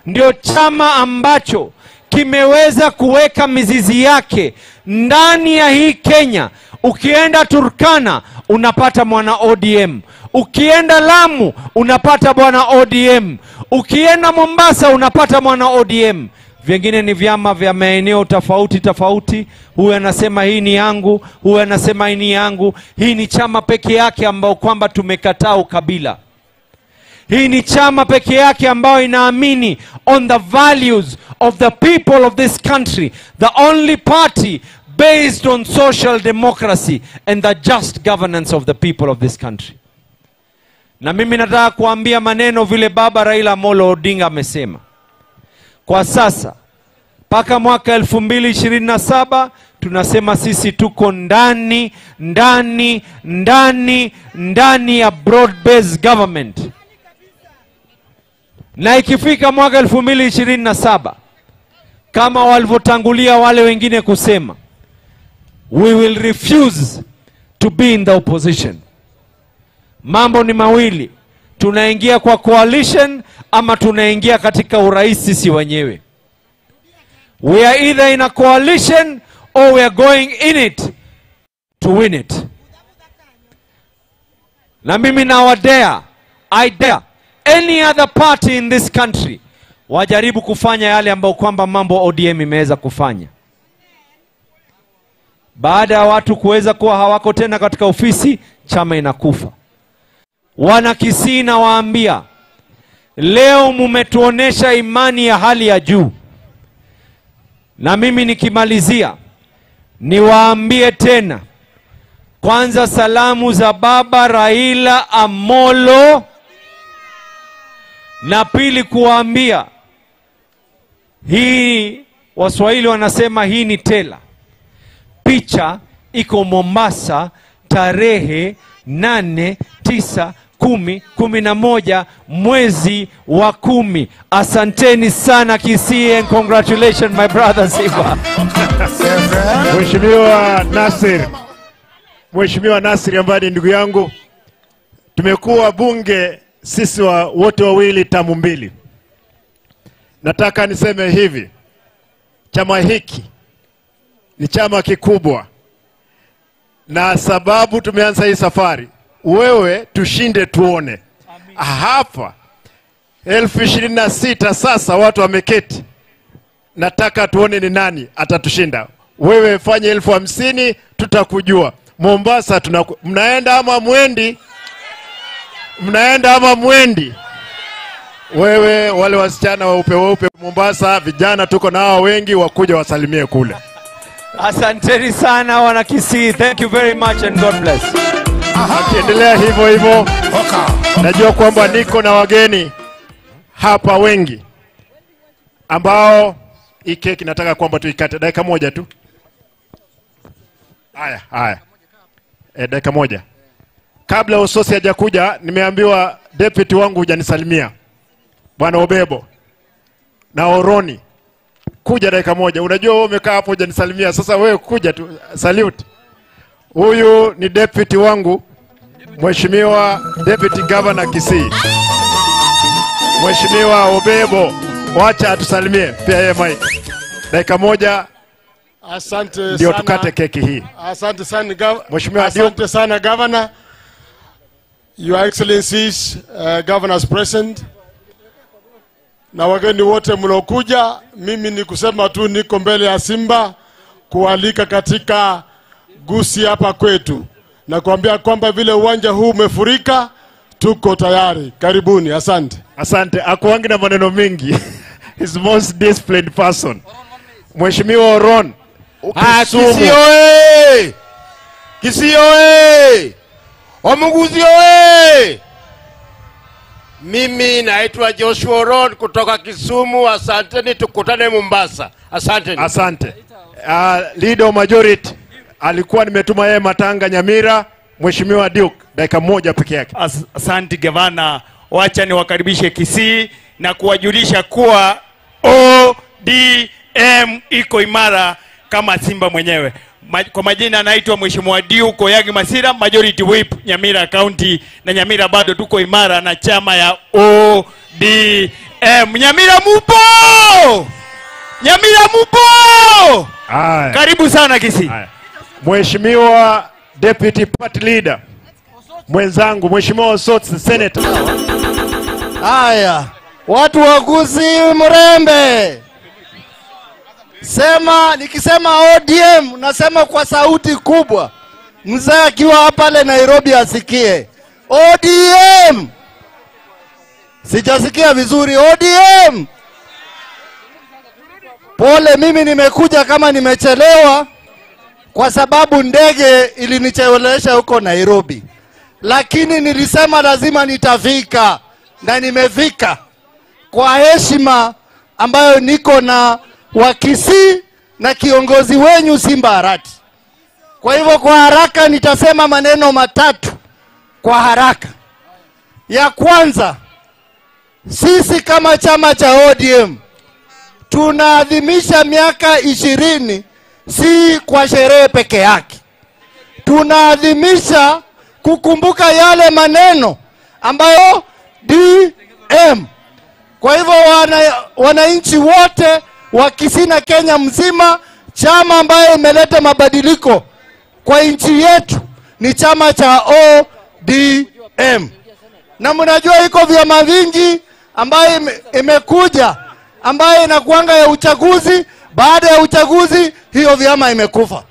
S: ndio chama ambacho kimeweza kuweka mizizi yake ndani ya hii Kenya. Ukienda Turkana unapata mwana ODM, ukienda Lamu unapata bwana ODM, ukienda Mombasa unapata mwana ODM. Vingine ni vyama vya maeneo tofauti tofauti. Huyu anasema hii ni yangu, huyu anasema hii ni yangu. Hii ni chama peke yake ambao kwamba tumekataa ukabila. Hii ni chama peke yake ambayo inaamini on the values of the people of this country. The only party based on social democracy and the just governance of the people of this country. Na mimi nataka kuambia maneno vile baba Raila Amolo Odinga amesema. Kwa sasa paka mwaka 2027 tunasema sisi tuko ndani ndani ndani ndani ya broad based government. Na ikifika mwaka 2027, kama walivyotangulia wale wengine kusema, we will refuse to be in the opposition. Mambo ni mawili, tunaingia kwa coalition ama tunaingia katika urais sisi wenyewe. We are either in a coalition or we are going in it to win it. Na mimi nawadare, I dare any other party in this country wajaribu kufanya yale ambayo kwamba mambo ODM imeweza kufanya. Baada ya watu kuweza kuwa hawako tena katika ofisi, chama inakufa. Wana Kisii nawaambia, leo mumetuonesha imani ya hali ya juu. Na mimi nikimalizia niwaambie tena, kwanza salamu za baba Raila Amolo, na pili kuwaambia hii, Waswahili wanasema hii ni tela. Picha iko Mombasa tarehe 8, 9, 10, 11 mwezi wa 10. Asanteni sana Kisii, and congratulations my brother Simba.
A: Mheshimiwa Nasir, Mheshimiwa Nasir ambaye ni ndugu yangu, tumekuwa bunge sisi wote wawili tamu mbili. Nataka niseme hivi, chama hiki ni chama kikubwa, na sababu tumeanza hii safari, wewe tushinde tuone. Hapa 2026 sasa watu wameketi, nataka tuone ni nani atatushinda. Wewe fanye 50,000 tutakujua. Mombasa mnaenda ama mwendi? Mnaenda ama mwendi? Wewe wale wasichana weupe weupe Mombasa, vijana tuko nao wengi, wakuja wasalimie kule.
S: Asanteni sana wana Kisii. Thank you very much and God bless.
A: Akiendelea hivyo hivyo, najua kwamba niko na wageni hapa wengi ambao hii keki nataka kwamba tuikate dakika moja tu. Haya, haya. Dakika moja. Kabla Usosi hajakuja, nimeambiwa deputy wangu hujanisalimia. Bwana Obebo na Oroni, kuja dakika moja. Unajua wewe umekaa hapo hujanisalimia. Sasa wewe kuja tu, salute. Huyu ni deputy wangu, Mheshimiwa Deputy Governor Kisii, Mheshimiwa Obebo. Wacha atusalimie pia yeye Mike. Dakika moja.
F: Asante
A: ndio
F: sana.
A: Tukate keki hii.
F: Asante sana,
A: Mheshimiwa
F: asante sana Governor. Your Excellencies, Governors present. na wageni wote mliokuja. Mimi ni kusema tu niko mbele ya Simba kualika katika Gusii hapa kwetu na kuambia kwamba vile uwanja huu umefurika, tuko tayari. Karibuni, asante.
A: Asante. Akuangi na maneno mingi. He's most disciplined person. Mheshimiwa Oron.
H: Kisumu. Kisii oye! Kisii oye! Omuguzi oye! Mimi naitwa Joshua Oron kutoka Kisumu. Asanteni, tukutane Mombasa. Asanteni.
A: Asante. Leader majority alikuwa nimetuma yeye Matanga Nyamira. Mheshimiwa Duke, dakika moja peke yake.
T: Asante gavana. Wacha niwakaribishe Kisii na kuwajulisha kuwa ODM iko imara kama Simba mwenyewe. Kwa majina anaitwa Mheshimiwa Duke Koyagi Masira, Majority Whip Nyamira County, na Nyamira bado tuko imara na chama ya ODM. Nyamira mupo! Nyamira mupo!
A: Aye.
T: Karibu sana Kisii.
A: Mheshimiwa Deputy Party Leader mwenzangu Mheshimiwa Osotsi, Senator.
W: Haya, watu wa Gusii mrembe. Sema, nikisema ODM nasema kwa sauti kubwa. Mzee akiwa hapa pale Nairobi asikie. ODM. Sijasikia vizuri. ODM. Pole, mimi nimekuja kama nimechelewa kwa sababu ndege ilinichelewesha huko Nairobi. Lakini nilisema lazima nitafika na nimefika kwa heshima ambayo niko na Wakisii na kiongozi wenyu Simba Arati. Kwa hivyo kwa haraka nitasema maneno matatu kwa haraka. Ya kwanza, sisi kama chama cha ODM tunaadhimisha miaka 20 si kwa sherehe peke yake. Tunaadhimisha kukumbuka yale maneno ambayo DM. Kwa hivyo wananchi wote wa Kisii na Kenya mzima, chama ambayo imeleta mabadiliko kwa nchi yetu ni chama cha ODM. Na mnajua iko vyama vingi ambayo imekuja ambayo inakuanga ya uchaguzi, baada ya uchaguzi hiyo vyama imekufa.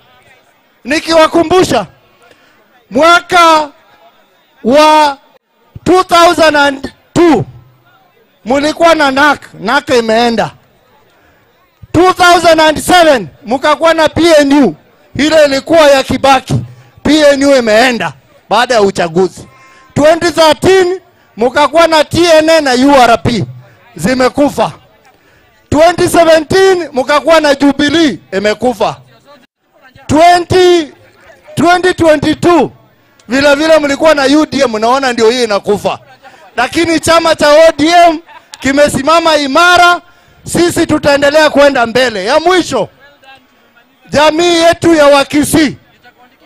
W: Nikiwakumbusha mwaka wa 2002 mulikuwa na NAC, NAC imeenda. 2007 mkakuwa na PNU, ile ilikuwa ya Kibaki, PNU imeenda baada ya uchaguzi. 2013 mkakuwa na TNA na URP, zimekufa. 2017 mkakuwa na Jubilee, imekufa. 2022 vile vile mlikuwa na UDM, naona ndio hii inakufa. Lakini chama cha ODM kimesimama imara. Sisi tutaendelea kwenda mbele. Ya mwisho, jamii yetu ya Wakisii.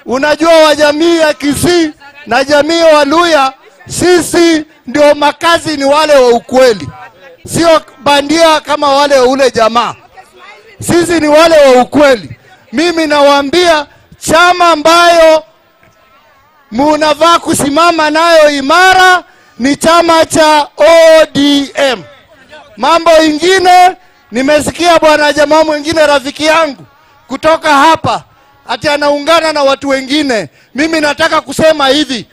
W: Unajua wa jamii ya Kisii na jamii ya Waluya, sisi ndio makazi ni wale wa ukweli, sio bandia kama wale wa ule jamaa. Sisi ni wale wa ukweli. Mimi nawaambia chama ambayo munavaa kusimama nayo imara ni chama cha ODM. Mambo ingine, nimesikia bwana jamaa mwingine rafiki yangu kutoka hapa ati anaungana na watu wengine. Mimi nataka kusema hivi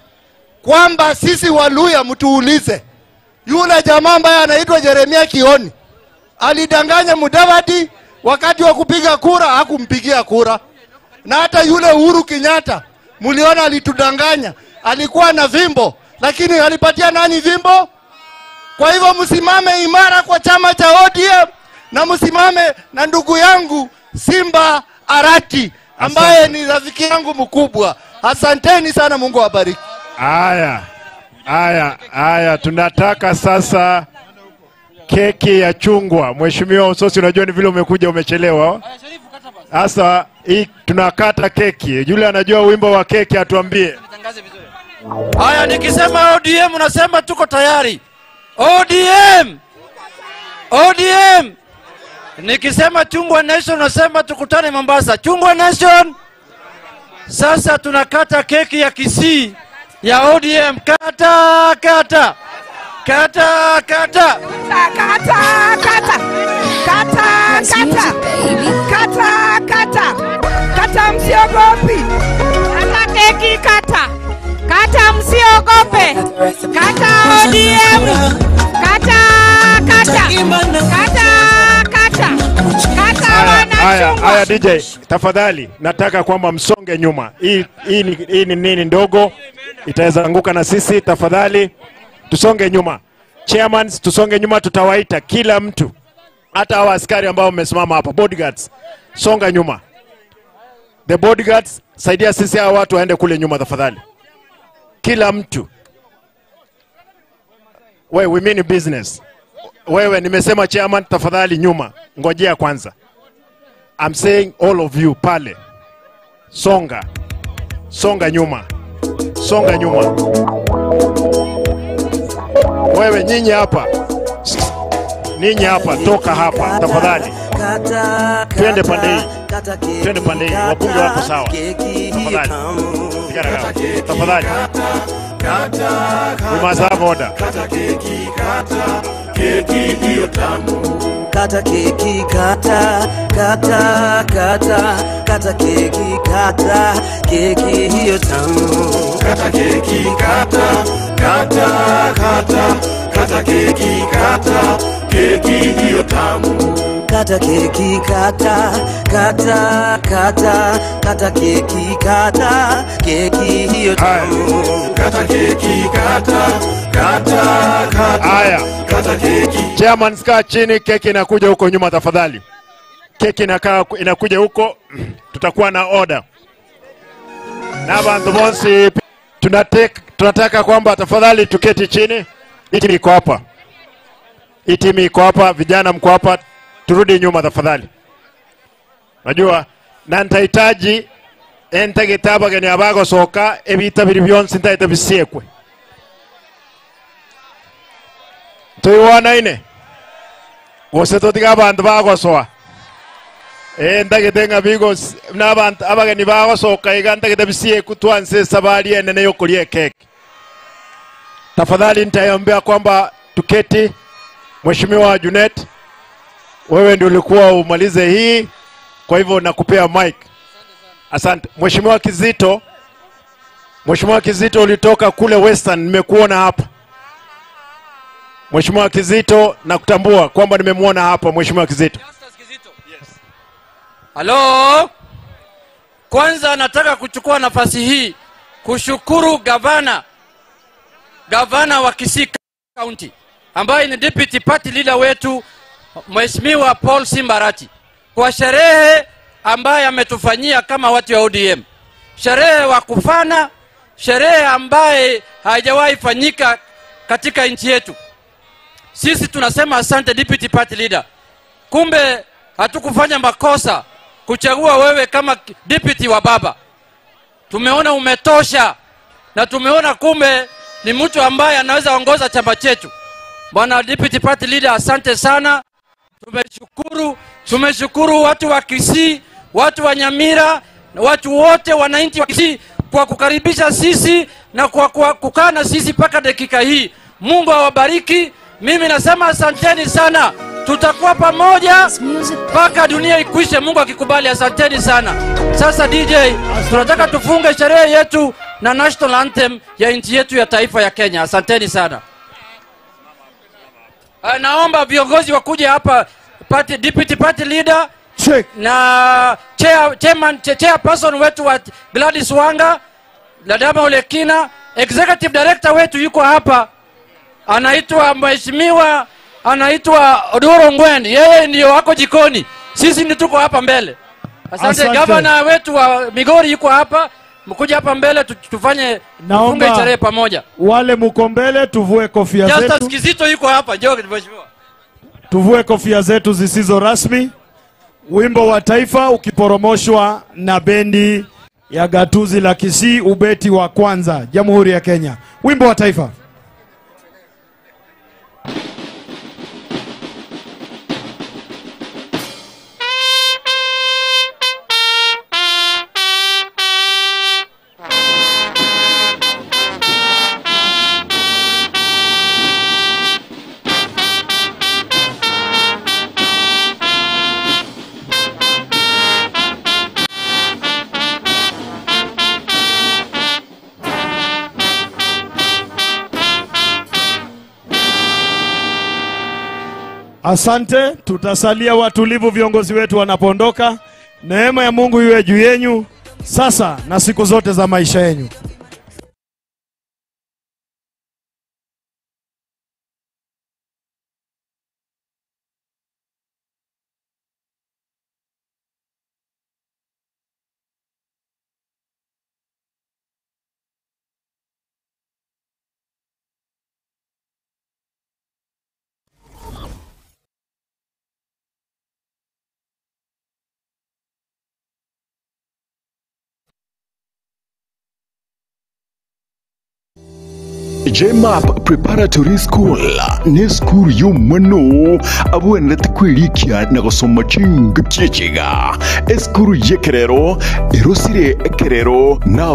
W: kwamba sisi Waluya mtuulize. Yule jamaa ambaye anaitwa Jeremia Kioni alidanganya Mudavadi wakati wa kupiga kura, hakumpigia kura. Na hata yule Uhuru Kenyatta mliona alitudanganya, alikuwa na vimbo, lakini alipatia nani vimbo? Kwa hivyo msimame imara kwa chama cha ODM na msimame na ndugu yangu Simba Arati ambaye ni rafiki yangu mkubwa. Asanteni sana, Mungu awabariki.
A: Haya, haya, haya, tunataka sasa keki ya chungwa. Mheshimiwa Msosi, unajua ni vile umekuja umechelewa. Sasa hii tunakata keki. Yule anajua wimbo wa keki atuambie.
L: Haya, nikisema ODM unasema tuko tayari. ODM! ODM! Nikisema Chungwa Nation unasema tukutane Mombasa. Chungwa Nation! Sasa tunakata keki ya Kisii ya ODM. Kata, kata. Kata kata.
D: Kata kata. Kata kata. Kata kata. Kata msiogopi.
B: Kata keki kata. Kata msiogope. Kata ODM. Kata kata. Kata kata. Kata wanachungwa.
A: Haya DJ, tafadhali nataka kwamba msonge nyuma. Hii ni nini ndogo itaweza anguka na sisi, tafadhali tusonge nyuma. Chairman, tusonge nyuma, tutawaita kila mtu. Hata hawa askari ambao mmesimama hapa, bodyguards, songa nyuma. The bodyguards, saidia sisi hawa watu waende kule nyuma tafadhali. Kila mtu. Wewe, we mean business. Wewe, nimesema chairman, tafadhali nyuma. Ngojea kwanza. I'm saying all of you pale. Songa. Songa nyuma. Songa nyuma. Wewe nyinyi hapa. Ninyi hapa, toka hapa tafadhali. Twende pande hii. Twende pande hii. Wabunge wako sawa. Tafadhali. Tafadhali. We must have order.
G: Kata keki kata, keki hiyo tamu.
M: Kata keki kata, kata kata, kata keki kata, keki hiyo tamu.
G: Kata keki kata, kata kata, kata keki kata, keki hiyo tamu.
M: Kata keki kata, kata kata, kata keki kata, keki hiyo tamu.
G: Kata keki kata, kata kata.
A: Haya.
G: Kata keki.
A: Chairman, kaa chini, keki inakuja huko nyuma tafadhali. Keki inakuja huko, tutakuwa na order. Na bantu bonsi tunataka kwamba tafadhali tuketi chini. Hii iko hapa. Hii timu iko hapa, vijana mko hapa, turudi nyuma tafadhali. Najua na nitahitaji entagitaba gani abago soka ebita biri byonse ntaita bisiekwe. Tuiwana ine. Gose totiga abantu bagosoa. Ndagitenga bigo n'abantu abageni bagosoka iga ndagita bisiekwe twanse sabali enene yokulia keki. Tafadhali nitaombea kwamba tuketi. Mheshimiwa Junet, wewe ndio ulikuwa umalize hii, kwa hivyo nakupea mic. Asante. Mheshimiwa Kizito, Mheshimiwa Kizito ulitoka kule Western, nimekuona hapa. Mheshimiwa Kizito, nakutambua kwamba nimemuona hapa Mheshimiwa Kizito.
L: Yes. Hello. Kwanza nataka kuchukua nafasi hii kushukuru gavana wa Kisii County ambaye ni deputy party leader wetu Mheshimiwa Paul Simbarati kwa sherehe ambaye ametufanyia kama watu wa ODM. Sherehe wa kufana, sherehe ambaye haijawahi fanyika katika nchi yetu. Sisi tunasema asante deputy party leader. Kumbe hatukufanya makosa kuchagua wewe kama deputy wa baba. Tumeona umetosha na tumeona kumbe ni mtu ambaye anaweza ongoza chama chetu. Bwana deputy party leader, asante sana. Tumeshukuru watu wa Kisii, watu wa Nyamira, watu wote wananchi wa Kisii kwa kukaribisha sisi na kwa kukaa na sisi mpaka dakika hii. Mungu awabariki. Mimi nasema asanteni sana. Tutakuwa pamoja mpaka dunia ikwishe, Mungu akikubali. Asanteni sana. Sasa DJ, tunataka tufunge sherehe yetu na national anthem ya nchi yetu ya taifa ya Kenya. Asanteni sana. Naomba viongozi wakuje hapa, party, deputy party leader. Check. Na chairperson wetu wa Gladys Wanga, Ladama Olekina, executive director wetu yuko hapa, anaitwa mheshimiwa, anaitwa Oduro Ngwen, yeye ndio wako jikoni, sisi ndio tuko hapa mbele. Asante. Governor wetu wa Migori yuko hapa, mkuje hapa mbele tufanye tufunge sherehe pamoja.
U: Wale mko mbele tuvue kofia zetu.
L: Justice Kizito yuko hapa, njoo mheshimiwa.
U: Tuvue kofia zetu zisizo rasmi. Wimbo wa taifa ukiporomoshwa na bendi ya Gatuzi la Kisii, ubeti wa kwanza, Jamhuri ya Kenya. Wimbo wa taifa. Asante, tutasalia watulivu viongozi wetu wanapoondoka. Neema ya Mungu iwe juu yenu sasa na siku zote za maisha yenu.
C: JMAP Preparatory School ni skuru y'umwano abwenete kwirikia na gosoma chinga chichiga eskuru yekerero erosire ekerero na.